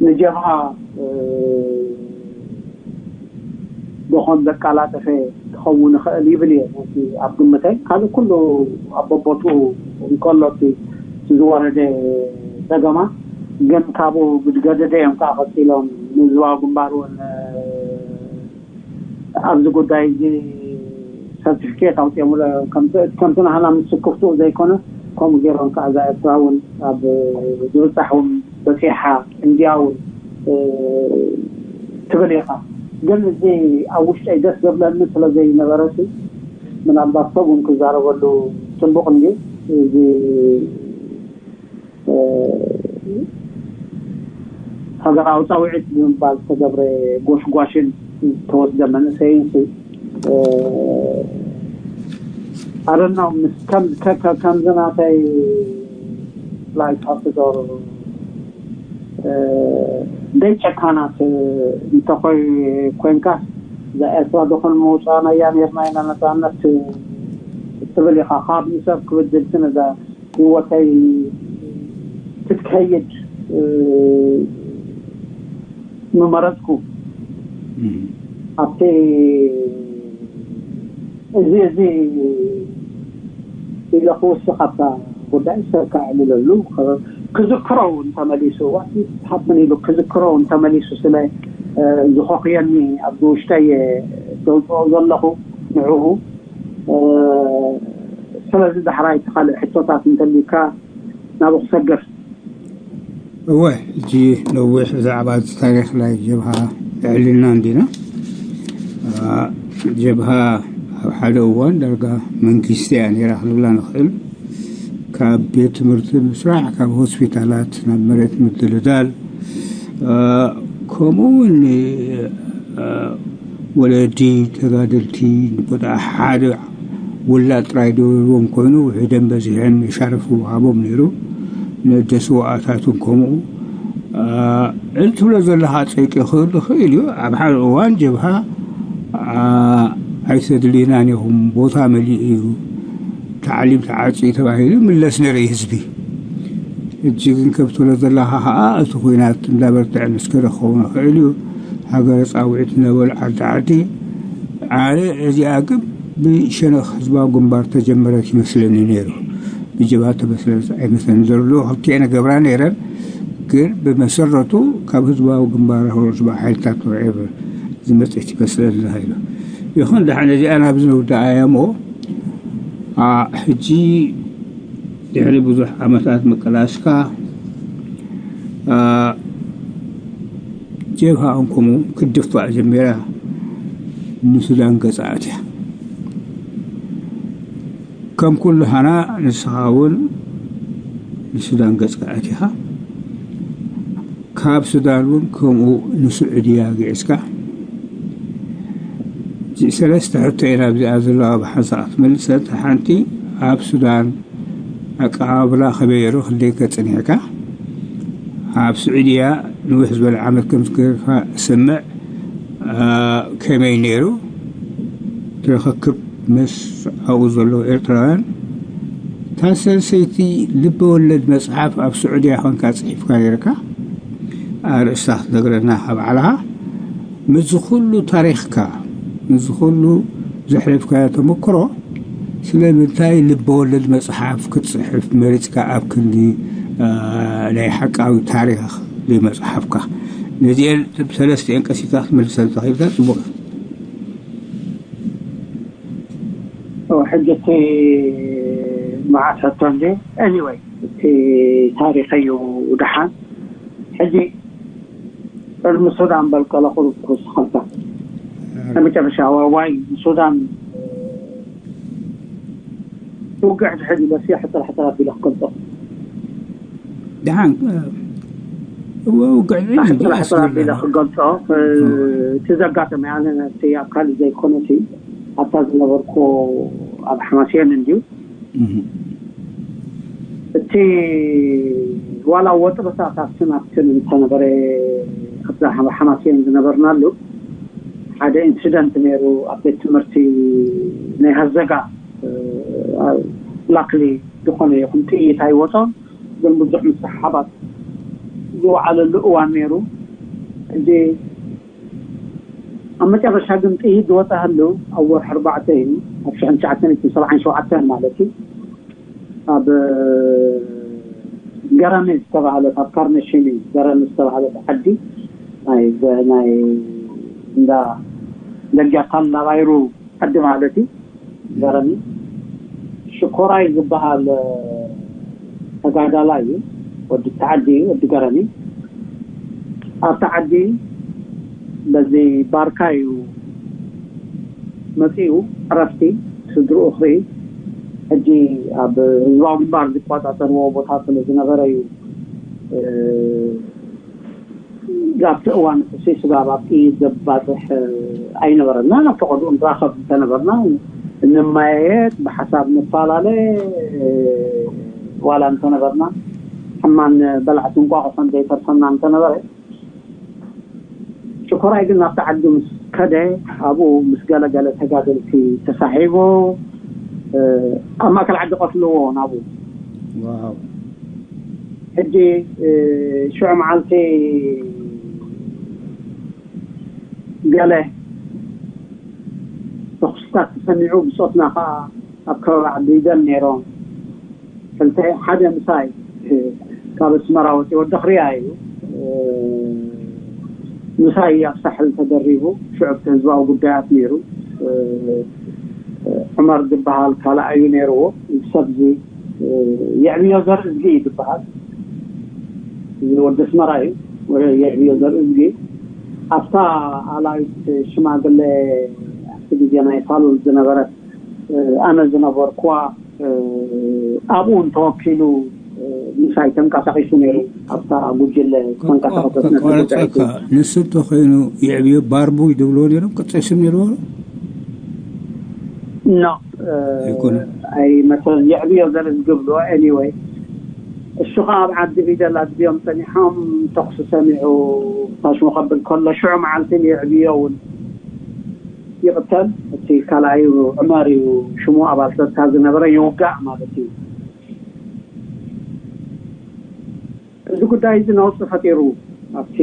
ንጀብሃ ደኾን ዘቃላጠፈ ክኸውን ይኽእል ይብል እየ ነቲ ኣብ ግምተይ። ካልእ ኩሉ ኣብ በቦትኡ እንከሎ እቲ ዝወረደ ጸገማት ግን ካብኡ ብዝገደደ እዮም ከዓ ቀፂሎም ንህዝባዊ ግንባር እውን ኣብዚ ጉዳይ እዚ ሰርቲፊኬት ኣውፅኦምሎ። ከምቲ ናህና ምስ ስክፍትኡ ዘይኮነ ከምኡ ገይሮም ከዓ እዛ ኤርትራ እውን ኣብ ዝብፃሕ እውን በፂሓ እንድያ እውን ትብል ኢኻ። ግን እዚ ኣብ ውሽጠይ ደስ ዘብለኒ ስለ ዘይነበረ ምናልባት ሰብ እውን ክዛረበሉ ፅቡቕ እንድዩ። እዚ ሃገራዊ ፃውዒት ብምባል ዝተገብረ ጎሽጓሽን ዝተወስደ መንእሰይን ኣረና ከምዚ ናተይ ላይክ ኣፍዞር ደይ ጨካናት እንተኮይ ኮንካ እዛ ኤርትራ ደኾን መውፃእናያ ነርና ኢና ነፃነት ትብል ኢኻ። ካብ ንሰብ ክብድልቲ ነዛ ህይወተይ ክትከይድ ምመረፅኩ። ኣብቲ እዚ እዚ ኢለ ክውስኽ ኣብታ ጉዳይ ሰብ ከዕልለሉ ክዝክሮ እውን ተመሊሱ what happened ኢሉ ክዝክሮ እውን ተመሊሱ ስለ ዝኾኽየኒ ኣብዚ ውሽጠይ ዘውፅኦ ዘለኹ ንዕኡ ስለዚ ዳሕራይ እቲ ካልእ ሕቶታት እንተልዩካ ናብኡ ክሰግር። እወ፣ ሕጂ ነዊሕ ብዛዕባ እቲ ታሪኽ ናይ ጀብሃ ኣዕሊልና እንዲና። ጀብሃ ኣብ ሓደ እዋን ዳርጋ መንግስቲ እያ ነይራ ክንብላ ንኽእል። ካብ ቤት ትምህርቲ ምስራሕ፣ ካብ ሆስፒታላት ናብ መሬት ምድልዳል፣ ከምኡ እውን ወለዲ ተጋደልቲ ንቦታ ሓደ ውላድ ጥራይ ደወልዎም ኮይኑ ውሕደን በዚሐን መሻረፍ ይወሃቦም ነይሩ። ነደ ስዋኣታትን ከምኡ እቲ ትብሎ ዘለኻ ፀይቂ ክህሉ ይኽእል እዩ። ኣብ ሓደ እዋን ጀብሃ ኣይተድልዩናን ኢኹም፣ ቦታ መሊኡ እዩ፣ ታዕሊም ተዓፅዩ ተባሂሉ ይምለስ ነይረ እዩ ህዝቢ። ሕጂ ግን ከም ትብሎ ዘለኻ ኸዓ እቲ ኲናት እንዳበርትዐ ምስ ከደ ክኸውን ይኽእል እዩ። ሃገረ ጻውዒት እናበሉ ዓዲ ዓዲ። ኣነ እዚኣ ግን ብሸነኽ ህዝባዊ ግንባር ተጀመረት ይመስለኒ ነይሩ። ብጀብሃ ተመስረት ኣይመስለኒ። ዘለዉ ክልቲኤን ገብራ ነይረን፣ ግን ብመሰረቱ ካብ ህዝባዊ ግንባር ህዝባዊ ሓይልታት ወዒር ዝመጽእት ይመስለኒ ኢሉ። ይኹን ደሓን እዚኣ ናብዚ ንውድኣ እያ እሞ፣ ኣ፣ ሕጂ ድሕሪ ብዙሕ ዓመታት ምቅላስካ፣ ኣ፣ ጀብሃ እንኩሙ ክትድፋእ ጀሚራ ንሱዳን ገጻ ኣትያ። ከም ኩሉ ሃና ንስኻ እውን ንሱዳን ገጽካ ኣቲኻ፣ ካብ ሱዳን እውን ከምኡ ንስዑድያ ግዒዝካ። እዚ ሰለስተ ሕቶ እየን ኣብዚኣ ዘለዋ ብሓንሳእ ክትመልሰን። እታ ሓንቲ ኣብ ሱዳን ኣቀባብላ ከመይ ነይሩ? ክንደይ ከ ጽኒሕካ? ኣብ ስዑድያ ንውሕ ዝበለ ዓመት ከም ዝገርካ እሰምዕ። ኣ፣ ከመይ ነይሩ? ትረኸክብ ምስ ኣብኡ ዘለዉ ኤርትራውያን። እታ ሰለሰይቲ ልበ ወለድ መጽሓፍ ኣብ ስዑድያ ኾንካ ጽሒፍካ ነይርካ። ኣርእስታ ክትነግረና ካብ ዓለኻ። ምስዚ ኩሉ ታሪኽካ፣ ምስዚ ኩሉ ዘሕለፍካዮ ተመክሮ፣ ስለምንታይ ልበ ወለድ መጽሓፍ ክትጽሕፍ መሪጽካ ኣብ ክንዲ፣ ኣ፣ ናይ ሓቃዊ ታሪኽ ዘይመጽሓፍካ? ነዚኤን ሰለስቲኤን ቀሲታ ክትመልሰን ተኺእልካ ጽቡቕ እዩ። ኦ፣ ሕጂ እቲ መዓት ሕቶ እንዴ? ኤኒወይ፣ እቲ ታሪኸይ እዩ ደሓን። ሕጂ ቅድሚ ሱዳን በልቀለ ቁሩብ ክውስኸልካ። ናይ መጨረሻ ዋይ ሱዳን ውግዕ ድሕድ ኢለ ሲ ሕጥር ሕጥር ኣቢለ ክገልጾ። ደሓን፣ እ፣ እወ፣ ውግዕ እዩ፣ ሕጥር ሕጥር ኣቢለ ክገልጾ። እ፣ እቲ ዘጋጠመ ኣነ እቲ ኣብ ካልእ ዘይኮነ እቲ ኣብታ ዝነበርኩ ኣብ ሓማስየን እንድዩ። እህ። እቲ ዋላ ወጥርታት ኣብትን ኣብትን እንተነበረ ኣብዛ ሓማስየን ዝነበርናሉ ሓደ ኢንሲደንት ነይሩ። ኣብ ቤት ትምህርቲ ናይ ሃዘጋ፣ እ፣ ላክሊ ዝኾነ ይኹን ጥይት ኣይወጾን፣ ግን ብዙሕ ምስሕሓባት ዝወዓለሉ እዋን ነይሩ። ሕጂ ኣብ መጨረሻ ግን ጥይት ዝወጸ ሃሉ ኣብ ወርሒ ኣርባዕተ እዩ፣ ኣብ ሽሕን ትሽዓተ ሚእትን ሰብዓን ሸውዓተን ማለት እዩ። ኣብ ገረኒ ዝተባህለት፣ ኣብ ካርነሽሚ ገረኒ ዝተባህለት ዓዲ፣ ናይ፣ ናይ እንዳ ደጃታል ናባይሩ ዓዲ ማለት እዩ። ገረኒ ሽኮራይ ዝበሃል ተጋዳላይ እዩ። ወዲ ተዓዲ እዩ፣ ወዲ ገረኒ። ኣብቲ ዓዲ በዚ ባርካ እዩ መጺኡ፣ ዕረፍቲ ስድርኡ ክርኢ። ሕጂ ኣብ ህዝባዊ ግንባር ዝቆጻጸርዎ ቦታ ስለ ዝነበረ እዩ፣ እ፣ ኣብቲ እዋን እቲ ስጋብ ኣብ ጥይት ዘባጽሕ ኣይነበረና። ናብ ፈቐድኡ ንራኸብ እንተነበርና፣ እንመያየጥ፣ ብሓሳብ ንፈላለ፣ ዋላ እንተነበርና፣ ሕማን በላዕቲ እንቋቑሖ ዘይተርፈና እንተነበረ፣ ሽኮራይ ግን ናብቲ ዓዲ ምስ ከደ፣ ኣብኡ ምስ ገለገለ ተጋደልቲ ተሳሒቡ፣ እ፣ ኣብ ማእከል ዓዲ ቀትልዎ ናብኡ። ዋው። ሕጂ፣ እ፣ ሽዑ መዓልቲ ገለ ተኹስታት ተሰሚዑ፣ ብጾትና ኸዓ ኣብ ከባቢ ዓዲ ሪደል ነይሮም። ክልተ፣ ሓደ ምሳይ፣ እ፣ ካብ ኣስመራ ወፂኡ፣ ወዲ ኽርያ እዩ። እ፣ ምሳይ ኣብ ሳሕል ተደሪቡ፣ ሽዑ ኣብቲ ህዝባዊ ጉዳያት ነይሩ። እ፣ ዑመር ዝበሃል ካልኣዩ ነይርዎ። እዚ ሰብ እዚ፣ እ፣ የዕብዮ ዘርእዝጊ እዩ ዝበሃል። እዚ ወዲ ኣስመራ እዩ። ወ-፣ የዕብዮ ዘርእዝጊ ኣብታ ኣላይት ሽማግለ ኣብቲ ግዜ ናይ ፋሉል ዝነበረት፣ እ፣ ኣነ ዝነበርኩዋ፣ እ፣ ኣብኡ እንተወኪሉ፣ እ፣ ምሳይ ተንቀሳቒሱ ነይሩ። ኣብታ ጉጅለ ተንቀሳቐሰት ነቲ ጉዳይ ከቋርጸካ፣ ንሱ እንተኾይኑ የዕብዮ ባርቡይ ዝብልዎ ነይሮም፣ ቅጽል ስም ነይርዎ? ኖ፣ እ፣ ኣይኮነን። ኣይመስለንን። የዕብዮ ዘርኢ ዝገብርዎ። ኤኒወይ፣ እሱ ኸዓ ኣብ ዓዲ ፊደል ኣድብዮም ጸኒሖም፣ ተኹሲ ሰሚዑ ታሽሙ ከብል ከሎ፣ ሽዑ መዓልቲ ንየዕብዮ እውን ይቕተል። እቲ ካልኣዩ ዑመር እዩ ሽሙ፣ ኣባል ጸጥታ ዝነበረ፣ ይውጋእ ማለት እዩ። እዚ ጉዳይ እዚ ነውፂ ፈጢሩ ኣብቲ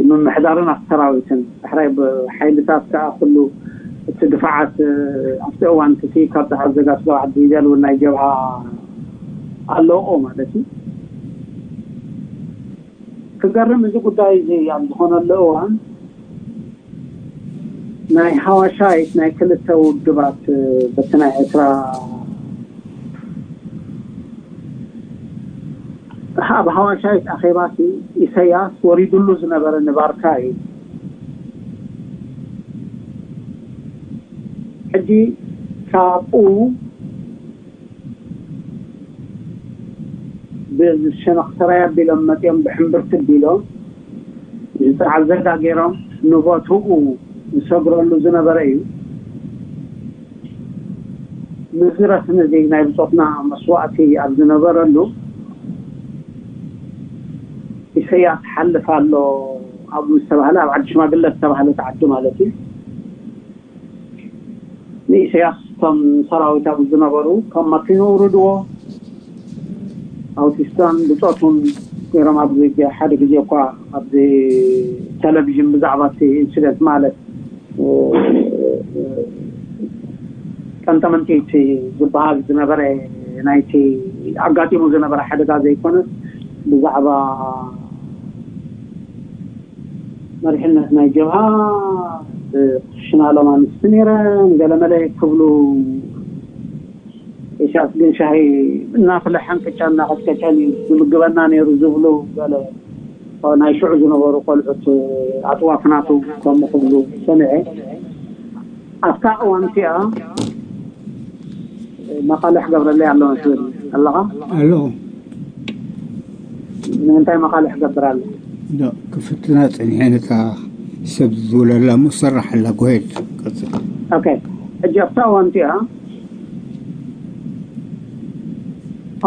ምምሕዳርን ኣብቲ ሰራዊትን። ዳሕራይ ብሓይልታት ከዓ ኩሉ እቲ ድፋዓት ኣብቲ እዋን እቲ ካብ ዓዘጋ ስጋብ ዓዲ ዲደል እውን ናይ ጀብሃ ኣለዎ ማለት እዩ። ክገርም እዚ ጉዳይ እዚ ኣብ ዝኾነሉ እዋን ናይ ሃዋሻይት ናይ ክልተ ውድባት በቲ ናይ ኤርትራ ኣብ ሃዋሻይት ኣኼባሲ ኢሰያስ ወሪዱሉ ዝነበረ ንባርካ እዩ። ሕጂ ካብኡ ብሸነኽተራይ ኣቢሎም መፂኦም ብሕምብርቲ ኣቢሎም ዝፀዓዘጋ ገይሮም ንቦትኡ ዝሰግረሉ ዝነበረ እዩ። ምዝረትን እዚ ናይ ብፆትና መስዋእቲ ኣብ ዝነበረሉ ኢሰያስ ሓልፍ ኣሎ ኣብኡ ዝተባህለ ኣብ ዓዲ ሽማግለ ዝተባህለት ዓዲ ማለት እዩ። ንኢሰያስ እቶም ሰራዊት ኣብ ዝነበሩ ካብ ማኪና ውርድዎ ኣውቲስታን ብፆቱን ገይሮም ኣብዚ ሓደ ግዜ እኳ ኣብዚ ቴሌቪዥን ብዛዕባ እቲ ኢንሲደንት ማለት ቀንጠመንጢ እቲ ዝበሃል ዝነበረ ናይቲ ኣጋጢሙ ዝነበረ ሓደጋ ዘይኮነስ ብዛዕባ መሪሕነት ናይ ጀብሃ ሽናሎም ኣንስቲ ነይረን ገለመለ ክብሉ ኢሳያስ ግን ሻሂ እናፍለሐን ቅጫ እናቐጥቀጨን እዩ ዝምግበና ነይሩ ዝብሉ ገለ ናይ ሽዑ ዝነበሩ ቆልዑት ኣጥዋፍ ናቱ ከምኡ ክብሉ ሰሚዐ። ኣብታ እዋን እቲኣ መቓልሕ ገብረለይ ኣሎ መስለኒ ኣለኻ? ኣሎ። ንምንታይ መቓልሕ ገብር ኣሎ? ዶ ክፍትና ጸኒሐ ነታ ሰብ ዝውለላ እሞ ሰራሕ ኣላ። ጎሄድ ቀጽል። ኦኬ። ሕጂ ኣብታ እዋን እቲኣ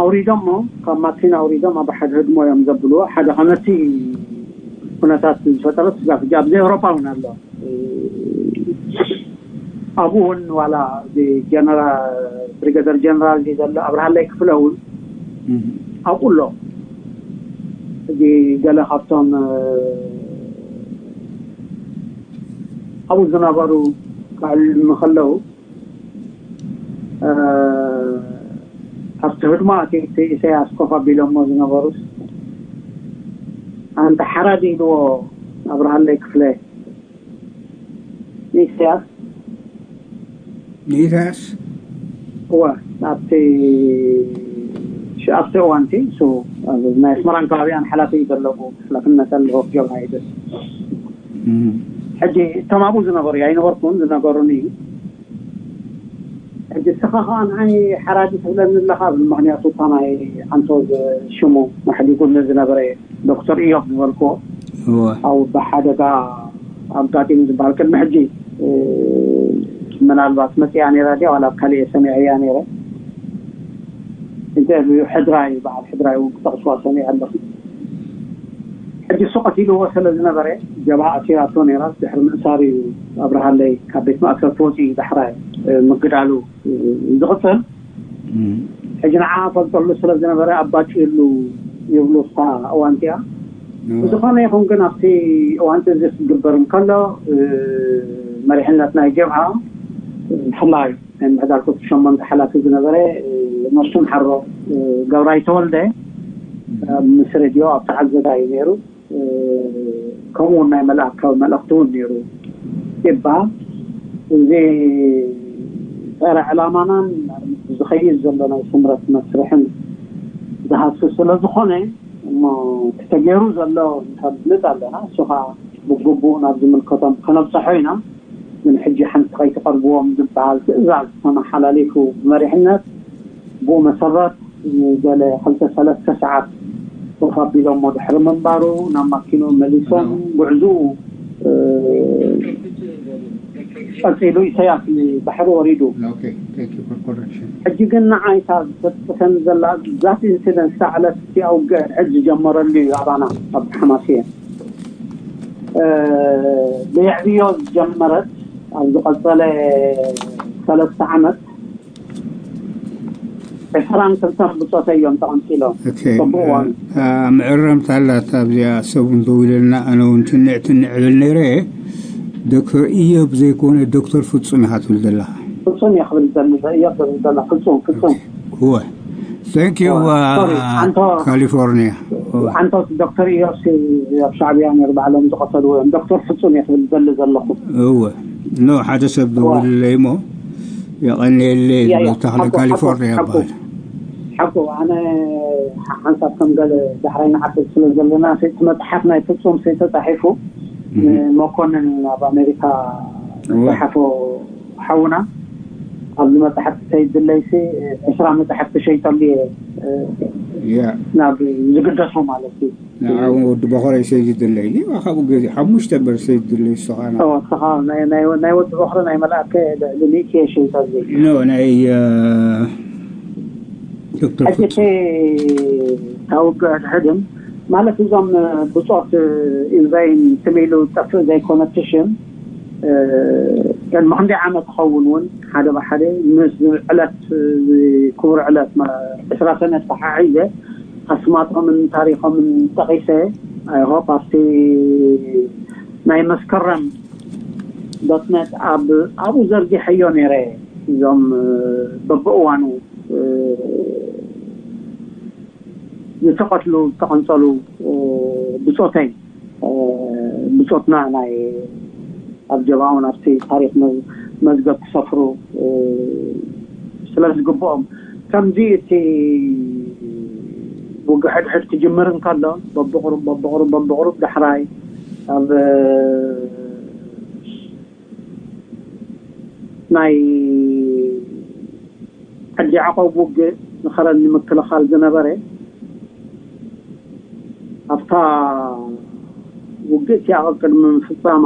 ኣውሪዶሞ ካብ ማኪና ኣውሪዶም ኣብ ሓደ ህድሞ እዮም ዘብልዎ። ሓደ ከነቲ ኩነታት ዝፈጠረት ስጋፍ ሕጂ ኣብዚ ኤውሮጳ እውን ኣሎ። ኣብኡ እውን ዋላ እዚ ጀነራል ብሪገደር ጀነራል እዚ ዘሎ ኣብርሃለይ ክፍለ እውን ኣብኡ ኣሎ። እዚ ገለ ካብቶም ኣብኡ ዝነበሩ ክዕልሉ ከለዉ ኣብቲ ህድማ እቲ ኢሳያስ ኮፍ ኣቢሎሞ ዝነበሩስ ኣንተ ሓራዲ ኢልዎ ኣብርሃለይ ክፍለ ንኢሳያስ ንኢሳያስ እወ ኣብቲ ኣብቲ እዋንቲ እሱ ናይ ኣስመራን ከባቢያን ሓላፊ እዩ ዘለኹ ሓላፍነት ኣለዎ ጀብሃ ይብል። ሕጂ እቶም ኣብኡ ዝነበሩ ኣይነበርኩን ዝነገሩኒ እዩ። ሕጂ እስኻ ከዓ ንዓይ ሓራዲ ትብለኒ ኣለኻ ብል። ምክንያቱ እታ ናይ ኣንቶ ሽሙ ኣሕዲጉኒ ዝነበረ ዶክተር ኢዮብ ዝበልክዎ ኣብኡ ብሓደጋ ኣጋጢሙ ዝበሃል ቅድሚ ሕጂ ምናልባት መፅያ ነይራ ድያ ዋላ ኣብ ካሊእ ሰሚዐያ ነይረ። ኢንተርቪው ሕድራይ በዓል ሕድራይ እውን ክጠቕስዋ ሰሚዐ ኣለኹ። ሕጂ እሱ ቀቲልዎ ስለ ዝነበረ ጀብሃ ኣሲራቶ ነይራ። ድሕሪ ምእሳር እዩ ኣብርሃለይ ካብ ቤት ማእሰርቲ ወፂኡ ዳሕራይ ምግዳሉ ዝቕፅል። ሕጂ ንዓ ፈልጠሉ ስለ ዝነበረ ኣባጭሉ ይብሉ እታ እዋን እቲኣ። ብዝኾነ ይኹን ግን ኣብቲ እዋንቲ እዚ ክግበር እንከሎ መሪሕነት ናይ ጀብሃ ብፍላይ ናይ ምሕዳር ክልተ ሸሞንተ ሓላፊ ዝነበረ ነብሱን ሓሮ ገብራይ ተወልደ ምስ ሬድዮ ኣብ ተዓዘጋ እዩ ነይሩ። ከምኡ እውን ናይ መልኣካዊ መልእኽቲ እውን ነይሩ ይበሃል። እዚ ፀረ ዕላማናን ዝኸይድ ዘሎ ናይ ስምረት መስርሕን ዝሃስስ ስለ ዝኾነ እሞ እቲ ተገይሩ ዘሎ ንፈልጥ ኣለና። እሱ ከዓ ብግቡእ ናብ ዝምልከቶም ከነብፀሖ ኢና። ግን ሕጂ ሓንቲ ከይትቐርብዎም ዝበሃል ትእዛዝ ተመሓላሊፉ ብመሪሕነት ብኡ መሰረት ንገለ ክልተ ሰለስተ ሰዓት ኮፍ ኣቢሎሞ ድሕሪ ምንባሩ ናብ ማኪንኡ መሊሶም ጉዕዝኡ ቀፂሉ። ኢሳያስ ንባሕሪ ወሪዱ። ሕጂ ግን ንዓይ እታ ዘጥቅሰኒ ዘላ ዛት ኢንሲደንት እታ ዕለት እቲኣ ውግእ ሕጂ ዝጀመረሉ እዩ ኣባና ኣብ ሓማስየን ብየዕብዮ ዝጀመረት ኣብ ዝቐፀለ ሰለስተ ዓመት ዕስራን ክልተን ብጾተይ እዮም ተቐንጺሎም። ኦኬ። በብእዋኑ። እ፣ እ፣ ምዕረምታ ኣላት ኣብዚኣ ሰብ እውን ደዊለልና፣ ኣነ እውን ትንዕ ትንዕ እብል ነይረ። ዶክተር ኢዮብ ዘይኮነ ዶክተር ፍጹም ኢኻ ትብል ዘለኻ። ፍጹም እየ ክብል ዘለ- እየ ክብል ዘለኹ። ፍጹም ፍጹም። እወ። Thank you. ሶሪ፣ ኣንቶ- ካሊፎርኒያ። ኣንቶስ ዶክተር ኢዮብ ኣብ ሻዕብያ ነይሩ፣ ባዕሎም ዝቐተልዎ እዮም። ዶክተር ፍጹም እየ ክብል ዘለ ዘለኹ። እወ። ኖ፣ ሓደ ሰብ ደወለለይ እሞ፣ የቐንየለይ ያ፣ ያ። ዝብል። ተኽለ ሓቁ፣ ካሊፎርኒያ ሓቁ፣ ይባሃል። ሓቁ። ኣነ ሓንሳብ ከም ገለ ዳሕራይ ንዓበድ ስለ ዘለና፣ እቲ መፅሓፍ ናይ ፍጹም ተፃሒፉ፣ መኮንን ኣብ ኣሜሪካ እወ። ዝሓፎ ሓውና፣ ኣብዚ መፅሓፍቲ ሰይድ ድለይሲ ዕስራ መፅሓፍቲ ሸይጠሉ እየ፣ ያ። ናብ ዝግደሱ ማለት እዩ። ንዓ ወዲ በኸረይ ሰይድ ድለይ። ካብኡ ገዜ ሓሙሽተ በር ሰይድ ድለይ፣ ንስኻ ና- እወ፣ እስኻ ናይ- ናይ- ናይ ወዲ በኽሪ ናይ መልኣከ ልዕሊ ሚእቲ እየ ሸይጠሉ። ኖ፣ ናይ፣ እ፣ ዶክተር ሕጂ እቲ ፍጹም። ካብ ውግእ ሕድሕድን ማለት እዞም ብጾት ኢንዛይን ትም ኢሉ ዝጠፍእ ዘይኮነ ትሽም፣ እ፣ ቅድሚ ክንደይ ዓመት ክኸውን እውን ሓደ ብሓደ ምስ ዕለት፣ ክቡር ዕለት፣ ዕስራ ሰነ ተሓሒዘ ኣስማጦምን ታሪኾምን ጠቒሰ፣ I hope ኣብቲ ናይ መስከረም ዶትነት ኣብ ኣብኡ ዘርጊሐዮ ነይረ። እዞም በብእዋኑ ዝተቐትሉ ዝተቐንጸሉ ብጾተይ፣ ብጾትና ናይ ኣብ ጀብሃውን ኣብቲ ታሪኽ መ- መዝገብ ክሰፍሩ ስለ ዝግብኦም፣ ከምዚ እቲ ውግእ ሕድሕድ ክጅምር እንከሎ በብቕሩብ በብቕሩብ በብቕሩብ ዳሕራይ ኣብ ናይ ዓዲ ያዕቆብ ውግእ ንኸረን ንምክልኻል ዝነበረ፣ ኣብታ ውግእ እቲኣ ቅድሚ ምፍጻማ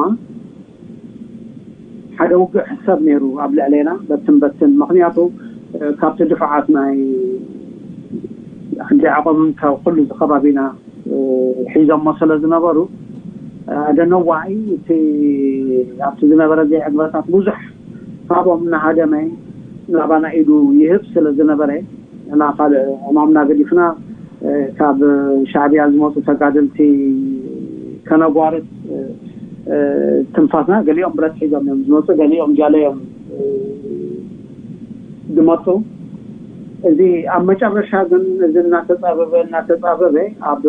ሓደ ውግእ ሕሰብ ነይሩ ኣብ ልዕሌና በትን በትን። ምኽንያቱ፣ እ፣ ካብቲ ድፋዓት ናይ ዓዲ ያዕቆብን ካብ ኩሉ እዚ ከባቢና፣ እ፣ ሒዞሞ ስለ ዝነበሩ፣ ኣደነዋይ እቲ ኣብቲ ዝነበረ ዘይዕግበታት ብዙሕ ካብኦም እናሃደመ ናባና ኢዱ ይህብ ስለ ዝነበረ፣ እና ካልእ ዕማምና ገዲፍና፣ እ፣ ካብ ሻዕብያ ዝመፁ ተጋደልቲ ከነጓርት፣ እ፣ እ፣ ትንፋስና፣ ገሊኦም ብረት ሒዞም እዮም ዝመፁ፣ ገሊኦም ጃለ እዮም፣ እ፣ ዝመፁ። እዚ ኣብ መጨረሻ ግን እዚ እናተፃበበ እናተፃበበ ኣብ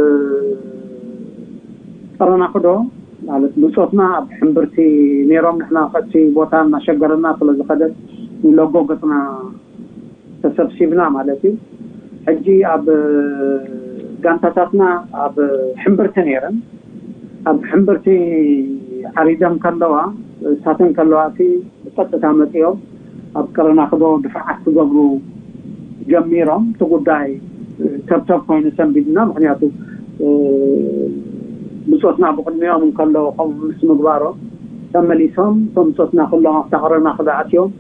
ጠረናክዶ ማለት ብፆትና ኣብ ሕምብርቲ ነይሮም። ንሕና ከቲ ቦታ እናሸገረና ስለ ዝኸደት ንሎጎ ገፅና ተሰብሲብና ማለት እዩ። ሕጂ ኣብ ጋንታታትና ኣብ ሕምብርቲ ነይረን። ኣብ ሕምብርቲ ዓሪደን ከለዋ፣ እሳተን ከለዋ እቲ ብቀጥታ መፂኦም ኣብ ቀረናክዶ ድፋዓት ክገብሩ ጀሚሮም። እቲ ጉዳይ ተብተብ ኮይኑ ሰንቢድና። ምኽንያቱ፣ እ፣ ብፆትና ብቕድሚኦም እንከለዉ ከምኡ ምስ ምግባሮም፣ ተመሊሶም እቶም ብፆትና ኩሎም ኣብታ ቀረናክዶ ኣትዮም።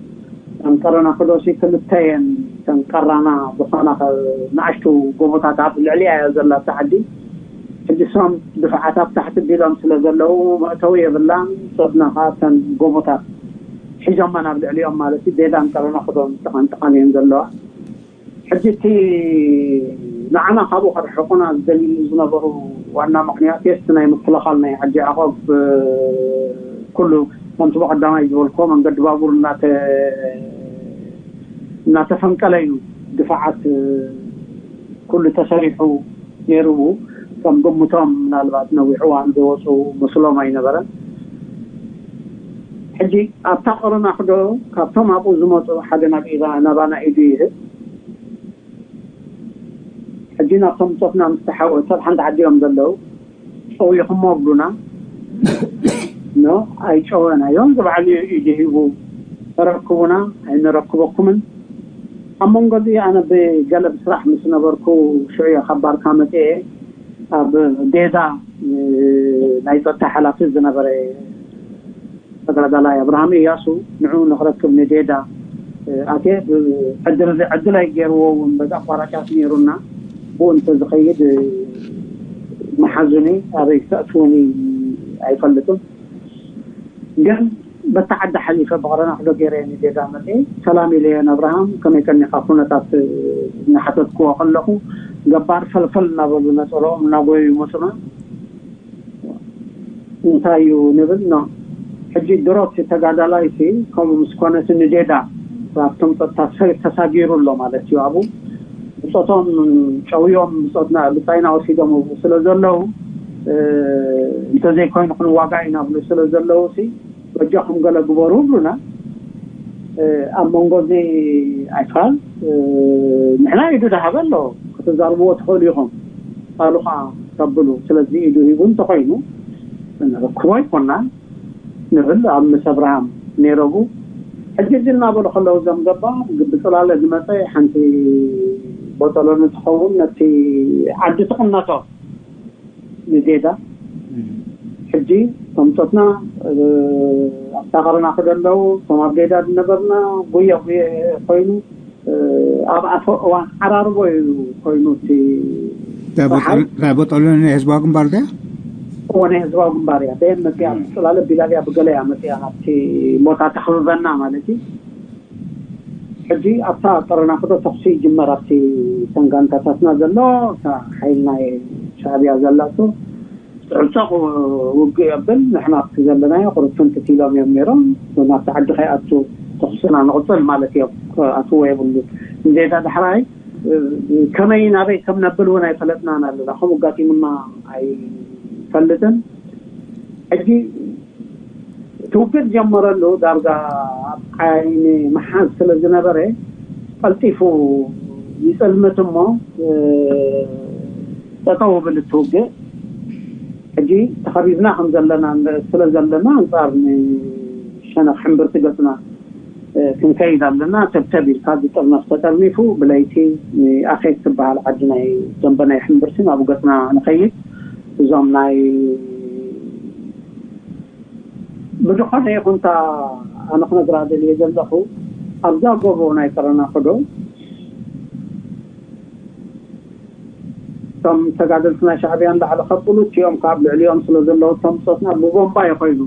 እተን ቀረናክዶሲ ክልተ እየን። እተን ቀራና ዝኾና ከ-፣ ንኣሽቱ ጎቦታት ኣብ ልዕሊኣ እያ ዘላ እታ ዓዲ። ሕጂ እሶም ድፍዓት ኣብ ታሕቲ ቢሎም ስለ ዘለዉ መእተዊ የብላን። ሰብና ከዓ እተን ጎቦታት ሒዞማ ናብ ልዕሊኦም ማለት እዩ። ዴዳን ቀረናክዶን ጥቓን ጥቓን እየን ዘለዋ። ሕጂ እቲ ንዓና ካብኡ ከርሕቑና ዝደልዩ ዝነበሩ ዋና ምኽንያት የስቲ ናይ ምክልኻል ናይ ዓዲ ያዕቆብ፣ እ፣ ኩሉ ከምቲ ብቐዳማይ ዝበልክዎ መንገዲ ባቡር እናተ-፣ እናተፈንቀለ እዩ ድፋዓት፣ እ፣ ኩሉ ተሰሪሑ ነይሩ። ከም ግምቶም ምናልባት ነዊሕ እዋን ዝወፁ መስሎም ኣይነበረን። ሕጂ ኣብታ ቀረናክዶ ካብቶም ኣብኡ ዝመፁ ሓደ ናብ ኢዳ-፣ ናባና ኢዱ ይህብ። ሕጂ ናብቶም ብፆትና ምስ ተሓወ-፣ ሰብ ሓንቲ ዓዲ እዮም ዘለዉ። ጨዊኹሞ ኣብሉና። ኖ፣ ኣይጨወናዮን። ዝባዕሉ እዩ ኢዱ ሂቡ፣ ተረክቡና፣ ኣይንረክበኩምን። ኣብ መንጎ እዚ ኣነ ብገለ ብስራሕ ምስ ነበርኩ፣ ሽዑ እየ ካብ ባርካ መፅኤ። ኣብ ዴዳ፣ እ፣ ናይ ፀጥታ ሓላፊ ዝነበረ ተጋዳላይ ኣብርሃም እያሱ፣ ንዑ ንኽረክብ ንዴዳ፣ እ፣ ኣትየ። ብ-፣ ዕድል፣ ዕድለይ ገይርዎ እውን በዚ ኣቋራጫት ነይሩና። ብኡ እንተዝኸይድ፣ እ፣ መሓዙኒ ኣበይ ክተእትውኒ ኣይፈልጥን። ግን በታ ዓዲ ሓሊፈ ብቐረና ክዶ ገይረ ንዜጋ መፅእ ሰላም ኢለየን። ኣብርሃም ከመይ ቀኒኻ? ኩነታት እናሓተትክዎ ከለኹ ገባር ፈልፈል እናበሉ ነፀለኦም እናጎዩ ይመፁና። እንታይ እዩ ንብል ኖ ሕጂ ድሮት ተጋዳላይ ሲ ከምኡ ምስ ኮነሲ ንዜጋ ኣብቶም ጸጥታ ተሳጊሩ ኣሎ ማለት እዩ። ኣብኡ ብጾቶም ጨውዮም ብጾትና ብጻይና ወሲዶም ስለ ዘለዉ እንተዘይኮይኑ ክንዋጋእ ኢና ብሉ ስለ ዘለዉ ሲ በጃኹም ገለ ግበሩ ብሉና። ኣብ መንጎ እዚ ኣይፋል ንሕና ኢዱ ዳሃበ ኣሎ። ክትዛርብዎ ትኽእሉ ኢኹም ኣሉ ከዓ ተብሉ። ስለዚ ኢዱ ሂቡ እንተኮይኑ ንረክቦ ኣይኮናን ንብል ኣብ ምስ ኣብርሃም ነይረቡ። ሕጂ እዚ እናበሉ ከለዉ እዞም ገባ ብፅላለ ዝመፀ ሓንቲ ቦጠሎ ንትኸውን ነቲ ዓዲ ትቕነቶ ንዜዳ ሕጂ ተምፀትና ኣብታ ቀረና ክደለዉ እቶም ኣብ ዜዳ ዝነበርና ጉየ ጉየ ኮይኑ ኣብ ኣፈ እዋን ዓራርቦ እዩ ኮይኑ እቲ እንታይ ቦጠሎ ናይ ህዝባዊ ግንባር ድያ? እዎ ናይ ህዝባዊ ግንባር እያ። በየን መፅያ ብፅላለ ቢላልያ ብገለ እያ መፅያ ናብቲ ቦታ ተኽብበና ማለት እዩ። ሕጂ ኣብታ ቀረናክዶ ተኽሲ ይጅመር ኣብቲ ተንጋንታታትና ዘሎ እታ ሓይል ናይ ሻዕብያ ዘላቶ ፅዕፀቕ ውግእ የብል። ንሕና ኣብቲ ዘለናዮ ቁርፍንትት ኢሎም እዮም ነይሮም። ናብቲ ዓዲ ከይኣቱ ተኽስና ንቕፅል ማለት እዮም። ኣትዎ የብሉ እንዴታ ዳሕራይ ከመይ ናበይ ከም ነብል እውን ኣይፈለጥናን ኣለና። ከምኡ ኣጋጢሙና ኣይፈልጥን። ሕጂ ትውግድ ጀመረሉ ዳርጋ ኣብ ዓይኒ መሓዝ ስለ ዝነበረ ቀልጢፉ ይፅልምት እሞ ጠጠው ብል ትውግእ። ሕጂ ተኸቢብና ከም ዘለና ስለ ዘለና ኣንፃር ንሸነኽ ሕምብርቲ ገፅና ክንከይድ ኣለና። ተብተብ ኢልካ ዝጥርነፍ ተጠርኒፉ ብለይቲ ኣኼት ትበሃል ዓዲ ናይ ደንበ ናይ ሕምብርቲ ናብኡ ገፅና ንኸይድ። እዞም ናይ ብዝኾነ ይኹንታ ኣነ ክነግራ ደልየ ዘለኹ ኣብዛ ጎቦ ናይ ቀረና ክዶ እቶም ተጋደልቲ ናይ ሻዕብያ እንዳዕለ ከብሉ እቲኦም ካብ ልዕሊኦም ስለ ዘለዉ እቶም ብፆትና ብቦምባ ይኮይኑ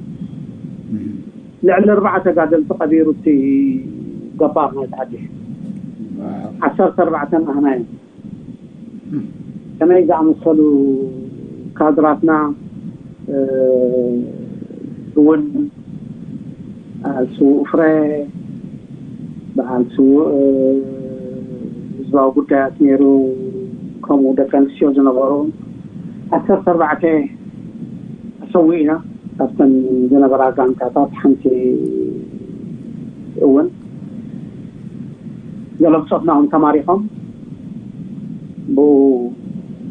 ልዕሊ ኣርባዓ ተጋደልቲ ቀቢሩ እቲ ገባር ናይ ተዓዲ ዓሰርተ ኣርባዕተ ናህና እዮም። ከመይ ዝኣመሰሉ ካድራትና እውን በዓል ስዉእ ፍረ በዓል ስዉእ ህዝባዊ ጉዳያት ነይሩ። ከምኡ ደቂ ኣንስትዮ ዝነበሩ ዓሰርተ ኣርባዕተ ተሰዊእና ካብተን ዝነበራ ጋንታታት ሓንቲ እውን ገለ ብፆትና እውን ተማሪኾም ብኡ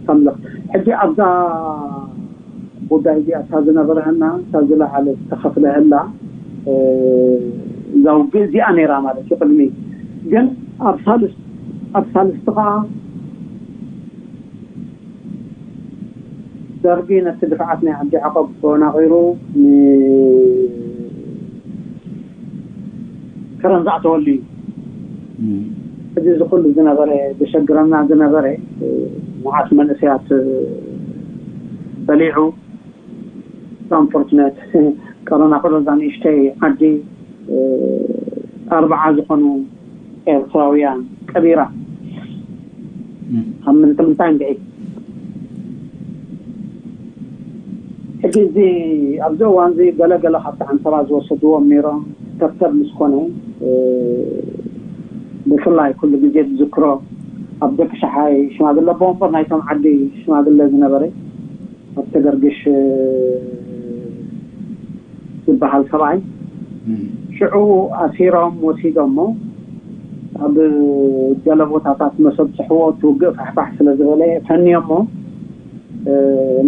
ተምልኽ ሕጂ ኣብዛ ጉዳይ እዚኣ እታ ዝነበረህና እታ ዝለዓለ ዝተኸፍለህላ እዛ ውግእ እዚኣ ነይራ ማለት እዩ። ቅድሚ ግን ኣብ ሳልስ ኣብ ሳልስቲ ከዓ ደርጊ ነቲ ድፍዓት ናይ ዓዲ ዓቐብ ተወናቒሩ ከረን ዝኣተወሉ እዩ። እዚ እዚ ኩሉ ዝነበረ ዘሸግረና ዝነበረ መዓት መንእሰያት በሊዑ። ኣንፎርትነት ቀረና ኩሎ እዛ ንእሽተይ ዓዲ ኣርባዓ ዝኾኑ ኤርትራውያን ቀቢራ። ካብ ምንታይ እንድዒ ሕጂ እዚ ኣብዚ እዋን እዚ ገለገለ ካብቲ ዓንሰባ ዝወሰድዎም ነይሮም። ተብተብ ምስ ኮነ ብፍላይ ኩሉ ግዜ ዝዝክሮ ኣብ ደቂ ሸሓይ ሽማግለ ኣቦ ወንበር ናይቶም ዓዲ ሽማግለ ዝነበረ ኣብ ተገርግሽ ዝበሃል ሰብኣይ ሽዑ ኣሲሮም ወሲዶሞ ኣብ ገለ ቦታታት መሰብፅሕዎ ትውግእ ፋሕፋሕ ስለ ዝበለ ፈንዮሞ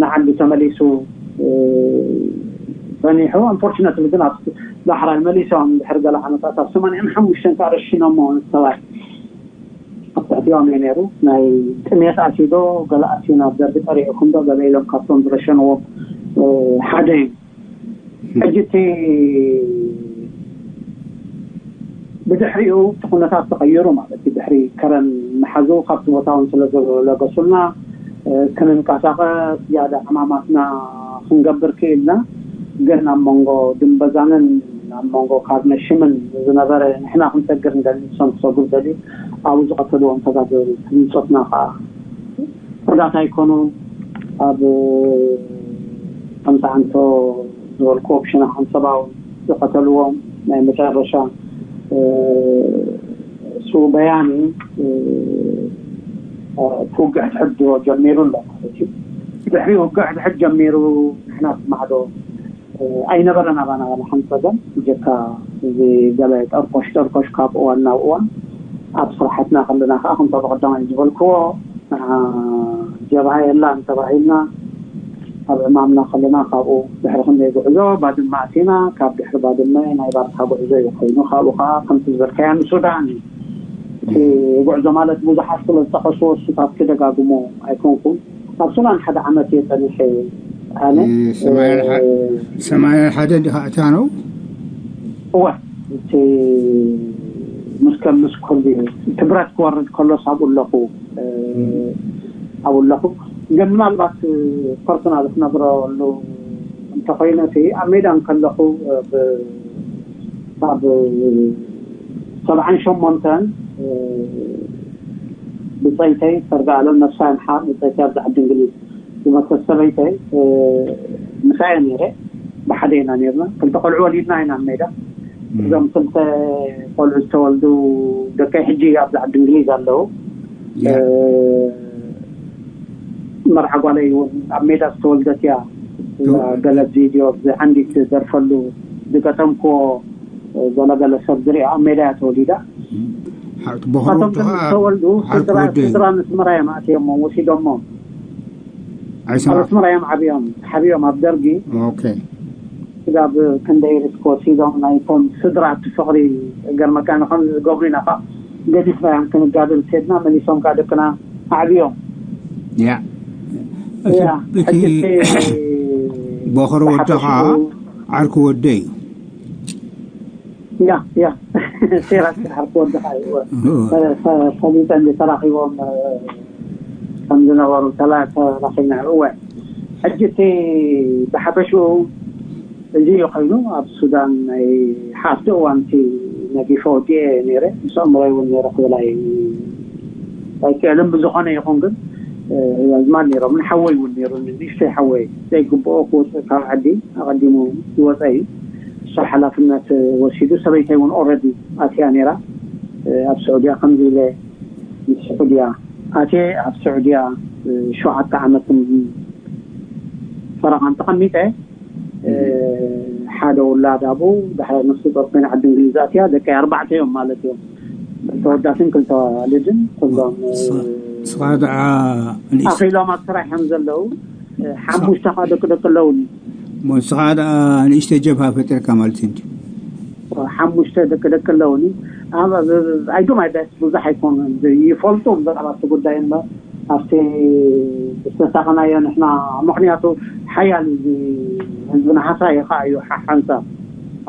ንዓዲ ተመሊሱ ፈኒሑ። ኣንፎርችነትሊ ግን ኣብ ዳሕራይ መሊሶም ድሕሪ ገለ ዓመታት ኣብ ሰማንያን ሓሙሽተን ከዓ ረሽኖሞ ሰብኣይ ኣብ ትሕቲኦም እዩ ነይሩ። ናይ ጥሜት ኣትዩ ዶ ገለ ኣትዩ ናብ ደርጊ ጠሪዑኩም ዶ ገለ ኢሎም ካብቶም ዝረሸንዎም ሓደ እዩ። ሕጂ እቲ ብድሕሪኡ እቲ ኩነታት ተቐይሩ ማለት እዩ። ድሕሪ ከረን መሓዙ ካብቲ ቦታ እውን ስለ ዘለገሱልና ክንንቀሳቐስ ዝያዳ ዕማማትና ክንገብር ክኢልና። ግን ኣብ መንጎ ድንበዛንን ኣብ መንጎ ካብ ነሽምን ዝነበረ ንሕና ክንሰግር እንደሊ ንሶም ክሰጉር ደሊ ኣብኡ ዝቐተልዎም ተጋደሉ ህንፆትና ከዓ ፍርዳት ኣይኮኑን። ኣብ ከምቲ ኣንቶ ዝበልኩ ኦፕሽን ሓንሰባው ዝቐተልዎም ናይ መጨረሻ እሱ በያኒ ውግዕ ትሕድ ጀሚሩ ኣሎ ማለት እዩ። ድሕሪ ውግዕ ትሕድ ጀሚሩ ንሕና ማዕዶ ኣይነበረን ኣባና ዋላ ሓንቲ ጸገም። ብጀካ እዚ ገለ ጠርቆሽ ጠርቆሽ ካብ እዋን ናብ እዋን ኣብ ስራሓትና ከለና ከዓ ከምቶ ብቀዳማይ ዝበልክዎ ንዓ ጀብሃ የላን ተባሂልና ኣብ ዕማምና ከለና ካብኡ ድሕሪ ክንደይ ጉዕዞ ባድመ ኣቲና። ካብ ድሕሪ ባድመ ናይ ባርካ ጉዕዞ እዩ ኮይኑ ካብኡ ከዓ ከምቲ ዝበልካያ ንሱዳን እቲ ጉዕዞ ማለት ብዙሓት ስለ ዝጠቐስዎ እሱ ካብ ክደጋግሞ ኣይኮንኩም። ኣብ ሱዳን ሓደ ዓመት እየ ጸኒሐ ኣነ። ሰማንያን ሓደ ድኻ እታ ነው? እወ፣ እቲ ምስ ከም ምስ ኮንዲ እቲ ብረት ክወርድ ከሎስ ኣብኡ ኣለኹ። ኣብኡ ኣለኹ። ግን ምናልባት ፐርሶናል ክነግረሉ እንተኮይነ እቲ ኣብ ሜዳ እንከለኹ ብ- ካብ ሰብዓን ሸሞንተን ብፀይተይ ሰርጋኣለም ነፍሳ ይምሓር ብፀይተይ ኣብዚ ዓዲ እንግሊዝ ዝመተት ሰበይተይ ምሳየ ነይረ። ብሓደ ኢና ነርና። ክልተ ቆልዑ ወሊድና ኢና ሜዳ። እዞም ክልተ ቆልዑ ዝተወልዱ ደቀይ ሕጂ ኣብዚ ዓዲ እንግሊዝ ኣለዉ። መርዓ ጓለይ እውን ኣብ ሜዳ ዝተወልደት እያ። ገለ ቪድዮ ብዓንዲት ደርፈሉ ዝገጠምክዎ ገለገለ ሰብ ዝሪኣ ኣብ ሜዳ እያ ተወሊዳ። ቦኸሮ እቶም ዝተወልዱ ስድራ ኣስመራ እዮም ኣእትዮሞ ወሲዶሞ። ኣብ ኣስመራ እዮም ዓብዮም ሓብዮም ኣብ ደርጊ። ስጋብ ክንደይ ሪስክ ወሲዶም ናይቶም ስድራ እቲ ፍቕሪ ገርመካ ንኸም ዝገብሩ ኢና ካ ገዲፍናዮም ክንጋደል ሴድና መሊሶም ካ ደቅና ኣዕብዮም። ያ እቲ ቦኸሮ ወዲ ከዓ ዓርኩ ወደ እዩ። ያ ያ ሴራ ዓርኩ ወዲ ከዓ እዩ። ፈሊጠ እንዲ ተራኺቦም ከም ዝነበሩ ተላ ተራኺብና። እወ ሕጂ እቲ ብሓፈሽኡ እዚ እዩ ኮይኑ ኣብ ሱዳን ናይ ሓፍቲ እዋንቲ ነጊፈ ወዲኤ ነይረ። ምስ ኣእምሮይ እውን ነይረ ክብል ኣይክእልን። ብዝኾነ ይኹን ግን ኣዝማድ ነይሮም። ንሓወይ እውን ነይሩ ንእሽተይ ሓወይ ዘይግብኦ ክወፅእ ካብ ዓዲ ኣቐዲሙ ዝወፀ እዩ። እሱ ሓላፍነት ወሲዱ ሰበይተይ እውን ኦረዲ ኣትያ ነይራ ኣብ ስዑድያ ከምዚ ኢለ ምስ ስዑድያ ኣትየ ኣብ ስዑድያ ሸውዓተ ዓመትን ፈረቓን ተቐሚጠ ሓደ ውላድ ኣብኡ ድሕሪ ነፍሲ ጦር ኮይና ዓዲ እንግሊዝ ኣትያ ደቀይ ኣርባዕተ እዮም ማለት እዮም። ክልተ ወዳትን ክልተ ኣዋልድን ኩሎም ስኻ ደኣ ንእሽ- ኣኺሎም ኣብ ስራሕ እዮም ዘለዉ። ሓሙሽተ ከዓ ደቂ ደቂ ኣለውኒ። እሞ ንስኻ ደኣ ንእሽተይ ጀብሃ ፈጢርካ ማለት እንዲ ሓሙሽተ ደቂ ደቂ ኣለውኒ። I do my best ብዙሕ ኣይኮኑን ይፈልጡ ብዛዕባ እቲ ጉዳይ እምበር ኣብቲ ዝተሳቐናዮ ንሕና ምክንያቱ ሓያል እዚ ህዝብና ሃሳይ ከዓ እዩ ሓሓንሳብ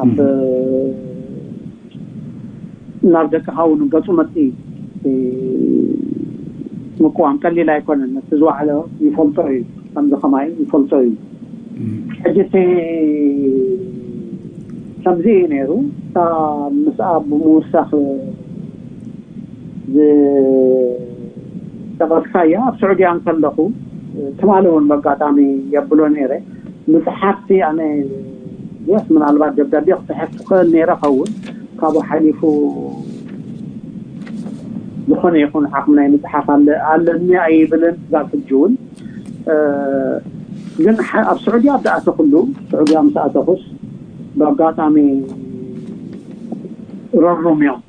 ኣብ ናብ ደቅኻ እውን ገፁ መፅኢ ምቅዋም ቀሊል ኣይኮነን። ነቲ ዝወዓሎ ይፈልጦ እዩ፣ ከምዚ ከማይ ይፈልጦ እዩ። ሕጂ እቲ ከምዚ እዩ ነይሩ። እታ ምስኣ ብምውሳኽ ዝጠቐስካያ ኣብ ስዑድያ እንከለኹ ትማሊ እውን በጋጣሚ የብሎ ነይረ። ንፀሓፍቲ ኣነ የስ ምናልባት ደብዳቤ ክፅሕፍ ክኽእል ነይረ ኸውን። ካብኡ ሓሊፉ ዝኾነ ይኹን ዓቕሚ ናይ ምፅሓፍ ኣለኒ ኣይብልን። ዛብ ሕጂ እውን ግን ኣብ ስዑድያ ብኣተክሉ ስዑድያ ምስ ኣተኹስ ብኣጋጣሚ ረሩም እዮም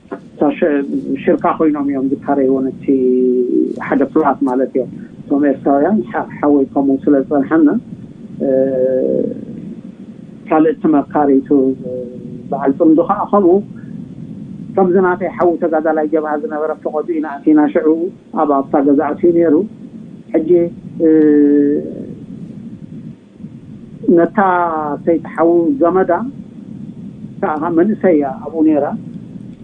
ሽርካ ኮይኖም እዮም ዝካረይዎን እቲ ሓደ ፍርሃት ማለት እዮም። እቶም ኤርትራውያን ሓወይ ከምኡ ስለ ዝፀንሐና ካልእ እቲ መካሪቱ በዓል ፅምዱ ከዓ ከምኡ ከምዚ ናተይ ሓዊ ተጋዳላይ ጀብሃ ዝነበረ ፈቐዱ ኢና ኣቲና ሽዑ ኣብ ኣብታ ገዛ ኣትዩ ነይሩ። ሕጂ ነታ ሰይቲ ሓዉ ዘመዳ እታ መንእሰይ እያ ኣብኡ ነይራ።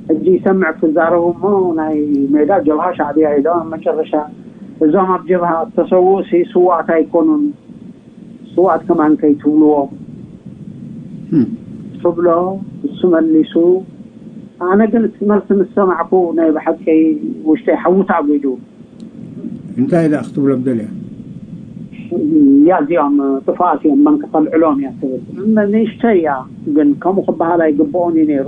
ሕጂ ይሰምዕ ክዛረቡ እሞ ናይ ሜዳ ጀብሃ ሻዕብያ ኢሎም ኣብ መጨረሻ እዞም ኣብ ጀብሃ ዝተሰውኡ ሲ ስዋኣት ኣይኮኑን ስዋኣት ከማን ከይትብልዎም ትብሎ። እሱ መሊሱ። ኣነ ግን እቲ መልሲ ምስ ሰማዕኩ ናይ ብሓቂ ውሽጠይ ሓዊ ተኣጒዱ። እንታይ ደኣ ክትብሎም ደልያ? ያ እዚኦም ጥፋኣት እዮም፣ መን ክኸልዕሎም እያ ትብል። እመ ንእሽተይ እያ፣ ግን ከምኡ ክበሃል ኣይግብኦን እዩ ነይሩ።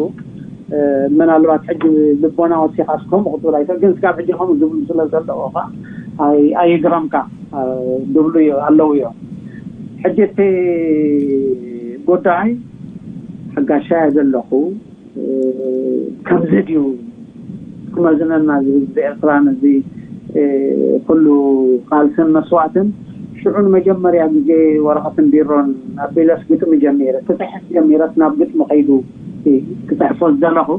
ምናልባት ሕጂ ልቦና ወሲኻስ ከምኡ ክትብል ኣይትእል፣ ግን ስጋብ ሕጂ ከምኡ ዝብሉ ስለ ዘለዉ ኸ ኣይ- ኣይግረምካ። ድብሉ ኣለዉ እዮም። ሕጂ እቲ ጉዳይ ሓጋሻ እየ ዘለኹ። ከምዚ ድዩ ክመዝነና ዝብል ብኤርትራን እዚ ኩሉ ቃልስን መስዋእትን? ሽዑ ንመጀመርያ ግዜ ወረቐትን ቢሮን ኣቢለስ ግጥሚ ጀሚረ፣ ክፅሕፍ ጀሚረስ ናብ ግጥሚ ከይዱ ክፅሕፎ ዝደለኹ።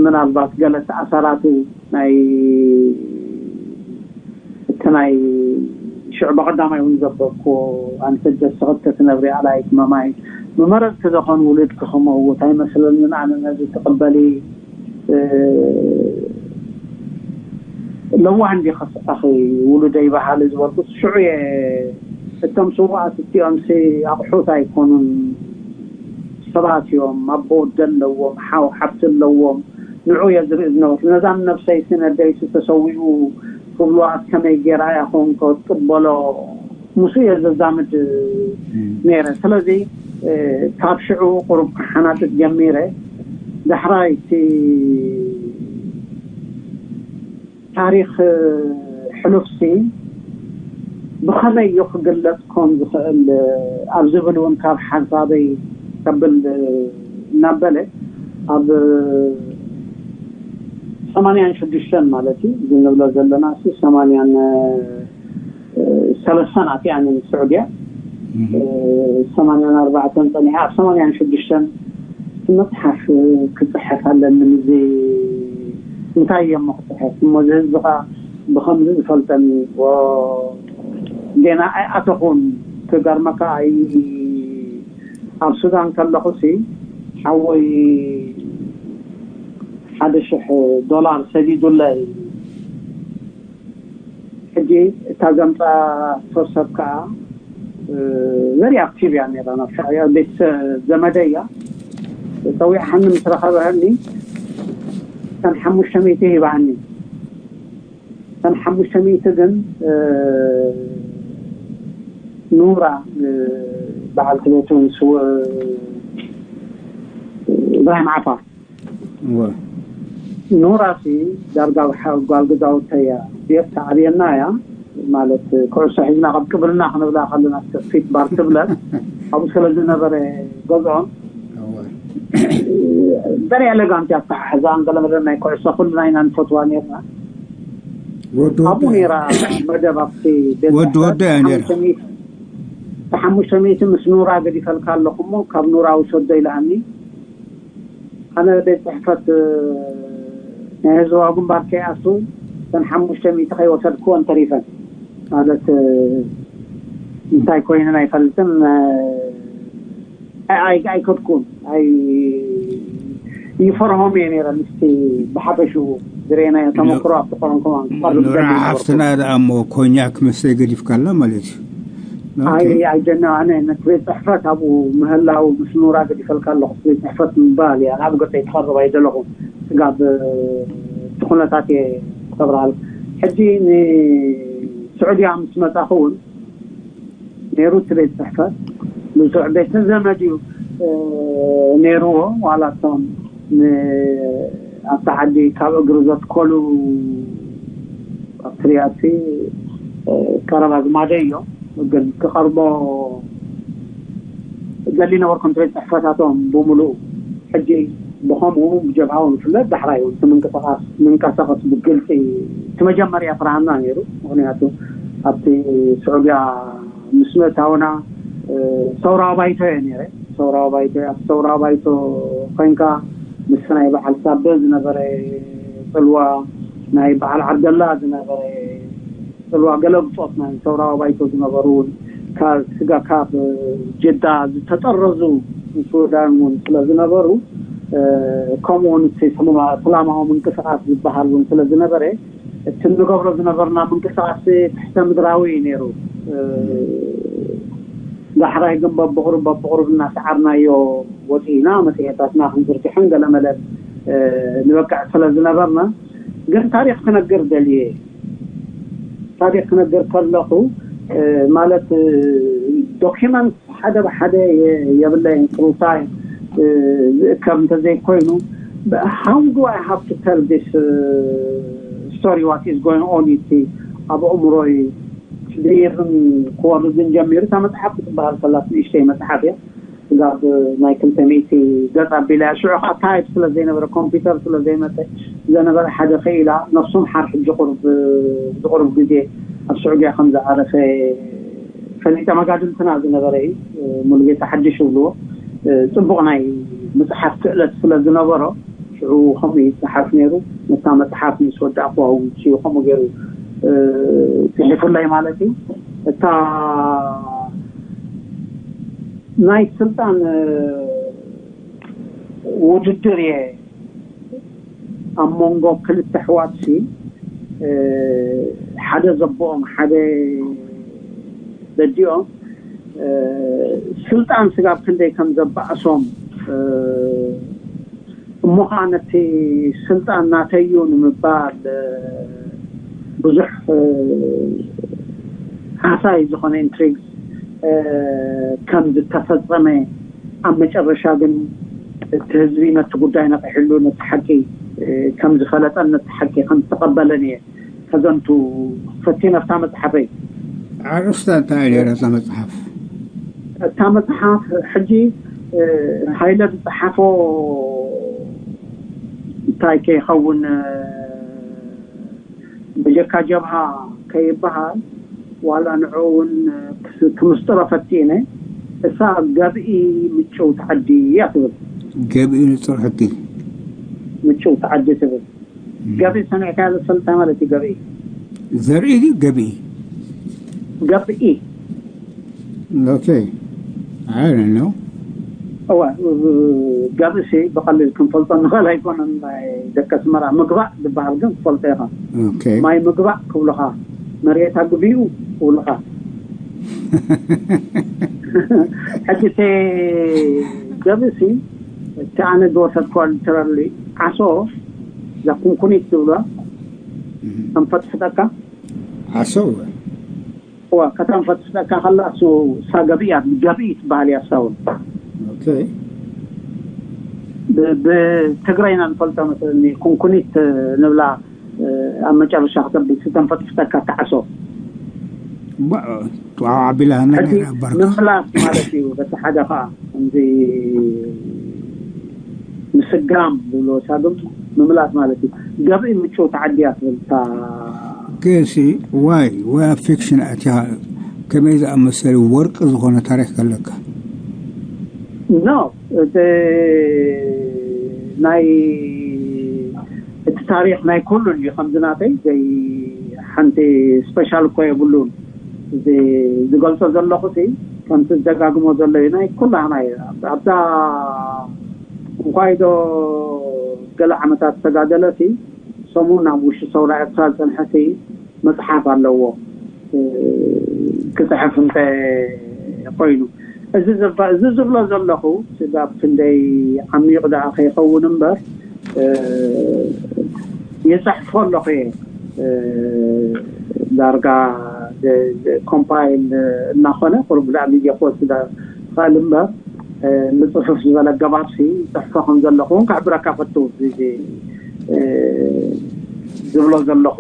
ምናልባት ገለ ተኣሳራቱ ናይ እቲ ናይ ሽዑ ብቐዳማይ እውን ዘበኩ ኣንተ ጀስኸት ተትነብሪ ኣላይት መማይ መመረፅቲ ዘኾን ውሉድ ክኸመውት ኣይመስለንን። ኣነ ነዚ ትቕበሊ ለዋህ እንዲ ከስኣኺ ውሉደይ በሃሊ ዝበልኩት ሽዑ እየ። እቶም ስዋኣት እቲኦም ሲ ኣቑሑት ኣይኮኑን፣ ሰባት እዮም። ኣቦ ወዲ ኣለዎም፣ ሓው ሓብቲ ኣለዎም። ንዑ እየ ዝርኢ ዝነበርኩ። ነዛን ነብሰይሲ ነደይሲ ተሰዊኡ ክብልዋ ከመይ ገይራ እያ ኸውን ከጥበሎ? ምስኡ እየ ዘዛምድ ነይረ። ስለዚ ካብ ሽዑ ቁሩብ ክሓናጥጥ ጀሚረ። ዳሕራይ እቲ ታሪኽ ሕሉፍሲ ብኸመይ እዩ ክግለጽ ኮን ዝኽእል ኣብ ዝብል እውን ካብ ሓንሳበይ ከብል እናበለ ኣብ ሰማንያን ሽዱሽተን ማለት እዩ እዚ ንብሎ ዘለና ሲ ሰማንያን ሰለስተን ኣትያ ንስዑድያ ሰማንያን ኣርባዕተን ጸኒሓ ኣብ ሰማንያን ሽዱሽተን መጽሓፍ ክጽሕፍ ኣለኒ። ምዚ እንታይ እየ እሞ ክጽሕፍ እሞ እዚ ህዝቢ ኸዓ ብኸምዚ ዝፈልጠኒ ጌና ኣይኣተኹን። ክገርመካ ኣይ ኣብ ሱዳን ከለኹ ሲ ሓወይ ሓደ ሽሕ ዶላር ሰዲዱለይ። ሕጂ እታ ዘምፃ ሰብ ከዓ very active እያ ነራ። ናብ ሻዕብያ ቤት ዘመደ እያ ፀዊዕሃኒ ምስ ረኸበሃኒ እተን ሓሙሽተ ሚእቲ ሂባሃኒ። እተን ሓሙሽተ ሚእቲ ግን ኑራ በዓልቲ ቤቱ ምስ እብራሂም ዓፋር ኑራሲ ዳርጋ ጓል ገዛውተይ እያ። ቤት ተዓብየና እያ ማለት ኩዕሶ ሒዝና ካብ ቅብልና ክንብላ ከለና ፊት ባር ትብለል ኣብኡ ስለ ዝነበረ ገዝኦም በሪ ኤሌጋንት እያ ኣተሓሕዛን ገለ መለ ናይ ኩዕሶ ኩልና ኢና ንፈትዋ ነርና። ኣብኡ ነራ መደብ ኣብቲ ቤት ወዲ ወዲ እያ ነራ። ሓሙሽተ ሚእቲ ምስ ኑራ ገዲፈልካ ኣለኹ እሞ ካብ ኑራ ውሰዶ ኢልኣኒ። ኣነ ቤት ፅሕፈት ናይ ህዝባዊ ግንባር ከይኣቱ እተን ሓሙሽተ ሚእቲ ከይወሰድክወን ተሪፈን ማለት እንታይ ኮይነን ኣይፈልጥን። ኣይከድኩን ኣይ ይፈርሆም እየ ነረ ምስቲ ብሓፈሽኡ ዝረአናዮ ተመክሮ ኣብቲ ቆሮን ከማን ክቐርብ ኑራ ዝደሊ ሓፍትና ነበርኩ። ደኣ እሞ ኮኛክ መስተ ገዲፍካላ ማለት እዩ። ኦኬ። ኣይ ኣይደና ኣነ ነቲ ቤት ፅሕፈት ኣብኡ ምህላው ምስ ኑራ ገዲፈልካ ኣለኹ ቤት ፅሕፈት ምባል እያ ናብ ገፀይ ትቐርብ ኣይደለኹ። ስጋብ እቲ ኩነታት እየ ክተብርሃል። ሕጂ ንስዑድያ ምስ መፃኹ እውን ነይሩ እቲ ቤት ፅሕፈት ብዙሕ ቤተ ዘመድ እዩ ነይርዎ። ዋላ እቶም ኣብቲ ዓዲ ካብ እግሪ ዘትኮሉ ኣብቲ ሪኣሲ ቀረባ ዝማደ እዮም። ግን ክቐርቦ ዘሊ ነበርኩም እቲ ቤት ፅሕፈታቶም ብምሉእ ሕጂ ብኸምኡ ብጀብሃ እውን ይፍለጥ ዳሕራይ እውን እቲ ምንቅስቃስ ምንቀሳቀስ ብግልፂ እቲ መጀመርያ ፍርሃና ነይሩ። ምክንያቱ ኣብቲ ስዑድያ ምስ ምእታውና ሰውራዊ ባይቶ እየ ነይረ። ሰውራዊ ባይቶ እየ። ኣብ ሰውራዊ ባይቶ ኮይንካ ምስ ናይ በዓል ሳበ ዝነበረ ፅልዋ ናይ በዓል ዓብደላ ዝነበረ ፅልዋ ገለ ብፆት ናይ ሰውራዊ ባይቶ ዝነበሩ እውን ካብ ስጋ ካብ ጀዳ ዝተጠረዙ ሱዳን እውን ስለ ዝነበሩ ከምኡ እውን እቲ ሰላማዊ ምንቅስቃስ ዝበሃል እውን ስለ ዝነበረ እቲ ንገብሮ ዝነበርና ምንቅስቃስ ትሕተ ምድራዊ እዩ ነይሩ። ዳሕራይ ግን በብቕሩብ በብቕሩብ እናሰዓርናዮ ወፂእና መፅሄታትና ክንዝርግሕን ገለመለን ንበቅዕ ስለ ዝነበርና፣ ግን ታሪክ ክነግር ደልየ። ታሪክ ክነግር ከለኹ ማለት ዶኪመንት ሓደ ብሓደ የብለይን፣ ጥሩታይ ዝእከብ እንተዘይኮይኑ፣ how do I have to tell this story, what is going on? እቲ ኣብ ኣእምሮይ ድይርን ክወርድን ጀሚሩ። እታ መፅሓፍ ክትበሃል ከላ ንእሽተይ መፅሓፍ እያ። ስጋብ ናይ ክልተ ሚእቲ ገጽ ኣቢላ እያ። ሽዑ ከዓ ታይፕ ስለ ዘይነበረ፣ ኮምፒውተር ስለ ዘይመጸ፣ ዘነበረ ሓደ ክኢላ ነፍሱ ምሓር ሕጂ ቁርብ ዝቁርብ ግዜ ኣብ ስዑድያ ከም ዝዓረፈ ፈሊጠ። መጋድልትና ዝነበረ እዩ፣ ሙሉጌታ ሓድሽ ይብልዎ። ጽቡቕ ናይ ምጽሓፍ ክእለት ስለ ዝነበሮ ሽዑ ከምኡ ይጽሓፍ ነይሩ። ነታ መጽሓፍ ምስ ወዳእኩዋ እውን ሽዑ ከምኡ ገይሩ ጽሒፉለይ ማለት እዩ። እታ ናይ ስልጣን ውድድር እየ ኣብ መንጎ ክልተ ኣሕዋትሲ፣ ሓደ ዘቦኦም ሓደ በዲኦም፣ ስልጣን ስጋብ ክንደይ ከም ዘባእሶም፣ እሞ ኸዓ ነቲ ስልጣን ናተዩ ንምባል ብዙሕ ሓሳይ ዝኾነ ኢንትሪግስ ከም ዝተፈጸመ፣ ኣብ መጨረሻ ግን እቲ ህዝቢ ነቲ ጉዳይ ነቒሕሉ፣ ነቲ ሓቂ ከም ዝፈለጠን ነቲ ሓቂ ከም ዝተቐበለን እየ ከዘንቱ ፈቲነ ኣብታ መጽሓፈይ። ኣርእስታ እንታይ እያ ነይራ እታ መጽሓፍ? እታ መጽሓፍ ሕጂ ሃይለ ዝጸሓፎ እንታይ ከይኸውን፣ ብጀካ ጀብሃ ከይበሃል፣ ዋላ ንዕኡ እውን ክምስጥሮ ፈቲነ። እሳ ገብኢ ምጭውቲ ዓዲ እያ ትብል። ገብኢ ንጹር ሕጊ። ምጭውቲ ዓዲ ትብል። ገብኢ ሰሚዕካያ ዝፈልጥ ማለት እዩ። ገብኢ ዘርኢ ድዩ ገብኢ? ገብኢ። ኦኬ። I don't know። እወ፣ ገብእሲ ብቐሊል ክንፈልጦ ንኽእል ኣይኮነን። ናይ ደቂ ኣስመራ ምግባእ ዝበሃል ግን ክፈልጦ ኢኻ። ኦኬ። ማይ ምግባእ ክብሉኻ፣ መሬት ኣግቢኡ ክብሉኻ። ሕጂ እቲ ገብእሲ፣ እቲ ኣነ ዝወሰድክዋ ሊተራሊ ዓሶ፣ እዛ ኩንኩኒት ዝብሉዋ፣ እም። ከም ፈጥፍጠካ። ዓሶ እወ። እዋ፣ ከተንፈጥፍጠካ ከላ እሱ እሳ ገብኢ እያ፣ ገብኢ ትበሃል እያ እሳ እውን። ኦኬ። ብ-፣ ብትግረይና ንፈልጦ መስለኒ፣ ኩንኩኒት ንብላ፣ ኣብ መጨረሻ ክተብል ተንፈጥፍጠካ ትዓሶ። ባ-፣ ጥዋዕ ኣቢላ ሃና ሕጂ ነይራ ባርካ። ምምላስ ማለት እዩ። በቲ ሓደ ኸዓ ከምዚ ምስጋም ዝብሎ ሳግም ምምላስ ማለት እዩ። ገብኢ ምጭው ተዓድያ ትብል እታ ገሲ ዋይ፣ ዋይ ኣብ ፊክሽን ኣትያ ከመይ ዝኣመሰለ ወርቂ ዝኾነ ታሪኽ ከለካ? ኖ፣ እቲ ናይ፣ እቲ ታሪኽ ናይ ኩሉ እዩ። ከምዚ ናተይ ዘይ ሓንቲ ስፔሻል እኮ የብሉን። እዚ ዝገልጾ ዘለኹ እቲ ከምቲ ዝደጋግሞ ዘሎ እዩ። ናይ ኩላህና እዩ። ኣብ-፣ ኣብዛ እንኳይ ዶ ገለ ዓመታት ዝተጋደለ እቲ ሰሙን ኣብ ውሽጢ ሰውራ ኤርትራ ዝጸንሐ እቲ መጽሓፍ ኣለዎ፣ እ፣ ክጽሕፍ እንተ ኮይኑ። እዚ ዝባ-፣ እዚ ዝብሎ ዘለኹ ስጋብ ክንደይ ዓሚቕ ደኣ ከይኸውን እምበር፣ እ፣ ይጽሕፎ ኣለኹ እየ። እ፣ ዳርጋ ደ-፣ ደ-፣ ኮምፓይል እናኾነ ቁሩብ ደኣ ግዜ ክወስድ ይኽእል እምበር፣ እ፣ ንጽፉፍ ዝበለ ኣገባብሲ ይጽሕፎ ከም ዘለኹ እውን ክሕብረካ ፈቱ። እዚ፣ እ፣ ዝብሎ ዘለኹ።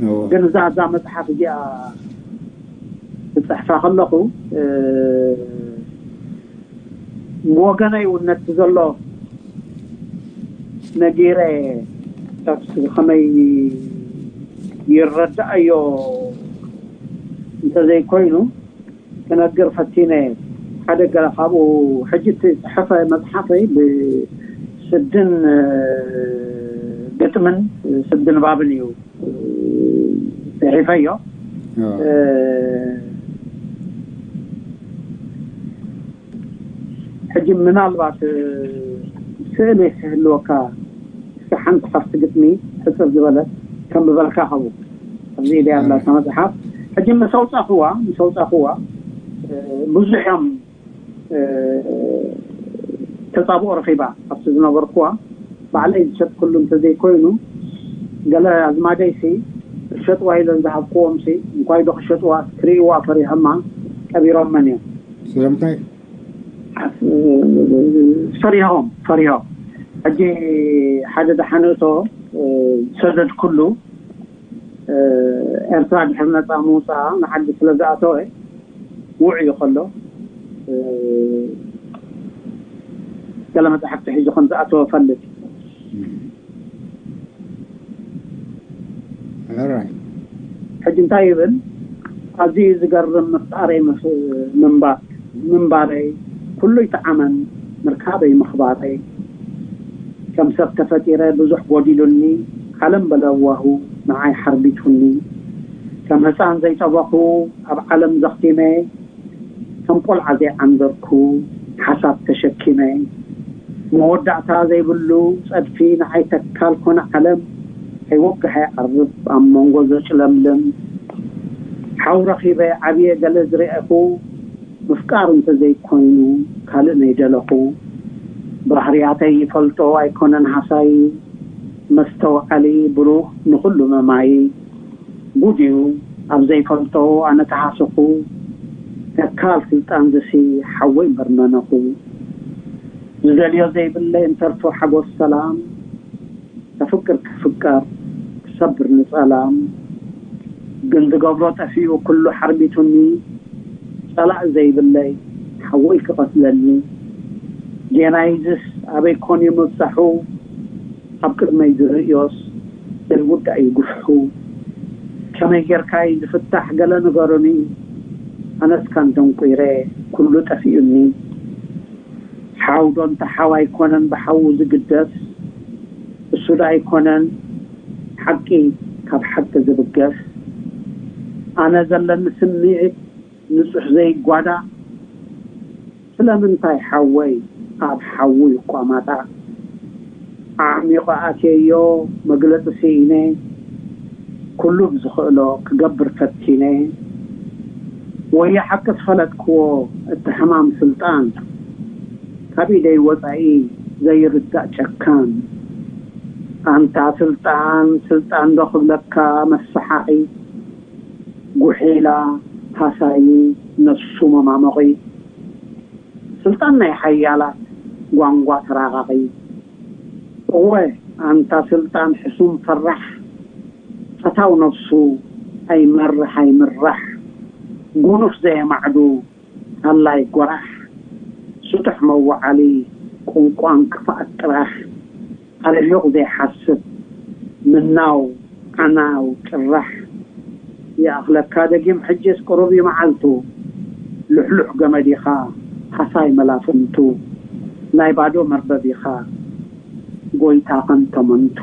እዎ። ግን እዛ፣ እዛ መጽሓፍ እዚኣ ክጽሕፋ ከለኹ፣ እ፣ ብወገነይ እውን ነቲ ዘሎ ነጊረ፣ ጠቅስ ብኸመይ ይረዳኣዮ እንተዘይኮይኑ፣ ክነግር ፈቲነ። ሓደ ገለ ካብኡ፣ ሕጂ እቲ ጽሑፈ መጽሓፈይ ብስድን፣ እ፣ ግጥምን ስድንባብን እዩ፣ እ፣ ጽሒፈዮ። ኦ። እ፣ ሕጂ ምናልባት፣ እ፣ ስእሊ ክህልወካ፣ እስከ ሓንቲ ካብቲ ግጥሚ ሕጽር ዝበለ ከንብበልካ ኸቡ። ኣብዚ ኢደይ ኣላ እታ መጽሓፍ። ሕጂ ምስ ኣውጻእኽዋ፣ ምስ ኣውጻእኽዋ፣ እ፣ ብዙሕ እዮም፣ እ፣ ተጻብኦ ረኺባ ኣብቲ ዝነበርኩዋ ባዕለይ ዝሸጥኩሉ እንተዘይኮይኑ፣ ገለ ኣዝማደይሲ ክሸጥዋ ኢለን ዝሃብክዎም ሲ እንኳይ ዶ ክሸጥዋ፣ ክርእይዋ ፈሪሖማ ቀቢሮመን እዮም። ስለምንታይ? ፈሪሆም ፈሪሆም። ሕጂ ሓደ ደሓንእቶ ዝሰደድኩሉ ኤርትራ ድሕሪ ነፃ ምውፃኣ ንዓዲ ስለ ዝኣተወ ውዕ እዩ ከሎ ገለ መፅሓፍቲ ሒዙ ከም ዝኣተወ ፈልጥ። ሕጂ እንታይ ይብል? ኣዝዩ ዝገርም ምፍጣረይ ምንባር ምንባረይ ኩሉ ይጠዓመን ምርካበይ ምኽባረይ። ከም ሰብ ተፈጢረ ብዙሕ ጎዲሉኒ ዓለም በለዋሁ ንዓይ ሓርቢቱኒ። ከም ህፃን ዘይጠበኹ ኣብ ዓለም ዘኽቲመ ከም ቆልዓ ዘይዓንደርኩ ሓሳብ ተሸኪመ። መወዳእታ ዘይብሉ ጸድፊ ንዓይ ተካል ኮነ ዓለም ኣይወግሕ ኣይዓርብ ኣብ መንጎ ዘጭለምልም። ሓው ረኺበ ዓብየ ገለ ዝረኤኹ ምፍቃር እንተዘይኮይኑ ካልእ ነይደለኹ። ባህርያተይ ይፈልጦ ኣይኮነን ሃሳይ መስተውዓሊ ብሩህ ንኹሉ መማይ። ጉድ እዩ ኣብ ዘይፈልጦ ኣነ ተሃሰኹ። ተካል ስልጣን ዝሲ ሓወይ እምበር መነኹ። ዝደልዮ ዘይብለይ እንተርፎ ሓጎስ ሰላም። ተፍቅር ክፍቀር ክሰብር ንጸላም። ግን ዝገብሮ ጠፊኡ ኩሉ ሓርቢቱኒ። ጸላእ ዘይብለይ ሓወይ ክቐትለኒ። ጌናይዝስ ኣበይ ኮን እዩ ምብጻሑ? ኣብ ቅድመይ ዝርእዮስ ዘይውዳእ እዩ ግፍሑ። ከመይ ጌርካ እዩ ዝፍታሕ ገለ ንገሩኒ። ኣነስ ካን ደንቁይረ ኩሉ ጠፊኡኒ። ሓው ዶ እንተ ሓው ኣይኮነን ብሓዉ ዝግደስ። እሱ ዶ ኣይኮነን ሓቂ ካብ ሓቂ ዝብገስ። ኣነ ዘለኒ ስምዒት ንጹሕ ዘይጓዳእ። ስለምንታይ ሓወይ ኣብ ሓዉ ይቋማጣዕ? ኣዕሚቑ ኣትየዮ መግለጺ ስኢነ። ኩሉ ብዝኽእሎ ክገብር ፈቲነ። ወየ ሓቂ ዝፈለጥክዎ እቲ ሕማም ስልጣን ካብ ኢደይ ወጻኢ ዘይርዳእ ጨካን። ኣንታ ስልጣን ስልጣን ዶ ክብለካ መሰሓቒ። ጉሒላ ሃሳዪ ነፍሱ መማመቒ። ስልጣን ናይ ሓያላት ጓንጓ ተራቓቒ። እወ ኣንታ ስልጣን ሕሱም ፈራሕ። ፈታው ነፍሱ ኣይመርሕ ኣይምራሕ። ጉኑፍ ዘየማዕዱ ሃላይ ጎራሕ። ስጡሕ መወዓሊ ቁንቋን ክፍኣት ጥራሕ። ኣርሒቑ ዘይሓስብ ምናው ዓናው ጭራሕ። ይኣኽለካ ደጊም ሕጅስ ቅሩብ እዩ መዓልቱ። ልሕሉሕ ገመድ ኢኻ ሃሳይ መላፍንቱ። ናይ ባዶ መርበብ ኢኻ ጎይታ ኸንተመንቱ።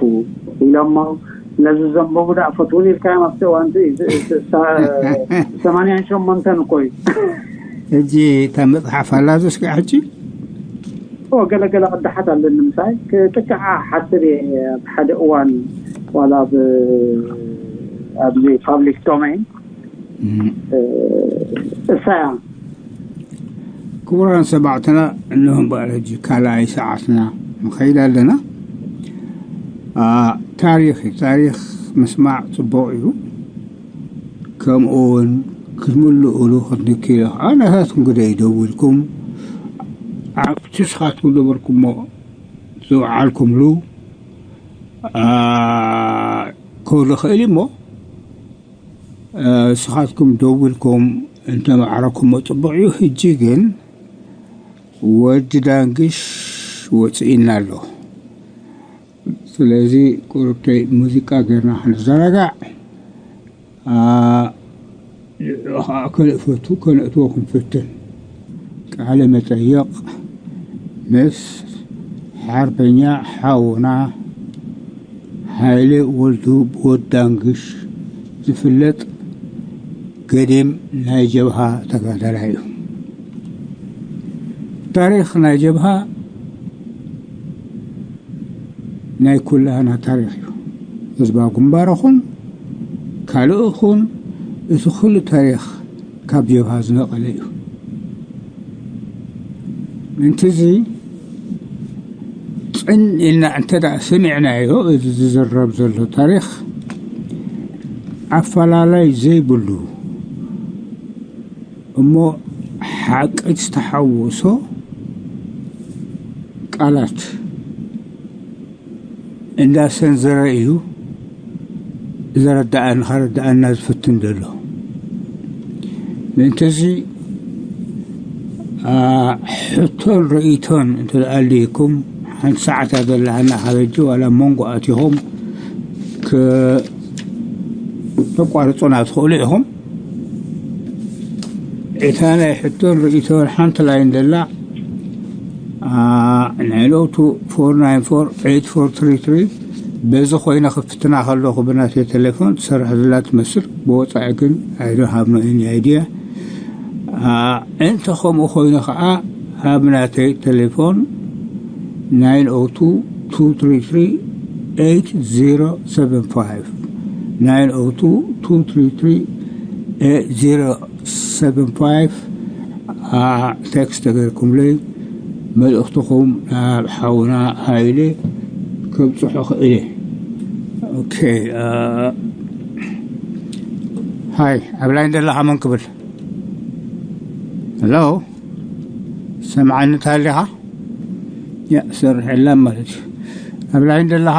ኢሎሞ ነዚ ዘንበቡ ደኣ ፈትውን ኢልካዮም ኣብቲ እዋንቲ ሰማንያን ሸሞንተን እኮ እዩ። ሕጂ እታ መፅሓፍ ኣላ ዶ እስኪ ሕጂ? ገለገለ ቅዳሓት ኣለኒ ምሳይ ክጥቅዓ ሓስብ እየ ኣብ ሓደ እዋን ዋላ ኣብዚ ፓብሊክ ዶሜን። እሳያ ክቡራን ሰማዕትና፣ እንሆ እምበኣር ሕጂ ካልኣይ ሰዓትና ንኸይድ ኣለና። ታሪኽ እዩ። ታሪኽ ምስማዕ ፅቡቕ እዩ። ከምኡ እውን ክትምልእሉ ክትንክኢሉ ከዓ ናታትኩም ግደ ይደውልኩም ኣብቲ ስኻትኩም ነበርኩሞ ዝውዓልኩምሉ ክህሉ ኽእል እሞ ስኻትኩም ደውልኩም እንተማዕረኩሞ ፅቡቕ እዩ። ህጂ ግን ወዲ ዳንግሽ ወፅኢና ኣሎ። ስለዚ ቁርብተይ ሙዚቃ ገርና ክንዘናጋዕ ከዓ ከነእትዎ ክንፍትን። ቃለ መጠየቕ ምስ ሓርበኛ ሓውና ሃይለ ወልዱ ብወዳንግሽ ዝፍለጥ ገዲም ናይ ጀብሃ ተጋዳላይ እዩ። ታሪኽ ናይ ጀብሃ ናይ ኩላህና ታሪኽ እዩ። ህዝባዊ ግንባር ኹን ካልእ ኹን እቲ ኩሉ ታሪኽ ካብ ጀብሃ ዝነቐለ እዩ። ምእንትዚ ቅን ኢልና እንተ ደኣ ሰሚዕናዮ፣ እዚ ዝዝረብ ዘሎ ታሪኽ ኣፈላላይ ዘይብሉ እሞ ሓቂ ዝተሓወሶ ቃላት እንዳሰንዘረ እዩ ዘረዳኣን፣ ከረዳኣና ዝፍትን ዘሎ። ምእንተዚ፣ አ፣ ሕቶን ርእይቶን እንተ ደኣ ኣልይኩም፣ ሓንቲ ሰዓት እያ ዘለሃና ካብ ሕጂ፣ ዋላ መንጎ ኣቲኹም ክ-፣ ተቋርጹና ትኽእሉ ኢኹም። እታ ናይ ሕቶን ርእይቶን ሓንቲ ላይን ደላ፣ አ፣ ናይ ሎቱ ፎር ናይን ፎር ኤይት ፎር ትሪ ትሪ፣ በዚ ኮይነ ክፍትና ከለኹ ብናተይ ቴሌፎን ትሰርሕ ዘላ ትመስል፣ ብወጻኢ ግን I don't have no any idea። አ፣ እንተ ከምኡ ኮይኑ ኸዓ ኣብ ናተይ ቴሌፎን ናይን ኦ ቱ ቱ ትሪ ትሪ ኤይት ዜሮ ሰቨን ፋይቭ፣ ናይን ኦ ቱ ቱ ትሪ ትሪ ኤይት ዜሮ ሰቨን ፋይቭ፣ አ፣ ቴክስት ተገርኩምለይ መልእኽትኹም ናብ ሓውና ሃይለ ከብጽሖ ክእል እየ። ኦኬ፣ አ፣ ሃይ፣ ኣብ ላይን ዘለኻ መን ክብል? ሄሎ፣ ሰምዓኒ ተሃሊኻ? ያ፣ ሰርሐላ ማለት እዩ። ኣብ ላይን ዘለኻ?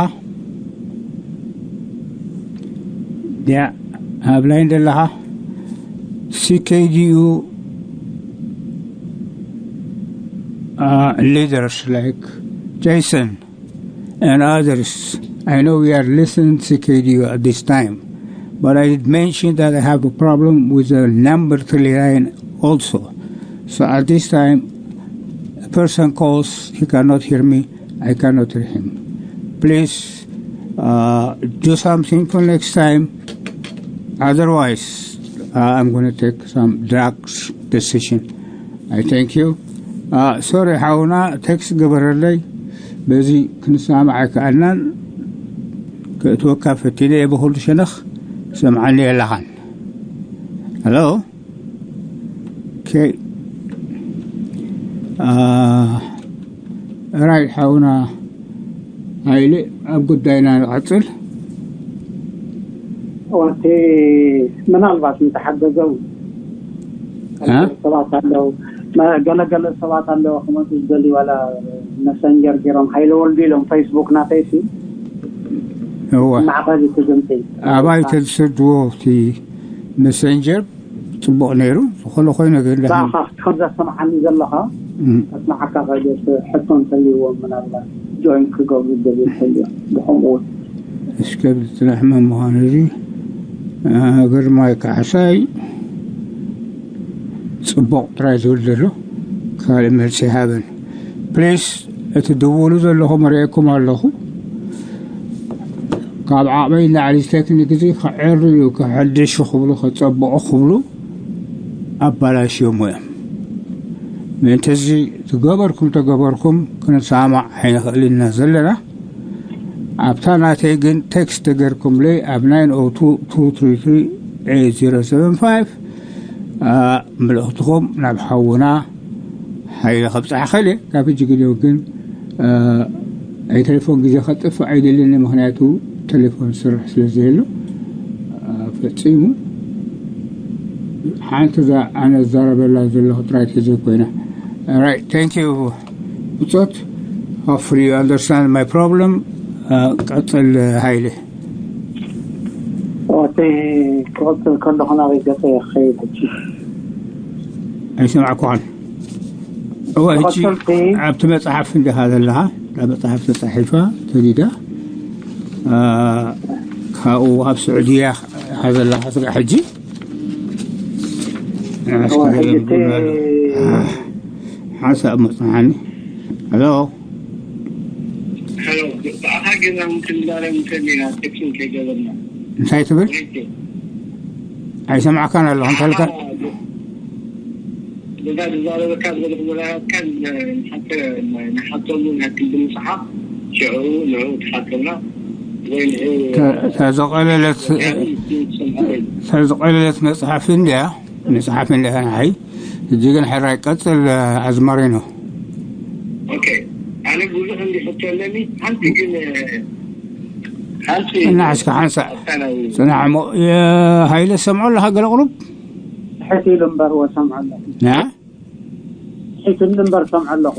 ያ፣ ኣብ ላይን ዘለኻ? ሲ ኬ ዲ ዩ፣ አ፣ ሊደርስ ላይክ ጄሰን and others. I know we are listening to C K D U at this time, but I did mention that I have a problem with the number three line also. So at this time, a person calls, he cannot hear me, I cannot hear him. Please, uh, do something for next time. Otherwise, uh, I'm going to take some drugs decision. I thank you. Uh, sorry ሓውና፣ ቴክስት ግበረለይ። በዚ ክንሰማማዕ ኣይከኣልናን። ክእትወካ ፈቲነ እየ ብኹሉ ሸነኽ። ሰምዓኒ የለኻን። ሄሎ። ኦኬ። አ፣ ራይት ሓውና ሃይለ፣ ኣብ ጉዳይና ንቐጽል። እቲ ምናልባት እንተሓገዘው እ? ሰባት ኣለዉ፣ መ-፣ ገለገለ ሰባት ኣለዉ ክመፁ ዝደልዩ፣ ዋላ መሰንጀር ገይሮም ሃይለ ወልዱ ኢሎም ፌስቡክ ናተይሲ እወ። ማዕኸል እቲ ድምፂ ኣባይ ተዝሰድዎ እቲ መሰንጀር ጽቡቕ ነይሩ። ዝኾነ ኮይኑ ግን ደሓን። ብኣኻ ከም ዘሰምዓኒ ዘለኻ እም። ኣስማዓካ ከይደስ ሕቶ እንተልይዎም ምናልባት ጆይን ክገብሩ ዝደልዩ እንተልዮም ብኸምኡ እውን እስከ ብትናሕመ ምዃኑ እዚ፣ አ፣ ግርማይ ካሕሳይ ጽቡቕ ጥራይ ዝብል ዘሎ ካልእ መልሲ ይሃበን። ፕሊስ፣ እቲ ድውሉ ዘለኹም ርእየኩም ኣለኹ። ካብ ዓቕመይ ንላዕሊ ቴክኒክ እዚ ክዕርዩ፣ ክሕድሹ ክብሉ፣ ክጸብቑ ክብሉ ኣባላሽዮሞ እዮም። ምእንቲ እዚ ዝገበርኩም ተገበርኩም ክንሰማማዕ ኣይንኽእልን ኢና ዘለና። ኣብታ ናተይ ግን ቴክስት ተገርኩምለይ ኣብ ናይን ኦ ቱ ቱ ትሪ ትሪ ኤይት ዜሮ ሰቨን ፋይቭ፣ አ፣ መልእኽትኹም ናብ ሓውና ሓይለ ከብጽሓ ኸእለ። ካብ ሕጂ ግዜኡ ግን፣ አ፣ ናይ ቴሌፎን ግዜ ከጥፍእ ኣይደልን፣ ምኽንያቱ ቴሌፎን ዝሰርሕ ስለ ዘየሎ፣ አ፣ ፈጺሙ ሓንቲ እዛ ኣነ ዝዛረበላ ዘለኹ ጥራይ ተዘይኮይና። Right, thank you ብጾት። Hopefully you understand my problem. አ፣ ቀጽል ሃይለ። እቲ ክቕጽል ከለኹ ናበይ ገጸ ክኸይድ ሕጂ? ኣይሰማዕኩኻን። እወ፣ ሕጂ ተኸተልቲ ኣብቲ መጽሓፍ እንዲኻ ዘለኻ፣ እታ መጽሓፍ ተጻሒፋ ተዲዳ፣ አ፣ ካብኡ ኣብ ስዑድያ ኢኻ ዘለኻ ስጋዕ ሕጂ። እወ፣ ሕጂ እቲ ሓሳብ መጽናዕኒ። ሄሎ። ሄሎ፣ ብኣኻ ገዛ ምትንዳረ እንተሊና ቴክስን ከይገበርና። እንታይ ትብል? ሪቴ። ኣይሰማዕካን ኣለኹ። እንታይ ኢልካ? ኣኻ፣ በዛ ዝዛረበካ ዘለኹ ዘረባትካን ንሓተ-፣ ንሓተሉ ናክል ብምጽሓፍ ሽዑ ንዑ ትሓተና ወይ ንዑ ተ-፣ ተዘቐለለት፣ ትሰምዓለይ። ተዘቐለለት መጽሓፍ እንድያ፣ መጽሓፍ እንድያ ንዓይ። ሕጂ ግን ሕራይ ቀጽል ኣዝማሪኖ። ኦኬ። ኣነ ብዙሕ እንዲ ሕቶ ኣለኒ። ሓንቲ ግን ሓንቲ ጽናሕ እስከ ሓንሳእ ኣታ ናይ ጽናሕ እሞ፣ ሃይለ ሰምዖ ኣለኻ ገለ ቁሩብ? ሕት ኢሉ እምበር ወሰምዖ ኣለኹ። ና? ሕት ኢሉ እምበር ሰምዖ ኣለኹ።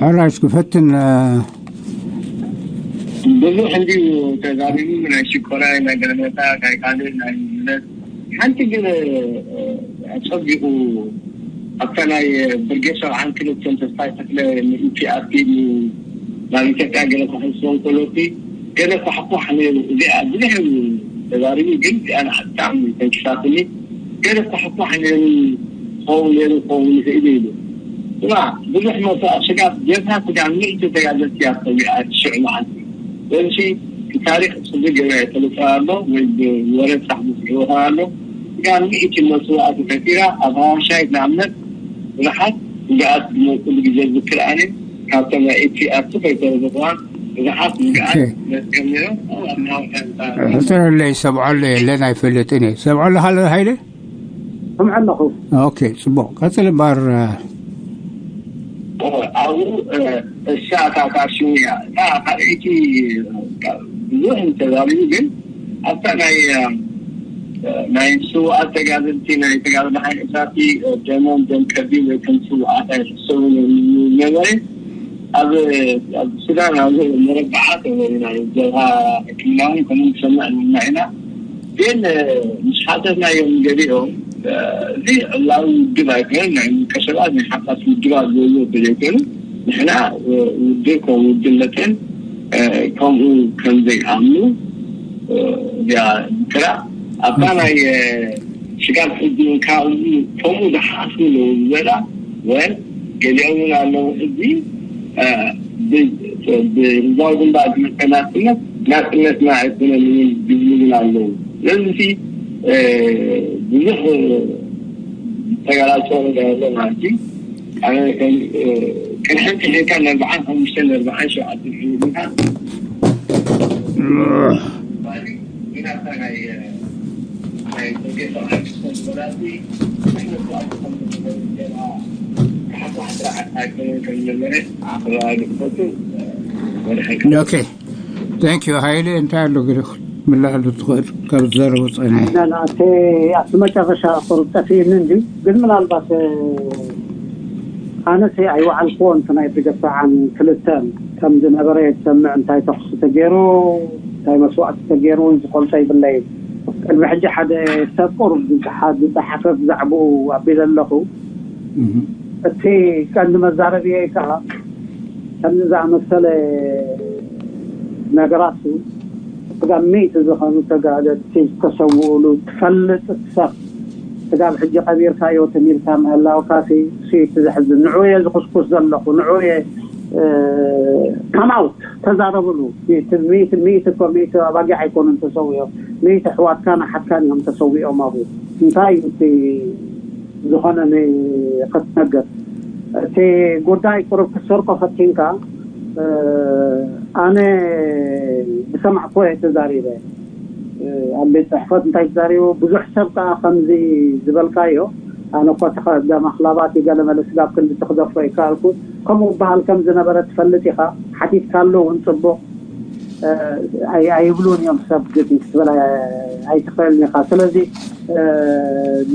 ሕራይ እስኪ ፈትን። ብዙሕ እንዲዩ ተዛሪቡ፣ ናይ ሽኮራይ፣ ናይ ገለመታ፣ ናይ ካልእ፣ ናይ ምነት ሓንቲ ግን ኣጸቢቑ ኣብታ ናይ ብርጌድ ሰብዓን ክልተን ተስፋይ ተክለ ንኢፒኣርፒ ናብ ኢትዮጵያ ገለ ክሕስቦም ከሎቲ ገለ ኳሕኳሕ ነይሩ። እዚኣ ብዙሕ ተዛሪቡ፣ ግን እዚኣ ንዓ ብጣዕሚ ተንኪፋትኒ። ገለ ኳሕኳሕ ነይሩ ክኸውን ነይሩ ክኸውን ይኽእል ኢሉ። ስማ፣ ብዙሕ መስዋእቲ ስጋብ ጀብሃ ስጋብ ሚእቲ ተጋደልቲ እያ ተሰዊኣ እቲ ሽዑ መዓልቲ። ስለዚ እቲ ታሪኽ ጽቡቅ ገይሩ ኣይፈልጥን ኣሎ ወይ ብወረ ጥራሕ ዝስዕቦ ኣሎ። ስጋብ ሚእቲ መስዋእቲ ፈጢራ ኣብ ሃዋሻይት ንኣብነት ብዙሓት ጉድኣት ዝመፅሉ ግዜ ዝዝክር ኣነ ካብቶም ናይ ኤቲ ኣርቱ ከይተረፈ ብዙሓት ጉድኣት ኦኬ። መፅኦም ነይሮም። ኣብ ሃዋሻይት ሕፅረለይ ሰብዖለ የለን ኣይፈልጥን እየ። ሰብዖለ ካለ ሃይለ? ሰምዖ ኣለኹ። ኦኬ፣ ጽቡቕ። ቀጽል እምበኣር። ኣብኡ እሳ እታ ታክሲን እያ። እታ ካልኣይቲ ብዙሕ እንተዛሪቡ፣ ግን ኣብታ ናይ ናይ ስውኣት ተጋደልቲ ናይ ተጋደልቲ ሓይሊ እሳቲ ደሞም ደም ከቢድ ወይ ከም ስውኣት ኣይሕሰቡን እዮም ዝነበረ። ኣብ ኣብ ሱዳን ኣብ መረባዓት ናይ ጀብሃ ሕክምናውን ከምኡ ንሰምዕ ንና ኢና። ግን ምስ ሓተትናዮም ገሊኦም እዚ ዕላዊ ውድብ ኣይኮነን፣ ናይ ውልቀ ሰባት ናይ ሓፋሽ ውድባት ዘለዎ ተዘይኮይኑ ንሕና ውድብ ከም ውድብ መጠን ከምኡ ከም ዘይኣምኑ እዚኣ ዝክራ ኣብታ ናይ ሽጋር ሕጂ ካብኡ ከምኡ ዝሓስቡ ኣለዉ ዝበላ ወል ገሊኦም እውን ኣለዉ። ሕጂ ብህዝባዊ ግንባር ዝመፀ ናፅነት ናፅነትና ኣይኮነን ዝብሉ እውን ኣለዉ። ስለዚ ብዙሕ ተጋላጭ ነገር ኣሎ ማለት እዩ። ኣነ ከም ቅድሕን ትሕካ ንኣርባዓን ሓሙሽተን ንኣርባዓን ሸውዓተን ሕዝብታት ኦኬ። ታንክ ዩ ሃይለ። እንታይ ኣሎ ግዲ ምላዕሉ ትኽእል ካብ ዝዘረቡ ፀኒሐ? ናናተ ኣብቲ መጨረሻ ቁሩብ ጠፊእኒ እንዲ ግን ምናልባት ኣነሲ ኣይወዓልክዎ እንት ናይ ብገሳዓን ክልተን ከም ዝነበረ የትሰምዕ እንታይ ተኽሲ ተገይሩ እንታይ መስዋእቲ ተገይሩ እውን ዝፈልጦ ይብለይ። ቅድሚ ሕጂ ሓደ ሰብ ቁሩብ ዝፀሓፍ ዝፀሓፈ ብዛዕባኡ ኣቢለ ኣለኹ። እቲ ቀንዲ መዛረብየ ከዓ ከምዚ ዝኣመሰለ ነገራት ስጋብ ሚእቲ ዝኾኑ ተጋደልቲ ዝተሰውኡሉ ትፈልጥ ሰብ ስጋብ ሕጂ ቀቢርካዮ ተሚልካ ምህላውካ እቲ ዘሕዝን ንዑ እየ ዝኩስኩስ ዘለኹ ንዑ እየ። ከማውት ተዛረብሉ። ሚእቲ ሚእቲ እኮ ሚእቲ ኣባጊዕ ኣይኮኑን ተሰዊኦም፣ ሚእቲ ኣሕዋትካን ኣሓትካን እዮም ተሰዊኦም ኣብኡ። እንታይ እዩ እቲ ዝኾነ ክትነግር? እቲ ጉዳይ ቁሩብ ክትሰርቆ ፈቲንካ። ኣነ ዝሰማዕኮ እየ ተዛሪበ። ኣብ ቤት ፅሕፈት እንታይ ተዛሪቡ ብዙሕ ሰብ ከዓ ከምዚ ዝበልካዮ። ኣነ እኳ ተኸደም ኣክላባት ይገለመለ ስጋብ ክንዲ ትክደፎ ይከኣልኩ። ከምኡ በሃል ከም ዝነበረ ትፈልጥ ኢኻ። ሓቲትካሉ እውን ፅቡቅ ኣይብሉን እዮም ሰብ ግዲ ክትብል ኣይትኽእልን ኢኻ። ስለዚ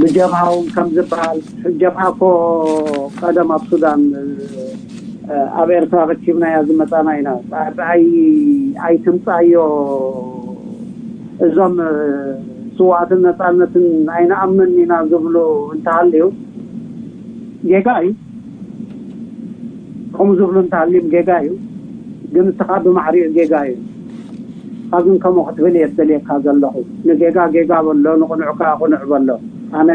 ብጀብሃ እውን ከም ዝበሃል ጀብሃ እኮ ቀደም ኣብ ሱዳን ኣብ ኤርትራ ረኪብናያ ዝመፃና ኢና። ኣይትምፃዮ እዞም ስዋኣትን ነፃነትን ኣይንኣምን ኢና ዝብሉ እንተሃልዩ ጌጋ እዩ። ከምኡ ዝብሉ እንተሃልዮም ጌጋ እዩ። ግን እስኻ ብማዕሪኡ ጌጋ እዩ። ካብን ከምኡ ክትብል እየ ዝደልየካ ዘለኹ። ንጌጋ ጌጋ በሎ፣ ንቕኑዕ ከዓ ቅኑዕ በሎ። ኣነ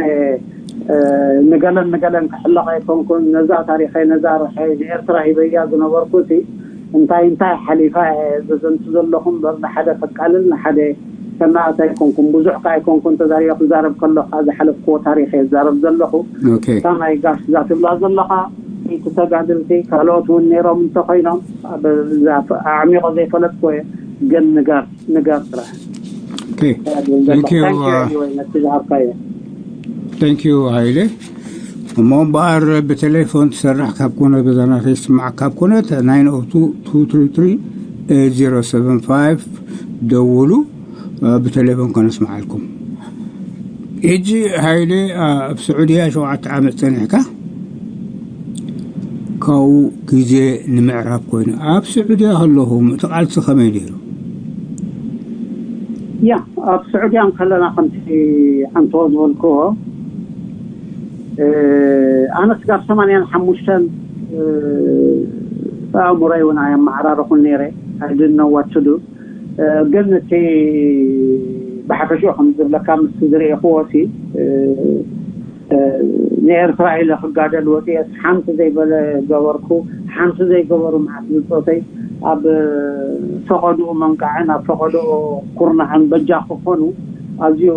ንገለን ንገለን ክሕለቕ ኣይኮንኩን። ነዛ ታሪኸይ ነዛ ርሐይ ንኤርትራ ሂበያ ዝነበርኩ እቲ እንታይ እንታይ ሓሊፋ እየ ዘዘንቱ ዘለኹ እምበር ንሓደ ከቃልል ንሓደ ከናእት ኣይኮንኩን። ብዙሕ ከዓ ኣይኮንኩን ተዛሪበ። ክዛረብ ከሎ ከዓ ዝሓለፍክዎ ታሪኽ እየ ዝዛረብ ዘለኹ። እታ ናይ ጋሽ እዛ ትብላ ዘለኻ እቲ ተጋደልቲ ካልኦት እውን ነይሮም እንተኾይኖም ኣዕሚቆ ዘይፈለጥኩ እየ። ግን ንገር ንገር ጥራሕ Thank you. Thank you ሃይለ። እሞ እምበኣር ብቴሌፎን ትሰርሕ ካብ ኮነ፣ በዛ ናተይ ትስማዕ ካብ ኮነ፣ ናይን ኦ ቱ ቱ ትሪ ትሪ ኤት ዜሮ ሰቨን ፋይቭ ደውሉ። ብቴሌፎን ከነስምዓልኩም። ሕጂ ሃይለ፣ ኣብ ስዑድያ ሸውዓተ ዓመት ጸኒሕካ፣ ካብኡ ግዜ ንምዕራብ ኮይኑ፣ ኣብ ስዑድያ ከለኹም እቲ ቃልሲ ከመይ ነይሩ? ያ፣ ኣብ ስዑድያ እንከለና ከምቲ ሓንቶ ዝበልክዎ፣ ኣነ ስጋብ ሰማንያን ሓሙሽተን ኣእምሮይ እውን ኣየመዓራረኹን ነይረ። I didn't know what to do። ግን እቲ ብሓፈሽኡ ከም ዝብለካ ምስ ዝርእኹዎ ሲ፣ ንኤርትራ ኢለ ክጋደል ወፅኤስ ሓንቲ ዘይበለ ገበርኩ። ሓንቲ ዘይገበሩ መዓት ብፆተይ ኣብ ፈቐድኡ መንቃዕን ኣብ ፈቐድኡ ኩርናዕን በጃ ክኾኑ ኣዝዩ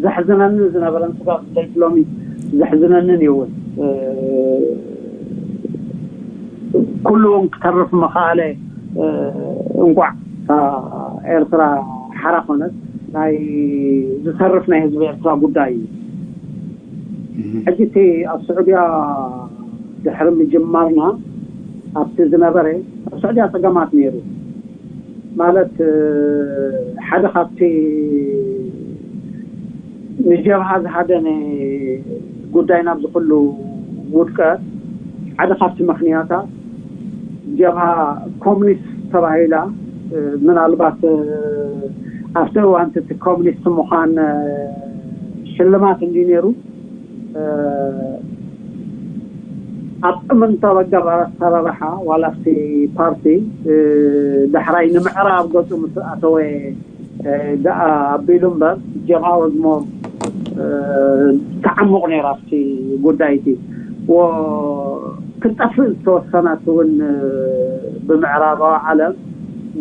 ዘሕዝነኒ ዝነበረን ስጋብ ለይቲ ሎሚ ዘሕዝነንን እዩ እውን። ኩሉ እውን ክተርፍ መኸኣለ። እንቋዕ ኤርትራ ሓራ ኮነት፣ ናይ ዝተርፍ ናይ ህዝቢ ኤርትራ ጉዳይ እዩ። ሕጂ እቲ ኣብ ስዑድያ ድሕሪ ምጅማርና ኣብቲ ዝነበረ፣ ኣብ ስዑድያ ፀገማት ነይሩ። ማለት ሓደ ካብቲ ንጀብሃ ዝሃደነ ጉዳይ ናብዚ ኩሉ ውድቀት ሓደ ካብቲ ምክንያታት ጀብሃ ኮሚኒስት ተባሂላ፣ ምናልባት ኣብቲ እዋን እቲ ኮሚኒስት ምዃን ሽልማት እንዲ ነይሩ። ኣብ ጥምንቶ በገር ኣሰራርሓ ዋላ ኣብቲ ፓርቲ ዳሕራይ ንምዕራብ ገፁ ምስ ኣተወ ደኣ ኣቢሉ እምበር ጀብሃ ወዝሞ ተዓሙቕ ነይራ ኣብቲ ጉዳይ እቲ ክትጠፍእ ዝተወሰነት እውን ብምዕራባዊ ዓለም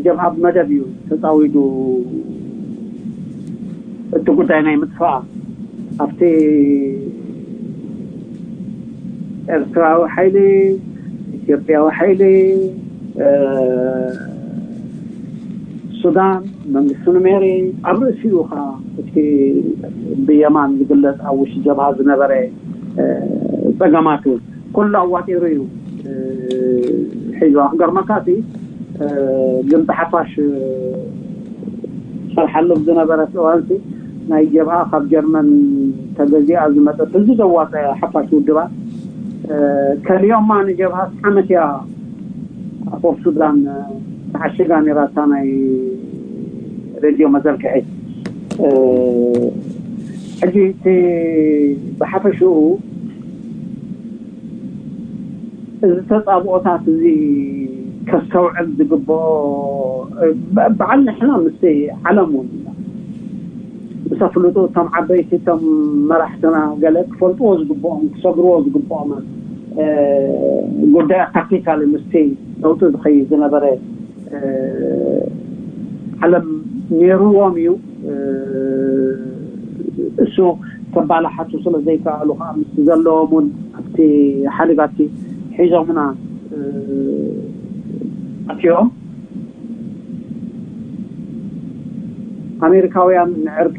ጀብሃ ብመደብ እዩ ተፃዊዱ እቲ ጉዳይ ናይ ምጥፋእ ኣብቲ ኤርትራዊ ሓይሊ፣ ኢትዮጵያዊ ሓይሊ፣ ሱዳን፣ መንግስቲ ኑሜሪ ኣብ ርእሲኡ ኸዓ እቲ ብየማን ዝግለጽ ኣብ ውሽጢ ጀብሃ ዝነበረ ጸገማት እውን ኩሉ ኣዋጢሩ እዩ ሒዝዋ። ክገርመካ እቲ ድምፂ ሓፋሽ ዝሰርሓሉ ዝነበረት እዋንሲ ናይ ጀብሃ ካብ ጀርመን ተገዚኣ ዝመፀት ህዝቢ ዘዋፀ ሓፋሽ ውድባት ከሊኦማ ንጀብሃ ዓመት እያ ኣብ ሱዳን ተዓሽጋ ነይራታ ናይ ሬድዮ መዘርግሒ። ሕጂ እቲ ብሓፈሽኡ እዚ ተፃብኦታት እዚ ከስተውዕል ዝግብኦ በዓል ንሕና ምስ ዓለም እውን ምስ ኣፍልጡ እቶም ዓበይቲ እቶም መራሕትና ገለ ክፈልጥዎ ዝግብኦም ክሰግርዎ ዝግብኦም ጉዳያት ታክቲካሊ ምስቲ ለውጢ ዝኸይድ ዝነበረ ዓለም ነይርዎም እዩ። እሱ ከባላሓቱ ስለ ዘይከኣሉ ከዓ ምስ ዘለዎም እውን ኣብቲ ሓሊባቲ ሒዞምና ኣትዮም። ኣሜሪካውያን ንዕርቂ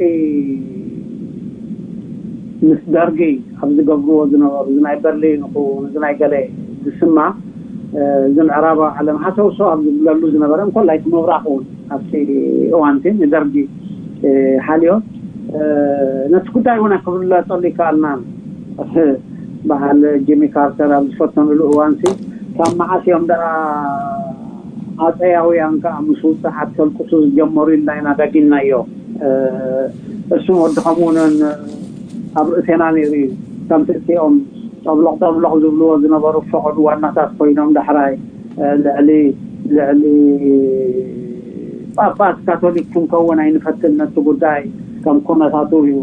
ምስ ደርጊ ኣብ ዝገብርዎ ዝነበሩ እዚ ናይ በርሊን ይኹን እዚ ናይ ገለ ዝስማ እዚ ምዕራባዊ ዓለም ሃሰውሰው ኣብ ዝብለሉ ዝነበረ እንኮላይ እቲ ምብራቕ እውን ኣብቲ እዋንቲ ንደርጊ ሓልዮ ነቲ ጉዳይ እውን ክብለፀሉ ይከኣልና። በዓል ጂሚ ካርተር ኣብ ዝፈተኑሉ እዋንሲ ካብ መዓስ እዮም ደኣ ኣፀያውያን ከዓ ምስ ውፅዓት ከልቅሱ ዝጀመሩ ኢልና ኢና ደጊምናዮ። እሱን ወዲ ከምኡንን ኣብ ርእሴና ነይሩ እዩ። ከምቲ እቲኦም ጠብሎቕ ጠብሎቕ ዝብልዎ ዝነበሩ ፈቐዱ ዋናታት ኮይኖም ዳሕራይ ልዕሊ ልዕሊ ጳጳስ ካቶሊክ ክንከውን ኣይንፈትን፣ ነቲ ጉዳይ ከም ኩነታቱ እዩ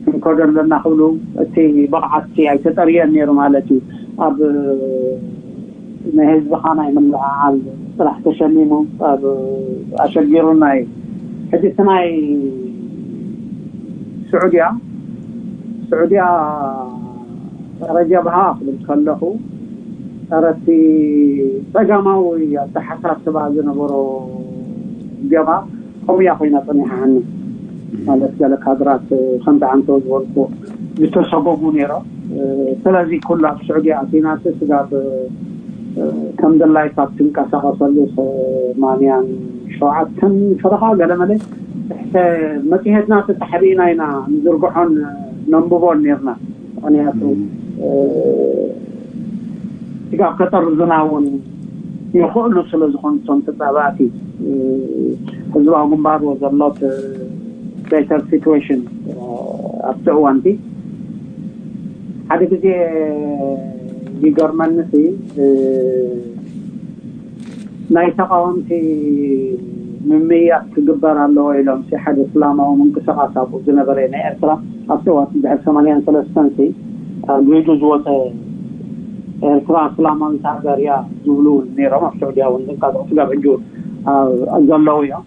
ክንከዶ ኣለና ክብሉ እቲ ብቕዓት ኣይተጠርየን ነይሩ ማለት እዩ። ኣብ ናይ ህዝብኻ ናይ ምልዕዓል ስራሕ ተሸሚሙ ኣብ ኣሸጊሩና እዩ። ሕጂ እቲ ናይ ስዑድያ ስዑድያ ጸረ ጀብሃ ክብል ከለኹ ጸረ እቲ ጸጋማዊ ኣተሓሳስባ ዝነበሮ ጀብሃ ከምኡ እያ ኮይና ጸኒሓኒ። ማለት ገለ ካድራት ከምቲ ዓንቶ ዝበልኩ ዝተሰጎጉ ነይሮም። ስለዚ ኩሉ ኣብ ስዑዲ ኣቲና እቲ ስጋብ ከም ድላይካ ትንቀሳቐሰሉ ሰማንያን ሸውዓተን ፈረኻ ገለመለ መፅሄትና ተታሕቢእና ኢና ንዝርግሖን ነንብቦን ነርና። ምክንያቱ ስጋብ ከጠርዙና እውን ይኽእሉ ስለ ዝኾኑ እቶም ተፃባእቲ ህዝባዊ ግንባር ዘሎት ቤተር ሲትዌሽን ኣብቲ እዋንቲ ሓደ ግዜ ይገርመኒ ሲ ናይ ተቃወምቲ ምምያት ክግበር ኣለዎ ኢሎም ሲ ሓደ እስላማዊ ምንቅስቃስ ኣብኡ ዝነበረ ናይ ኤርትራ ኣብቲ እዋንቲ ድሕሪ ሰማንያን ሰለስተን ሲ ኣግሪዱ ዝወፀ ኤርትራ እስላማዊት ሃገር እያ ዝብሉ እውን ነይሮም። ኣብ ስዑድያ እውን ዝንቀሳቀሱ ስጋብ ሕጂ ዘለዉ እዮም።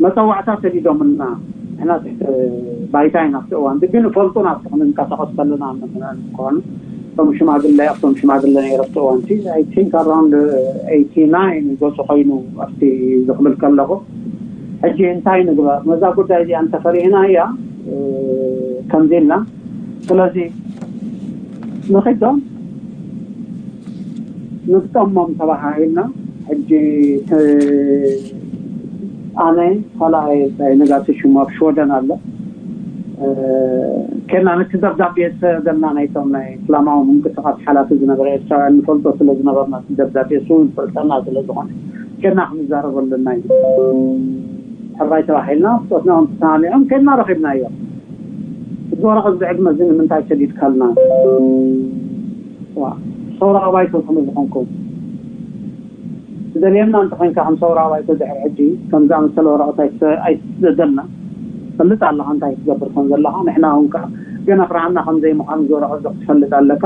መፀዋዕታ ሰዲዶምና ንሕና ትሕቲ ባይታ ኢና ኣብቲ እዋን ግን ፈልጡና ኣብቲ ክንንቀሳቀስ ከለና ምክንያት ምኳኑ እቶም ሽማግለ ኣብቶም ሽማግለ ነይረ ኣብቲ እዋን I think around eighty nine ገፁ ኮይኑ ኣብቲ ዝኽብል ከለኹ ሕጂ እንታይ ንግበር ነዛ ጉዳይ እዚኣ እንተፈሪህና እያ ከምዚ ኢልና ስለዚ ንኺዶም ንግጠሞም ተባሃሂልና ሕጂ ኣነ ካልኣይ ነጋሲ ሽሙ ኣብ ሽወደን ኣሎ ከና ነቲ ደብዳቤ ዝሰደልና ናይቶም ናይ እስላማዊ ምንቅስቃስ ሓላፊ ዝነበረ ኤርትራውያን ንፈልጦ ስለ ዝነበርና እቲ ደብዳቤ እሱ እውን ይፈልጠና ስለ ዝኾነ ከና ክንዛረበሉ ኣለና እዩ ሕራይ ተባሂልና ብፆትና እውን ተሰማሚዖም ከና ረኺብናዮም እዚ ወረቐት ዝዕግመ እዚ ንምንታይ ሰዲድካልና ሰውራ ኣባይቶ ስለ ዝኾንኩም ትደልየና እንተኾይንካ ከም ሰውራ ኣባይቶ ድሕሪ ሕጂ ከም ዝኣመሰለ ወረቐት ኣይትስደደልና ትፈልጥ ኣለኻ እንታይ ትገብር ከም ዘለኻ ንሕና እውን ከዓ ገና ፍርሃና ከም ዘይምዃኑ ዝወረቐት ክትፈልጥ ኣለካ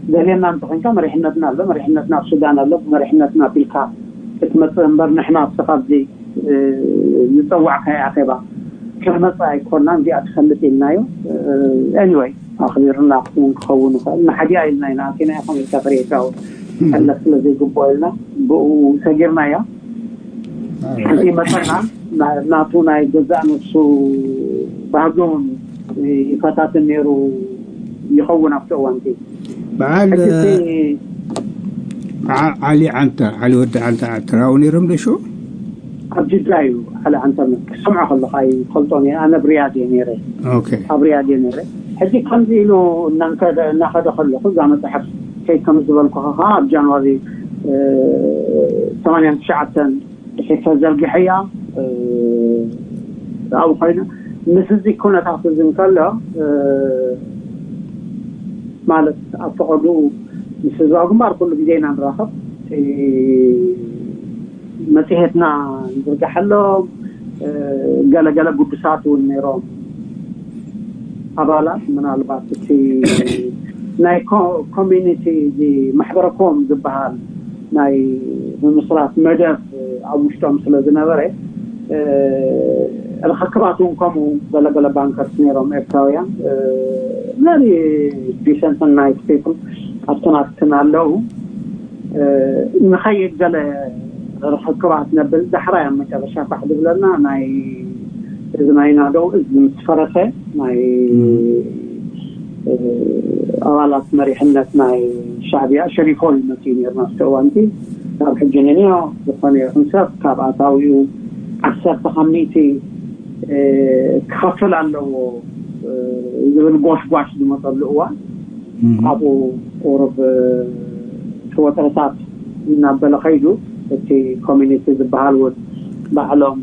ትደልየና እንተኾይንካ መሪሕነትና ኣሎ መሪሕነትና ኣብ ሱዳን ኣሎ ብመሪሕነትና ኣቢልካ ክትመፅእ እምበር ንሕና ኣብስኻ ኣብዚ ዝፀዋዕካዮ ኣኼባ ክንመፅእ ኣይኮናን እዚኣ ትፈልጥ ኢልናዮ anyway ኣኽቢርና ክኸውን ክኸውን ይኽእል ንሓዲኣ ኢልና ኢና ኣቲና ኢኹም ኢልካ ፈሪሕካ እውን ሕለፍ ስለ ዘይግብኦ ኢልና ብኡ ሰጊርናዮ ሕዚ መፀና ናቱ ናይ ገዛእ ነብሱ ባህጊ እውን ይፈታትን ነይሩ ይኸውን ኣብቲ እዋንቲ በዓል ዓሊ ዓንታ ዓሊ ወዲ ዓንታ ትራው ነይሮም ደሾ ኣብ ጅዳ እዩ ዓሊ ዓንታ ክሰምዖ ከለካ ይፈልጦ ኣነ ኣብ ሪያድ እየ ነይረ ኣብ ሪያድ እየ ነይረ ሕጂ ከምዚ ኢሉ እናኸደ ከለኹ እዛ መፅሓፍ ከይ ከም ዝበልኩ ከዓ ኣብ ጃንዋሪ ሰማንያን ትሽዓተን ድሕሪ ተዘርጊሐያ ኣብኡ ኮይነ ምስ እዚ ኩነታት እዚ እንከሎ ማለት ኣብ ፈቐዱ ምስ ህዝባዊ ግንባር ኩሉ ግዜ ኢና ንራኸብ መፅሄትና ንዝርግሐሎም ገለገለ ጉዱሳት እውን ነይሮም ኣባላት ምናልባት እቲ ናይ ኮሚኒቲ እዚ ማሕበረኮም ዝበሃል ናይ ምምስራት መደብ ኣብ ውሽጦም ስለ ዝነበረ ርክክባት እውን ከምኡ ገለገለ ባንከርስ ነይሮም ኤርትራውያን very decent nice people ኣብትን ኣብትን ኣለዉ ንኸይድ ገለ ርክክባት ነብል ዳሕራይ ኣብ መጨረሻ ፋሕ ዝብለና ናይ እዚ ናይ ናደው እዚ ምስ ፈረሰ ናይ ኣባላት መሪሕነት ናይ ሻዕቢያ ሸሪፎ ይመፅኡ ነይሩ ናብቲ እዋንቲ ካብ ሕጂ ንንዮ ዝኾነ ይኹን ሰብ ካብ ኣታዊኡ ዓሰርተ ካብ ሚእቲ ክኸፍል ኣለዎ ዝብል ጎሽጓሽ ዝመፀሉ እዋን ኣብኡ ቁሩብ እቲ ወጥረታት እናበለ ከይዱ እቲ ኮሚኒቲ ዝበሃል እውን ባዕሎም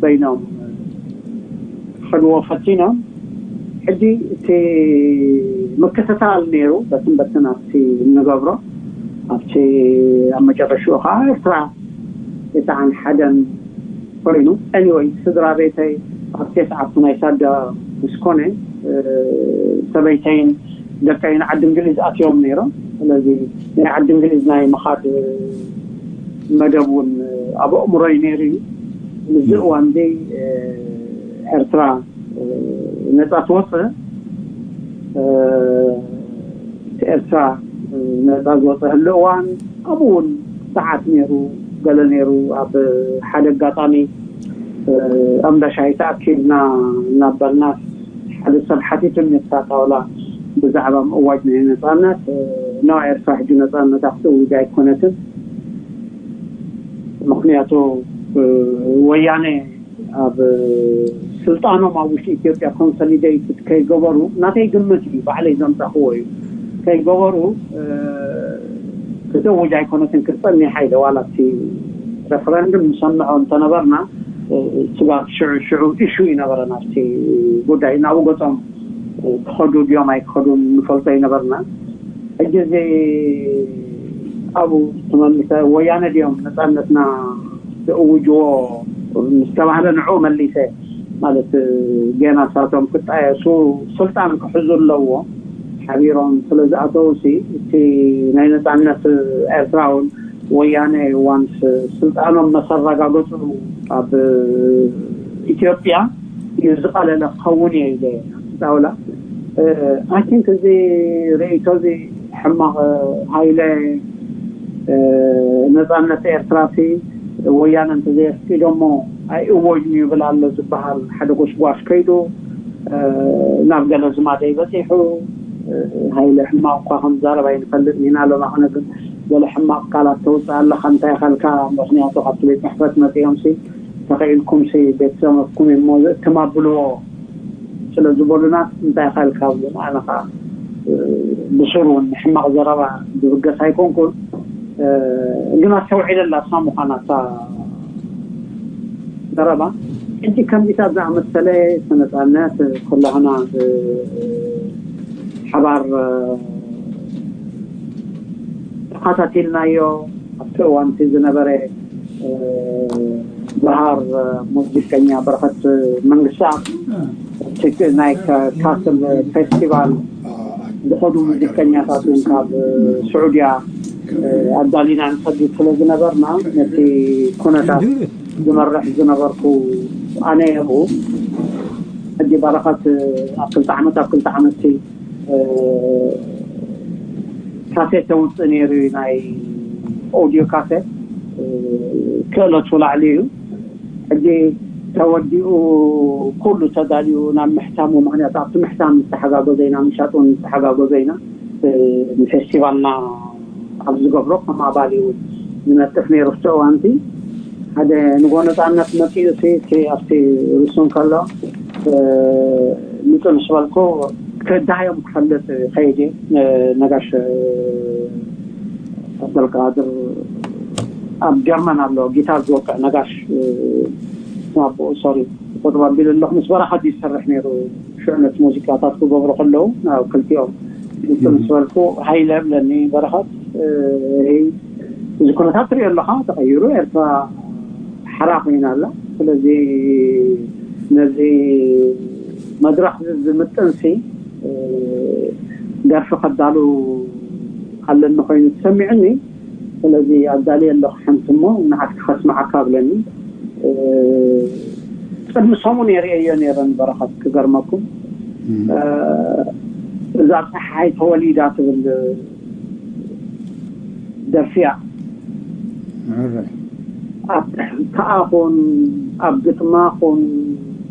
በይኖም ክኸድዎ ፈቲኖም ሕጂ እቲ ምክትታል ነይሩ በትን በትን ኣብቲ እንገብሮ ኣብቲ ኣብ መጨረሽኡ ከዓ ኤርትራ ተስዓን ሓደን ኮይኑ anyway ስድራ ቤተይ ኣብ ቴስዓቱ ናይ ሳዳ ምስ ኮነ ሰበይተይን ደቀይን ዓዲ እንግሊዝ ኣትዮም ነይሮም ስለዚ ናይ ዓዲ እንግሊዝ ናይ ምኻድ መደብ እውን ኣብ ኣእምሮይ ነይሩ እዩ ምስዚ እዋን እዚ ኤርትራ ነፃ ትወፅእ እቲ ኤርትራ ነፃ ዝወፀ ህሉ እዋን ኣብኡ እውን ሰዓት ነይሩ ገለ ነይሩ ኣብ ሓደ ኣጋጣሚ ኣምዳ ሻሂ ተኣኪብና እናበልና ሓደ ሰብ ሓቲቱኒ ኣብታ ጣውላ ብዛዕባ ምእዋጅ ናይ ነፃነት። እ፣ ኖ፣ ኤርትራ ሕጂ ነፃነታ ክትእውጅ ኣይኮነትን። ምኽንያቱ፣ እ፣ ወያነ ኣብ ስልጣኖም ኣብ ውሽጢ ኢትዮጵያ ኮንሶሊደይትድ ከይገበሩ፣ ናተይ ግምት እዩ፣ ባዕለይ ዘምጻኽዎ እዩ፣ ከይገበሩ፣ እ፣ ክትእውጅ ኣይኮነትን፣ ክትጸኒሓ ኢለ። ዋላ እቲ ሬፈረንዱም ንሰምዖ እንተነበርና፣ እ፣ ስጋብ ሽዑ ሽዑ ኢሹ ይነበረና ኣብቲ ጉዳይ። ናብኡ ገጾም ክኸዱ ድዮም ኣይክኸዱን ንፈልጦ ይነበርና። ሕጂ እዚ ኣብኡ ተመልሰ፣ ወያነ ድዮም ነፃነትና ዝእውጅዎ ምስ ተባህለ፣ ንዑ መሊሰ፣ ማለት፣ ጌና ሳቶም ክጣየሱ፣ ስልጣን ክሕዙ ኣለዎ ሓቢሮም ስለ ዝኣተውሲ፣ እቲ ናይ ነፃነት ኤርትራ እውን ወያነ ዋንስ ስልጣኖም መሰረጋገጹ ኣብ ኢትዮጵያ እዩ ዝቐለለ ክኸውን እየ ኢለ። ጣውላ፣ ኣይ ቲንክ እዚ ርእይቶ እዚ ሕማቕ፣ ሃይለ፣ ነፃነት ኤርትራ ሲ ወያነ እንተዘየፍቂዶሞ ኣይእወጅን ይብል ኣሎ ዝበሃል ሓደ ጎስጓስ ከይዱ፣ ናብ ገለ ዝማደይ በፂሑ። ሃይለ ሕማቕ እኳ ከም ዛረባ ይንፈልጥ ኢና። ሎማዕነ ግን ገለ ሕማቕ ቃላት ተውፅእ ኣለኻ። እንታይ ኸልካ? ምኽንያቱ ካብቲ ቤት ፅሕፈት መፂኦም ሲ ተኸኢልኩም ሲ ቤተሰብኩም እሞ ዝእትም ኣብልዎ ስለ ዝበሉና እንታይ ኸልካ ብሉና። ኣነ ኸዓ ብሱሩ እውን ሕማቕ ዘረባ ዝብገስ ኣይኮንኩን፣ ግን ኣስተውዒለላ እሳ ምዃና እታ ዘረባ። ሕጂ ከምዚታት ዝኣመሰለ ስነፃነት ኩላህና ብሓባር ተኸታቲልናዮ። ኣብቲ እዋንቲ ዝነበረ በሃር ሙዚቀኛ በረኸት መንግስታ፣ እቲ ናይ ካስል ፌስቲቫል ዝኸዱ ሙዚቀኛታት እውን ካብ ስዑድያ ኣዳሊና ንሰድድ ስለ ዝነበርና፣ ነቲ ኩነታት ዝመርሕ ዝነበርኩ ኣነ እየ። ኣብኡ ሕጂ በረኸት ኣብ ክልተ ዓመት፣ ኣብ ክልተ ዓመት ካሴት ተውፅእ ነይሩ እዩ፣ ናይ ኦዲዮ ካሴት። ክእለቱ ላዕሊ እዩ። ሕጂ ተወዲኡ ኩሉ ተዳልዩ ናብ ምሕታሙ፣ ምኽንያቱ ኣብቲ ምሕታም ንተሓጋገዞ ኢና፣ ምሻጥ እውን ንተሓጋገዞ ኢና። ንፌስቲቫልና ኣብ ዝገብሮ ከም ኣባል እዩ ዝነጥፍ ነይሩ። ኣብቲ እዋንቲ ሓደ ንጎ ነፃነት መፂኡ ሲ እቲ ኣብቲ ርሱን ከሎ፣ ምፁ ምስ በልኩ ክዳዮም ክፈልጥ ከይድ እየ። ነጋሽ ዓብደልቃድር ኣብ ጀርመን ኣሎ፣ ጊታር ዝወቅዕ ነጋሽ፣ ኣቦኡ፣ ሶሪ፣ ቁጥብ ኣቢሉ ኣለኹ። ምስ በረኸት እዩ ዝሰርሕ ነይሩ። ሽዑ ነቲ ሙዚቃታት ክገብሩ ከለዉ ናብ ክልቲኦም ምፁ ምስ በልኩ፣ ሃይለ ብለኒ በረኸት፣ እዚ ኩነታት ትሪኦ ኣለኻ፣ ተቐይሩ፣ ኤርትራ ሓራ ኮይና ኣላ። ስለዚ ነዚ መድረኽ እዚ ዝምጥንሲ ደርፊ ከዳሉ ኣለኒ ኮይኑ ተሰሚዑኒ። ስለዚ ኣዳልየ ኣለኹ ሓንቲ እሞ ንዓትኪ ከስምዓካ ብለኒ። ቅድሚ ሰሙን የርእየዮ ነይረ ንበረኸት፣ ክገርመኩም። እዛ ፀሓይ ተወሊዳ ትብል ደርፊያ። ኣብ ትሕዝቶኣ ኹን፣ ኣብ ግጥማ ኹን፣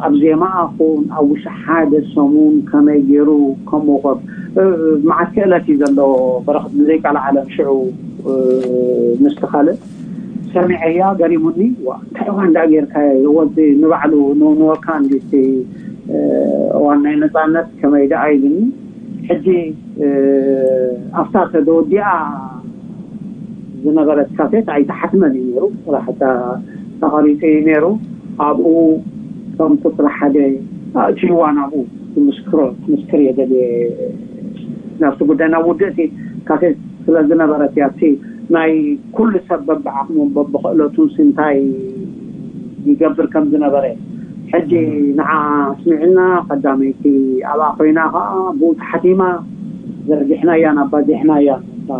ኣብ ዜማኣ ኹን፣ ኣብ ውሽጢ ሓደ ሰሙን ከመይ ገይሩ ከም ወኾብ፣ እ፣ መዓት ክእለት እዩ ዘለዎ። በረኸት ብዘይ ቃል ዓለም ሽዑ፣ እ፣ ምስቲ ካልእ ሰሚዐያ ገሪሙኒ። ዋ፣ እንታይ እዋን ደኣ ጌርካዮ? ወዲ ንባዕሉ ን-፣ ንወካ እንዲቲ፣ እ፣ እዋን ናይ ነጻነት ከመይ ደኣ ኢሉኒ። ሕጂ፣ እ፣ ኣብታ ተወዲኣ ዝነበረት ካሴት ኣይተሓትመን እዩ ነይሩ። ጥራሕ እታ ተቐሪጹ እዩ ነይሩ። ኣብኡ ከም ቁጽሪ ሓደ ኣእትይዋ ናብኡ ክምስክሮ፣ ክምስክር እየ ደልየ ናብቲ ጉዳይ። ናብ ውድእቲ ካሴት ስለ ዝነበረት እያ፣ እቲ ናይ ኩሉ ሰብ በብዓቕሙን በብኽእለቱን ሲ እንታይ ይገብር ከም ዝነበረ። ሕጂ ንዓ ኣስሚዕና፣ ቀዳመይቲ ኣብኣ ኮይና ኸዓ ብኡ ተሓቲማ፣ ዘርጊሕናያ፣ ናብ ባዚሕናያ። እታ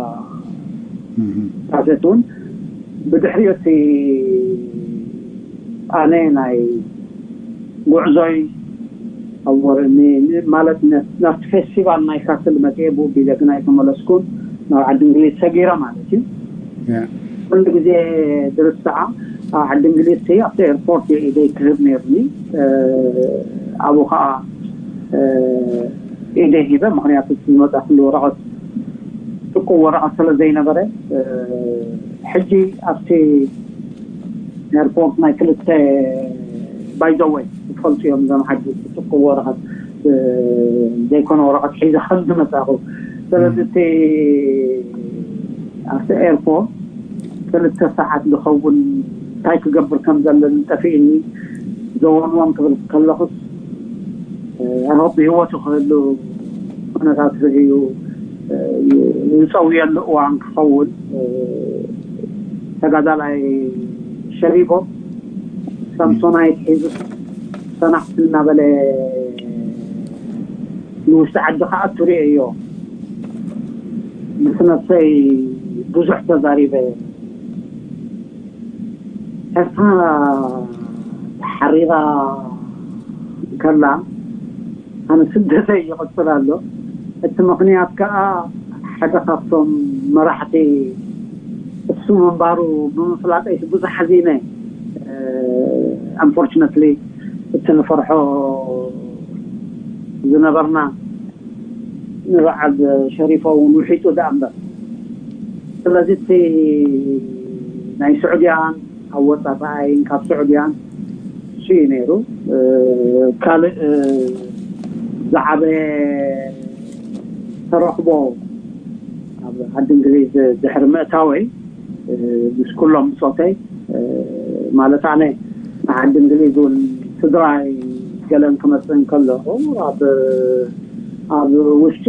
እም። ካሴት እውን ብድሕሪኡ እቲ ኣነ ናይ ጉዕዞይ ኣብ ወረ-፣ ን-፣ ን-፣ ማለት ነ-፣ ናብቲ ፌስቲቫል ናይ ካስል መጽኤ ብኡ ቢለ ግን ኣይተመለስኩን። ናብ ዓዲ እንግሊዝ ሰጊረ ማለት እዩ። ያ። ኩሉ ግዜ ድርስዓ ኣብ ዓዲ እንግሊዝ ሲ ኣብቲ ኤርፖርት እየ ኢደይ ክህብ ነይሩኒ። እ፣ ኣብኡ ኸዓ ኢደይ ሂበ። ምክንያቱ ዝመፀ ኩሉ ወረቐት ጥቁ ወረቐት ስለ ዘይነበረ ሕጂ ኣብቲ ኤርፖርት ናይ ክልተ ባይዘወይ ትፈልጡ እዮም እዞም ሓጂ ጥቁ ወረቐት ዘይኮነ ወረቐት ሒዘ ከም ዝመፃኹ። ስለዚ እቲ ኣብቲ ኤርፖርት ክልተ ሰዓት ዝኸውን እንታይ ክገብር ከም ዘለኒ ጠፊእኒ። ዘወንወን ክብል ከለኹስ ኣሆ ብህይወቱ ክህሉ ኩነታት ርእዩ ዝፀውየሉ እዋን ክኸውን ተጋዳላይ ሸሪፎ ሳምሶናይት ሒዙ ሰናሕቲ እናበለ ንውሽጢ ዓዲ ክኣቱ ርእየዮ። ምስ ነብሰይ ብዙሕ ተዛሪበ። ኤርትራ ተሓሪራ ከላ ኣነ ስደተይ ይቕፅል ኣሎ። እቲ ምኽንያት ከዓ ሓደ ካብቶም መራሕቲ እሱ ምንባሩ ብምፍላጠይ ብዙሕ ሓዚነ። ኣንፎርችነትሊ እቲ ንፈርሖ ዝነበርና ንበዓል ሸሪፎ እውን ውሒጡ ደኣ እምበር። ስለዚ እቲ ናይ ስዑድያን ኣወፃፅኣይን ካብ ስዑድያን እሱ እዩ ነይሩ። ካልእ ዝዓበየ ተረኽቦ ኣብ ዓዲ እንግሊዝ ድሕሪ ምእታወይ ምስ ኩሎም ብፆተይ ማለት ኣነ ንዓዲ እንግሊዝ እውን ስድራይ ገለን ክመፅእ እንከለኹ ኣብ ኣብ ውሽጢ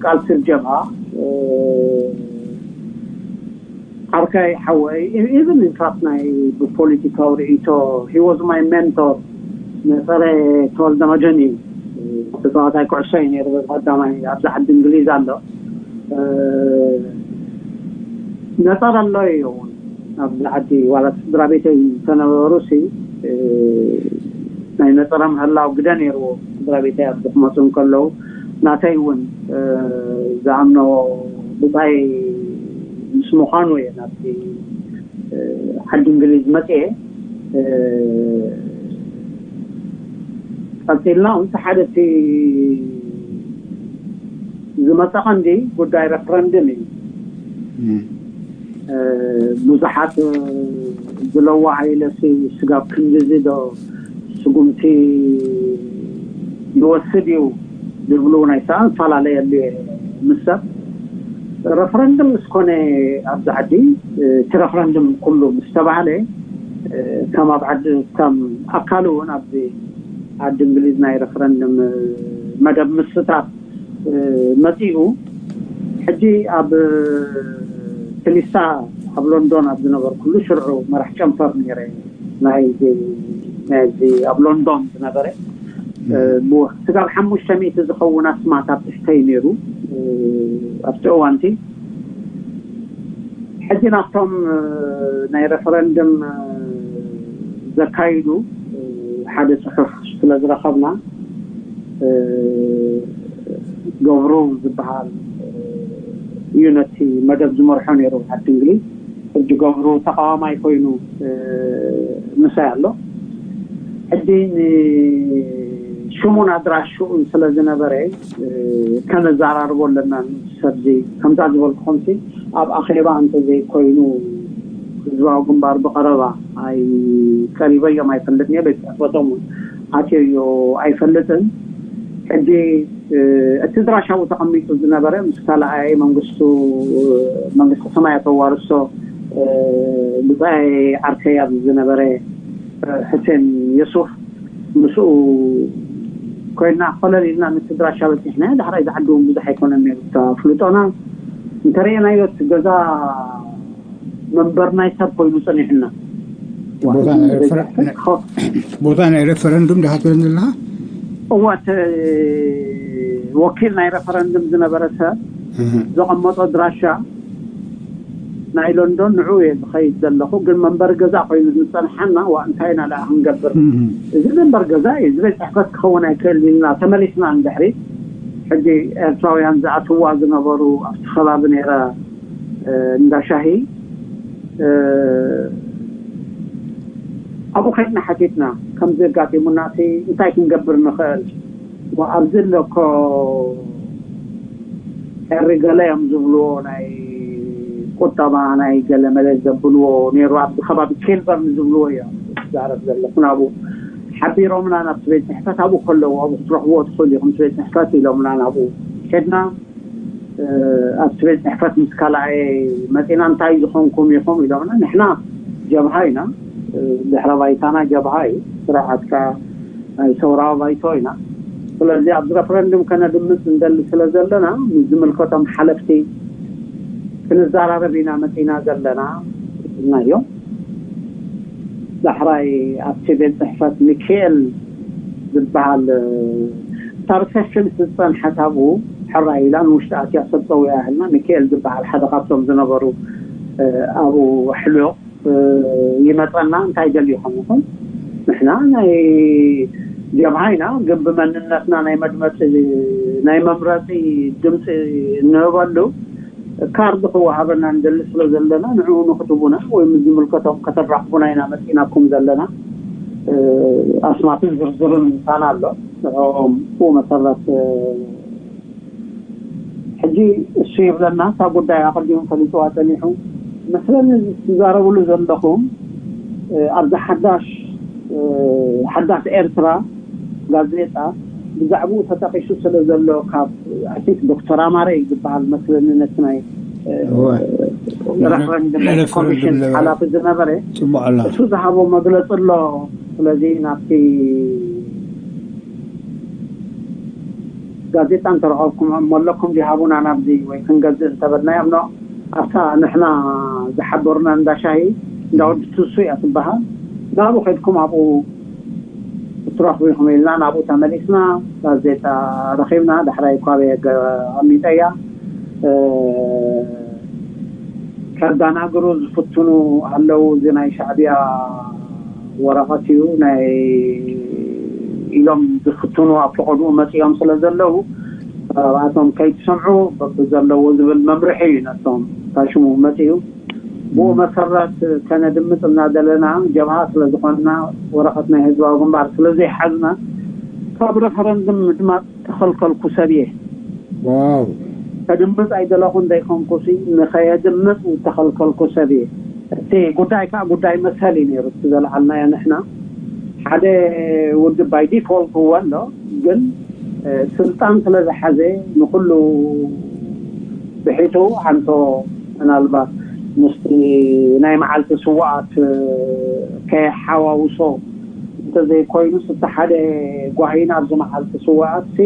ቃልሲ ጀብሃ ዓርካይ ሓወይ ኢቨን ኢንፋክት ናይ ብፖለቲካዊ ርእይቶ he was my mentor ነፀረ ተወልደ መድህን እዩ። ተፃዋታይ ኩዕሶ እዩ ነይሩ። ቀዳማይ ኣብዚ ዓዲ እንግሊዝ ኣሎ ነፀረ ኣሎ እዩ እውን ኣብዚ ዓዲ ዋላ ስድራ ቤተይ ዝተነበሩ ሲ ናይ ነፀረ ምህላው ግደ ነይርዎ። ስድራ ቤተይ ኣብዚ ክመፁ እንከለዉ ናተይ እውን ዝኣምኖ ብፃይ ምስ ምዃኑ እየ ናብቲ ዓዲ እንግሊዝ መፅኤ። ቀፂልና እውን ሓደ እቲ ዝመፀ ቀንዲ ጉዳይ ሬፈረንድም እዩ። ብዙሓት ዝለዋ ኢለሲ ስጋብ ክንድዚ ዶ ስጉምቲ ይወስድ እዩ ዝብሉ ናይ ሰኣን ፈላለየሉ ምስ ሰብ ረፈረንድም ምስ ኮነ ኣብዚ ዓዲ እቲ ረፈረንድም ኩሉ ምስ ተባህለ ከም ኣብ ዓዲ ከም ኣካል እውን ኣብዚ ዓዲ እንግሊዝ ናይ ረፈረንድም መደብ ምስታት መፂኡ ሕጂ ኣብ ክሊሳ ኣብ ሎንዶን ኣብ ዝነበርኩሉ ሽርዑ መራሕ ጨንፈር ነይረ ናይዚ ናይዚ ኣብ ሎንዶን ዝነበረ ስጋብ ሓሙሽተ ሚእቲ ዝኸውን ኣስማት ኣብ ትሕተይ ነይሩ ኣብቲ እዋንቲ ሕጂ ናብቶም ናይ ረፈረንድም ዘካይዱ ሓደ ፅሑፍ ስለ ዝረኸብና ገብሩ ዝበሃል እዩ ነቲ መደብ ዝመርሖ ነይሩ ዓዲ እንግሊዝ ሕጂ ገብሩ ተቃዋማይ ኮይኑ ምሳይ ኣሎ ሕጂ ንሽሙን ኣድራሽኡን ስለ ዝነበረ ከነዘራርቦ ኣለና ሰብዚ ከምዛ ዝበልኩኹምሲ ኣብ ኣኼባ እንተዘይኮይኑ ህዝባዊ ግንባር ብቐረባ ኣይቀሪበዮም ኣይፈልጥን እየ ቤት ፅሕፈቶም እውን ኣትዮዮ ኣይፈልጥን ሕጂ እቲ ድራሻ ተቐሚጡ ዝነበረ ምስ ካልኣይ መንግስቱ መንግስቲ ሰማይ ኣተዋርሶ ብፃይ ዓርከይ ኣብዚ ዝነበረ ሕሴን የሱፍ ምስኡ ኮይና ኮለል ኢልና ምስ ድራሻ በፂሕና ዳሕራይ ዝዓዲ እውን ብዙሕ ኣይኮነን ነይሩ ተፍልጦና እንተረየናዮ እቲ ገዛ መንበር ናይ ሰብ ኮይኑ ፀኒሑና ቦታ ናይ ሬፈረንዱም ዲኻ ትብለኒ ዘለኻ እወ እቲ ወኪል ናይ ረፈረንድም ዝነበረ ሰብ ዘቐመጦ ድራሻ ናይ ሎንዶን ንዑ እየ ዝኸይድ ዘለኹ ግን መንበሪ ገዛ ኮይኑ ዝፀንሓና ዋ እንታይ ኢና ደኣ ክንገብር እዚ መንበሪ ገዛ እዩ እዚ ቤት ፅሕፈት ክኸውን ኣይክእል ኢልና ተመሊስና ንድሕሪ ሕጂ ኤርትራውያን ዝኣትዋ ዝነበሩ ኣብቲ ከባቢ ነይረ እንዳ ሻሂ ኣብኡ ከድና ሓቲትና ከምዚ ኣጋጢሙና ሲ እንታይ ክንገብር ንኽእል ኣብዚ ኣለኮ ኤሪ ገለ እዮም ዝብልዎ፣ ናይ ቁጠባ ናይ ገለ መለ ዘብልዎ ነይሩ። ኣብዚ ከባቢ ኬልበርን ዝብልዎ እዮም ዛረብ ዘለኹ። ናብኡ ሓቢሮምና ናብቲ ቤት ጽሕፈት፣ ኣብኡ ከለዉ ኣብኡ ክትረኽብዎ ትኽእሉ ኢኹም። እቲ ቤት ጽሕፈት ኢሎምና፣ ናብኡ ሄድና። ኣብቲ ቤት ጽሕፈት ምስ ካልኣየ መጺና፣ እንታይ ዝኾንኩም ኢኹም ኢሎምና። ንሕና ጀብሃ ኢና፣ ድሕረ ባይታና ጀብሃ እዩ፣ ስርዓት ከኣ ናይ ሰውራዊ ባይቶ ኢና። ስለዚ ኣብዚ ረፈረንዱም ከነድምጽ እንደሊ ስለ ዘለና፣ ምስ ዝምልከቶም ሓለፍቲ ክንዘራረብ ኢና መጺና ዘለና ኢልናዮም። ዳሕራይ ኣብቲ ቤት ጽሕፈት ሚካኤል ዝበሃል፣ እታ ሪሰፕሽኒስት ዝጸንሐት ኣብኡ ሕራይ ኢላ ንውሽጢ ኣትያ ሰብ ጸዊዓ። ያህልና ሚካኤል ዝበሃል ሓደ ካብቶም ዝነበሩ ኣብኡ ኣሕሉቕ ይመጸና። እንታይ ደሊኹም ኢኹም? ንሕና ናይ ጀብሃ ኢና፣ ግን ብመንነትና ናይ መድመጺ፣ ናይ መምረጺ ድምጺ እንህበሉ ካርድ ክወሃበና እንደሊ ስለ ዘለና፣ ንዕኡ ንክትቡና ወይ ምስ ዝምልከቶም ከተራኽቡና ኢና መጺናኩም ዘለና። ኣስማትን ዝርዝርን ምሳና ኣሎ። ንዕኦም ብኡ መሰረት ሕጂ እሱ ይብለና፣ እታ ጉዳይ ኣቐዲሙ ፈሊጥዋ ጸኒሑ መስለኒ። ዝዛረብሉ ዘለኹም ኣብዚ ሓዳሽ ሓዳስ ኤርትራ ጋዜጣ ብዛዕባኡ ተጠቒሱ ስለ ዘሎ፣ ካብ ኣይ ቲንክ ዶክተር ኣማረ እዩ ዝበሃል መስለኒ፣ ነቲ ናይ ረፈረንድም ኮሚሽን ሓላፊ ዝነበረ፣ ጽቡቕ ኣላ። እሱ ዝሃቦ መግለጺ ኣሎ። ስለዚ ናብቲ ጋዜጣ እንተረኸብኩም እሞ ኣለኩም ዲሃቡና ናብዚ ወይ ክንገዝእ እንተበልናዮም፣ ኖ፣ ኣብታ ንሕና ዝሓበሩና እንዳ ሻሂ፣ እንዳ ወዲ ትሱ እያ ትበሃል፣ ናብኡ ከድኩም ኣብኡ ክትረኽቡ ኢኹም ኢልና ናብኡ ተመሊስና። ጋዜጣ ረኺብና። ዳሕራይ እኳ ኣበይ ኣቀሚጠያ፣ ከዳናግሩ ዝፍትኑ ኣለዉ። እዚ ናይ ሻዕቢያ ወረቐት እዩ ናይ ኢሎም ዝፍትኑ ኣብ ፈቐድኡ መጺኦም ስለ ዘለዉ፣ ካብኣቶም ከይትሰምዑ ብዘለዎ ዝብል መምርሒ እዩ ነቶም ታሽሙ መጺኡ። ብኡ መሰረት ከነድምጽ እናደለና፣ ጀብሃ ስለ ዝኾንና፣ ወረቐት ናይ ህዝባዊ ግንባር ስለ ዘይሓዝና፣ ካብ ረፈረንድም ምድማጽ ተኸልከልኩ ሰብ እየ። ዋው። ከድምጽ ኣይደለኹን ዘይኮንኩሲ፣ ንኸየድምጽ ዝተኸልከልኩ ሰብ እየ። እቲ ጉዳይ ከዓ ጉዳይ መሰል እዩ ነይሩ፣ እቲ ዘልዓልናዮ ንሕና። ሓደ ውድብ ባይ ዲፎልት እወ ኣሎ፣ ግን ስልጣን ስለ ዝሓዘ ንኩሉ ብሒቱ ሓንቶ፣ ምናልባት ምስቲ ናይ መዓልቲ ስዋኣት ከየሓዋውሶ እንተዘይኮይኑስ፣ እቲ ሓደ ጓሂና ኣብዚ መዓልቲ ስዋኣትሲ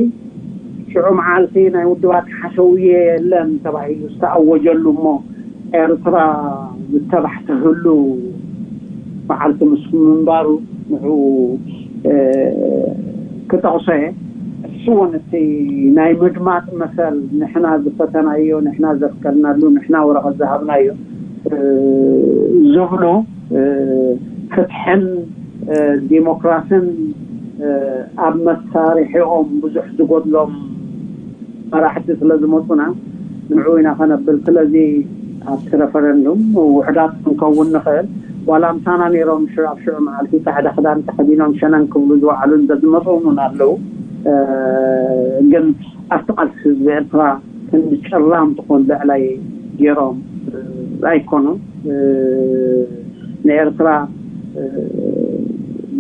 ሽዑ መዓልቲ ናይ ውድባት ሓሸውየ የለን ተባሂሉ ዝተኣወጀሉ እሞ ኤርትራ ዝተባሕተህሉ መዓልቲ ምስ ምንባሩ ንዕኡ ክጠቕሶ እየ። እሱ እውን እቲ ናይ ምድማፅ መሰል ንሕና ዝፈተናዮ፣ ንሕና ዘፍቀድናሉ፣ ንሕና ወረቐት ዝሃብናዮ ዝብሉ ፍትሕን ዲሞክራስን ኣብ መሳርሒኦም ብዙሕ ዝጎድሎም መራሕቲ ስለ ዝመፁና ንዕኡ ኢና ከነብል። ስለዚ ኣብቲ ረፈረንዱም ውሕዳት ክንከውን ንኽእል። ዋላ ምሳና ነይሮም ሽዑ ኣብ ሽዑ መዓልቲ ፃዕዳ ክዳን ተኸዲኖም ሸነን ክብሉ ዝወዓሉ እንተዝመፁ እውን ኣለዉ። ግን ኣብቲ ቃልሲ ህዝቢ ኤርትራ ክንዲ ጭራም ትኾን ልዕላይ ገይሮም ኣይኮኑን። ንኤርትራ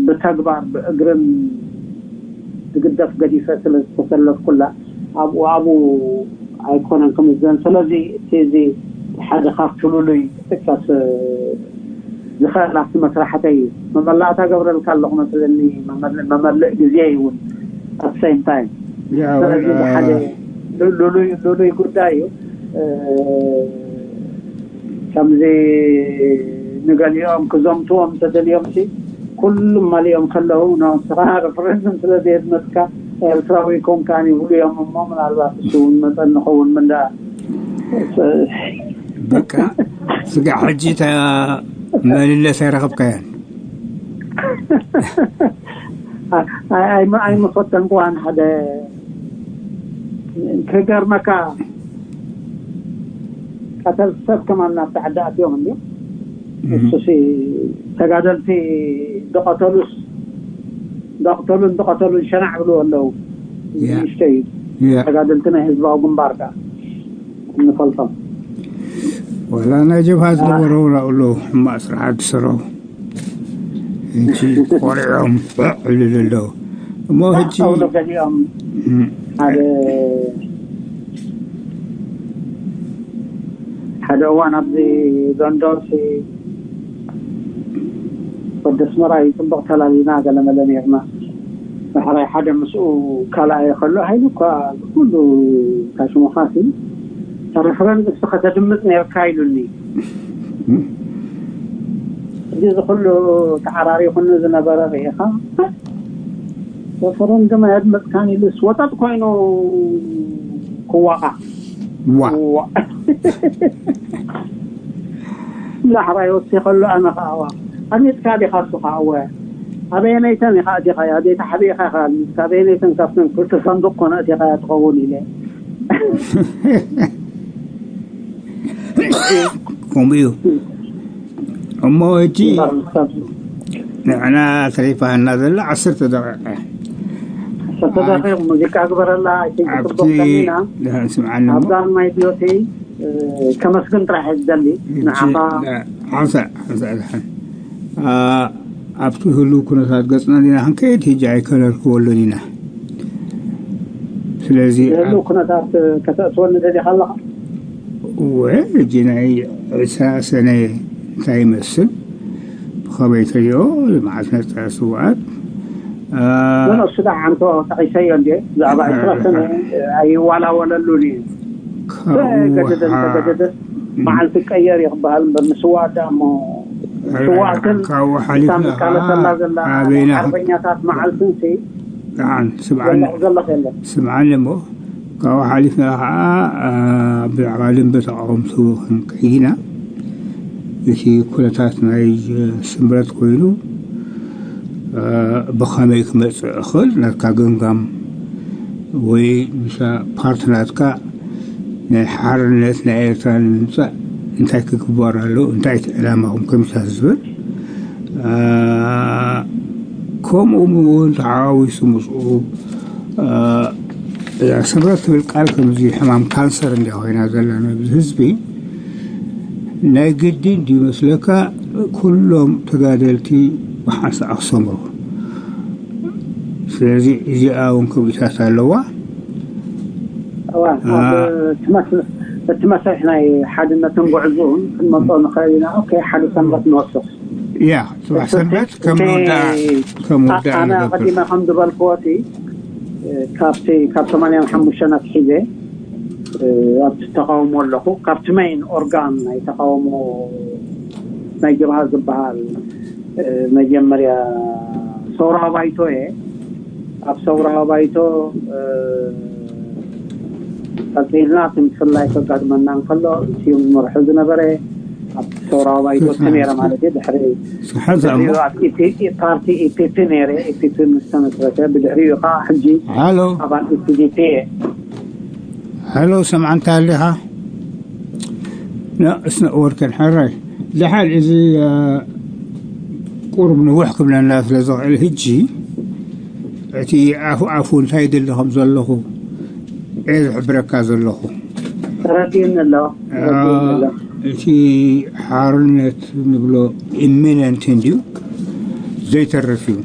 ብተግባር ብእግርን ዝግደፍ ገዲፈ ስለ ዝተሰለፍኩላ ኣብኡ ኣብኡ ኣይኮነን ክምዘን። ስለዚ እቲ እዚ ሓደ ካብ ፍሉሉይ ክጥቀስ ዝኽእል ኣብቲ መስራሕተይ እዩ። መመላእታ ገብረልካ ኣለኹ መስለኒ፣ መመል- መመልእ ግዜ ይውን ኣብ ሴም ታይም። ያው፣ ስለዚ አ- ሓደ ሉ- ሉሉይ ሉሉይ ጉዳይ እዩ። እ፣ ከምዚ ንገሊኦም ክዘምትዎም ተደልዮም ሲ ኩሉም መሊኦም ከለዉ ንስኻ ረፈረንዱም ስለ ዘየድመፅካ ኤርትራዊ ኮንካን ይብሉ እዮም እሞ ምናልባት እሱ እውን መፀን ንኸውን ምንዳ በቃ ስጋዕ ሕጂ እታ መለሰ ኣይረኸብካያን። ኣይመፈተንኩዋን ሓደ ክገርመካ ቀተል ሰብ ከማን ናብቲ ዓዲ ኣትዮም እንዲዮም። እሱሲ ተጋደልቲ ዝቐተሉስ ዝቐተሉን ዝቐተሉን ሸናዕ ብልዎ ኣለዉ። ንእሽተይ እዩ። ተጋደልቲ ናይ ህዝባዊ ግንባር ከኣ እንፈልጦም። ዋላ ናይ ጀብሃ ዝነበረው ናብሎ ሕማቅ ስራሕ ዝሰረው እንጂ ቆሪዖም ዕልል ኣለዉ። እሞ ሕጂ ኣውሎ ገሊኦም ሓደ ሓደ እዋን ኣብዚ ሎንዶን ሲ ወዲ ኣስመራ እዩ ጽቡቕ ተላሊና ገለመለ ነርና። ዳሕራይ ሓደ ምስኡ ካልኣየ ከሎ፣ "ሃይሉ እኳ ኩሉ ካሽሙኻሲ ተረፍረን ንሱ ከተድምጽ ነርካ" ኢሉኒ። እዚ ዝኩሉ ተዓራሪኹኒ ዝነበረ ርኢኻ፣ "ተፈረን ድማ የድምጽካን" ኢሉ ስወጠጥ ኮይኑ ክዋቓ። ዋ ላሕባይ ወሲ ከሎ ኣነ ከዓ ዋ ኣሚጥካ ዲኻ እሱ ከዓ ወ ኣበየነይተን ኢኻ እቲኻያ ዘይተሓቢእካ ኢኻ ኣሚጥካ ኣበየነይተን ካብተን ክልተ ሳንዱቅ ኮነ እቲኻያ ትኸውን ኢለ። ከምኡ እዩ። እሞ እቲ ንዕና ተሪፋና ዘላ ዓሰርተ ደቂቃ ተደቂቕ ሙዚቃ ግበረላ። ኣብቲ ስምዓኒ እሞ ኣብዛ ማይ ዲዮቲ ከመስግን ጥራሕ እየ ዝደሊ። ንዓኻ ሓንሳ ሓንሳ ድሓን ኣብቲ ህሉ ኩነታት ገጽና ዲና ክንከይድ ሕጂ ኣይከለልክወሉን ኢና። ስለዚ ህሉ ኩነታት ከተእትወኒ ደሊኻ ኣለኻ? እወ፣ ሕጂ ናይ ዕስራ ሰነ እንታይ ይመስል? ብኸመይ ተሪኦ? መዓስ ነጻ ስውኣት ኖ እሱ ዳ ዓንቶ ጠቂሰዮ እንዴ? ብዛዕባ ዕስራ ሰነ ኣይዋላወለሉን እዩ። ተገደደ ተገደደ መዓልቲ ቀየር እዩ ክበሃል እምበር ንስዋእ ዳ እሞ ስዋእትን ካብኡ ሓሊፍና እታ መቃለሰላ ዘላ ኣበይና ሓርበኛታት መዓልትን ሲ ደሓን ስምዓኒ ዘሎ የለን። ስምዓኒ እሞ ካብኡ ሓሊፍና ከዓ ብዛዕባ ልምቢ ተቃወምቱ ክንከይድ ኢና። እቲ ኩነታት ናይ ስምረት ኮይኑ ብኸመይ ክመፅእ እኽእል ናትካ ገምጋም ወይ ምሳ ፓርቲ ናትካ ናይ ሓርነት ናይ ኤርትራ ንምምፃእ እንታይ ክግበር ኣሎ እንታይ እቲ ዕላማኹም ኮሚታት ዝብል ከምኡ እውን ተሓዋዊሱ ምስኡ እዛ ስምረት ትብል ቃል ከምዚ ሕማም ካንሰር እንዲያ ኮይና ዘላ ነዚ ህዝቢ ናይ ግድን ድዩ መስለካ ኩሎም ተጋደልቲ ብሓንሳእ ክሰምሩ ስለዚ እዚኣ እውን ክብኢታት ኣለዋ እዋ እቲ መስርሕ ናይ ሓድነትን ጉዕዞን ክንመልጦ ንኽእል ኢና ሓደ ሰንበት ንወስኽ ያ ጽባሕ ሰንበት ከም ንወዳ ከም ወዳ ኣነ ቀዲመ ከም ዝበልክዎ እቲ ካብቲ ካብ ሰማንያን ሓሙሽተን ኣትሒዘ ኣብቲ ተቃውሞ ኣለኹ ካብቲ መይን ኦርጋን ናይ ተቃውሞ ናይ ጀብሃ ዝበሃል መጀመርያ ሰውራ ባይቶ እየ ኣብ ሰውራ ባይቶ ቀፂልና እቲ ምፍላይ ከጋጥመና እንከሎ እቲዩ ዝመርሑ ዝነበረ ኣብ ሰውራ ባይቶ እቲ ነረ ማለት እዩ ድሕሪ ፓርቲ ኢፒፒ ነረ ኢፒፒ ምስ ተመስረተ ብድሕሪኡ ከዓ ሕጂ ኣባል ኢፒዲፒ እየ ሄሎ ሰምዓንታ ኣለኻ ንእስነ ወርከን ሕራይ ድሓር እዚ ቁሩብ ንውሕ ክብለና ስለ ዝኽእል ህጂ እቲ ኣፉ ኣፉ እንታይ ይደሊ ከም ዘለኹ እየ ዝሕብረካ ዘለኹ ተረዲኡኒ ኣሎ ተረዲኡኒ ኣሎ እቲ ሓርነት ንብሎ ኢሚነንት እንድዩ ዘይተርፍ እዩ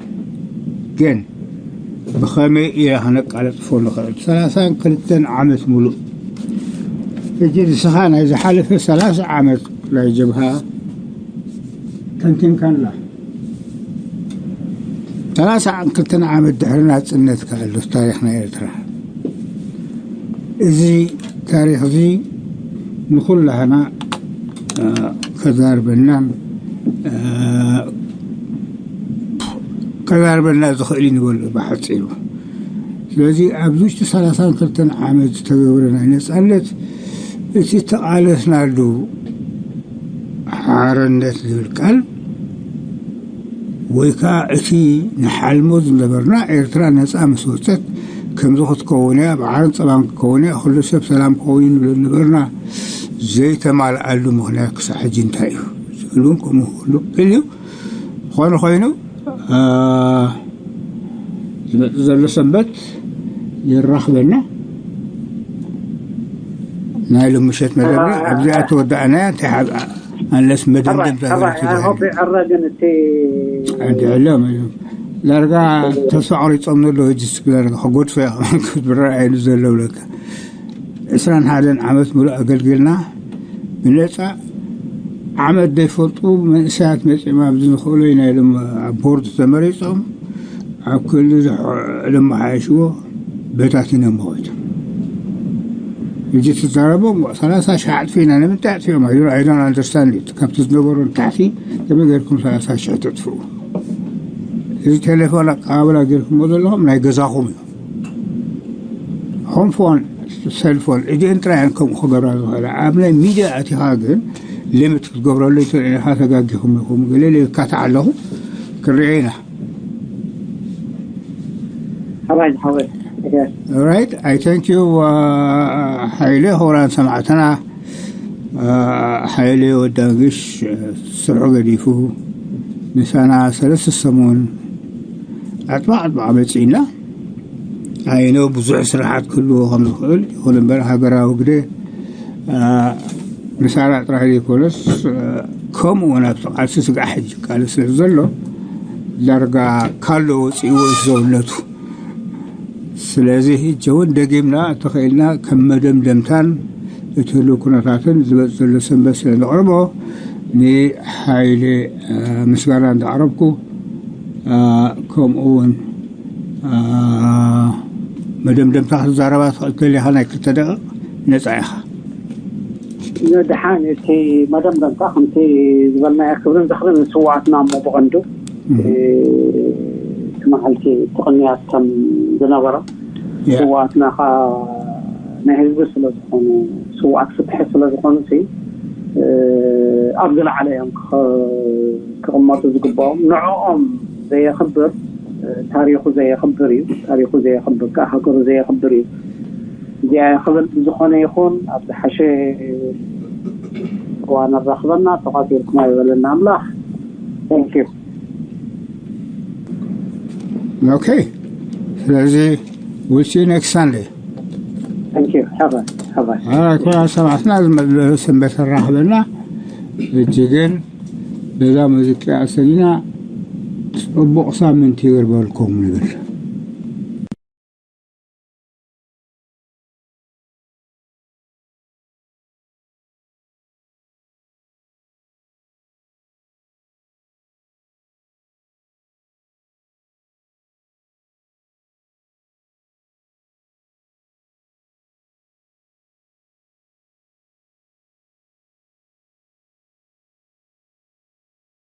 ግን ብኸመይ ኢና ከነቃለጥፎ ንኽእል ሰላሳን ክልተን ዓመት ሙሉእ ሕጂ ንስኻ ናይ ዝሓለፈ ሰላሳ ዓመት ናይ ጀብሃ ተንቲንካላ ሰላሳ ክልተን ዓመት ድሕሪ ናፅነት ኣሎ ታሪክ ናይ ኤርትራ እዚ ታሪክ እዚ ንኩላህና ከዛርበናን ከዛርበና ዝኽእል ንበሉ ብሓፂሩ ስለዚ ኣብዚ ውሽጢ ሰላሳን ክልተን ዓመት ዝተገብረ ናይ ነፃነት እቲ ተቓለስናሉ ሓርነት ዝብል ቃል ወይ ከዓ እቲ ንሓልሞ ዝነበርና ኤርትራ ነፃ ምስ ወፀት ከምዚ ክትከውን እያ ብዓርን ፀባን ክከውን እያ ኩሉ ሰብ ሰላም ክኸውን እዩ ንብሎ ዝነበርና ዘይተማልኣሉ ምክንያት ክሳዕ ሕጂ እንታይ እዩ ዝብል እውን ከምኡ ክህሉ ክእል እዩ ዝኾነ ኮይኑ ዝመፅእ ዘሎ ሰንበት የራኽበና። ናይ ሎምሸት መደብና ኣብዚኣ ተወዳእናያ። እንታይ ሓ- ኣንለስ መደምደምታ ሕራይ ዘይትበሃል። ሆፕ ዕረ ግን እቲ ዕድዕሎም እዮም። ዳርጋ ተስፋ ቆሪጾም ዘለዉ፣ እጅ ዳርጋ ክጎድፎ እዮም ክትብራ ኣይሉ ዘለዉ ለካ። ዕስራን ሓደን ዓመት ሙሉእ ኣገልግልና ብነፃ ዓመት ዘይፈልጡ መንእሰያት መፂኦም ኣብዚ ንኽእሎ ኢና ኢሎም ኣብ ቦርድ ተመሪፆም ኣብ ክልል ለመሓየሽዎ በታቲኖም ሞት። እጅ ትዛረቦም ሰላሳ ሺሕ ኣጥፊእና ንምንታይ ኣጥፊኦም? I don't understand it። ካብቲ ዝነበሩ ንታሕቲ ከመይ ገይርኩም ሰላሳ ሺሕ ተጥፍኡ? እዚ ቴሌፎን ኣቀባብላ ገይርኩሞ ዘለኹም ናይ ገዛኹም እዩ። ሆም ፎን፣ ሴልፎን እዚአን ጥራይ እየን ከምኡ ክገብራ ዝኽእላ። ኣብ ናይ ሚድያ ኣቲኻ ግን ሊሚት ክትገብረሉ ይትኽእል ኢኻ። ተጋጊኹም ኢኹም ገለ ኢለ ይካታዕ ኣለኹ። ክንሪኦ ኢና። ሕራይ ዝሓወይ Right, I thank you. ሓይለ ሆራን ሰማዕትና ሓይለ ወዳግሽ ስርሑ ገዲፉ ምሳና ሰለስተ ሰሙን ኣጥባዕ ኣጥባዕ መፂእና። ኣይኖ ብዙሕ ስራሓት ክህልዎ ከም ዝኽእል ይኹን እምበር ሃገራዊ ግደ ምሳና ጥራሕ ዘይኮነስ ከምኡ እውን ኣብቲ ቃልሲ ስጋዕ ሕጂ ቃልሲ ስለ ዘሎ ዳርጋ ካሎ ወፂእዎ እዩ ሰውነቱ። ስለዚ ሕጂ እውን ደጊምና እንተኽኢልና ከም መደምደምታን እቲ ህልው ኩነታትን ዝበፅ ዘሎ ሰንበት ስለ ንቕርቦ ንሓይሊ ምስጋና እንዳቕረብኩ ከምኡ እውን መደምደምታ ክትዛረባ ትኽእል ተሊኻ ናይ ክልተ ደቂቕ ነፃ ኢኻ። ደሓን እቲ መደምደምታ ከምቲ ዝበልናዮ ክብርን ዝኽርን ንስዋኣትና እሞ ብቐንዱ እቲ መዓልቲ እቲ ቅንያት ከም ዝነበረ ስዋኣትና ከዓ ናይ ህዝቢ ስለ ዝኾኑ ስዋኣት ፍትሒ ስለ ዝኾኑ ሲ ኣብ ዝለዓለ እዮም ክቕመጡ ዝግባኦም። ንዕኦም ዘየኽብር ታሪኹ ዘየኽብር እዩ። ታሪኹ ዘየኽብር ከዓ ሃገሩ ዘየኽብር እዩ። እዚኣ ክብል ብዝኾነ ይኹን ኣብ ዝሓሸ እዋን ኣራኽበና። ተቋጺርኩም ኣይበለና ኣምላኽ። Thank you። Okay, ስለዚ we'll see you next Sunday. Thank you. Have a have a ኩላ ሰማዕትና ዝመለሱ ሰንበት ኣራኽበና። እጅ ግን በዛ ሙዚቃ ኣሰኒና ፅቡቕ ሳምንት ይግርበልኩም ንብል።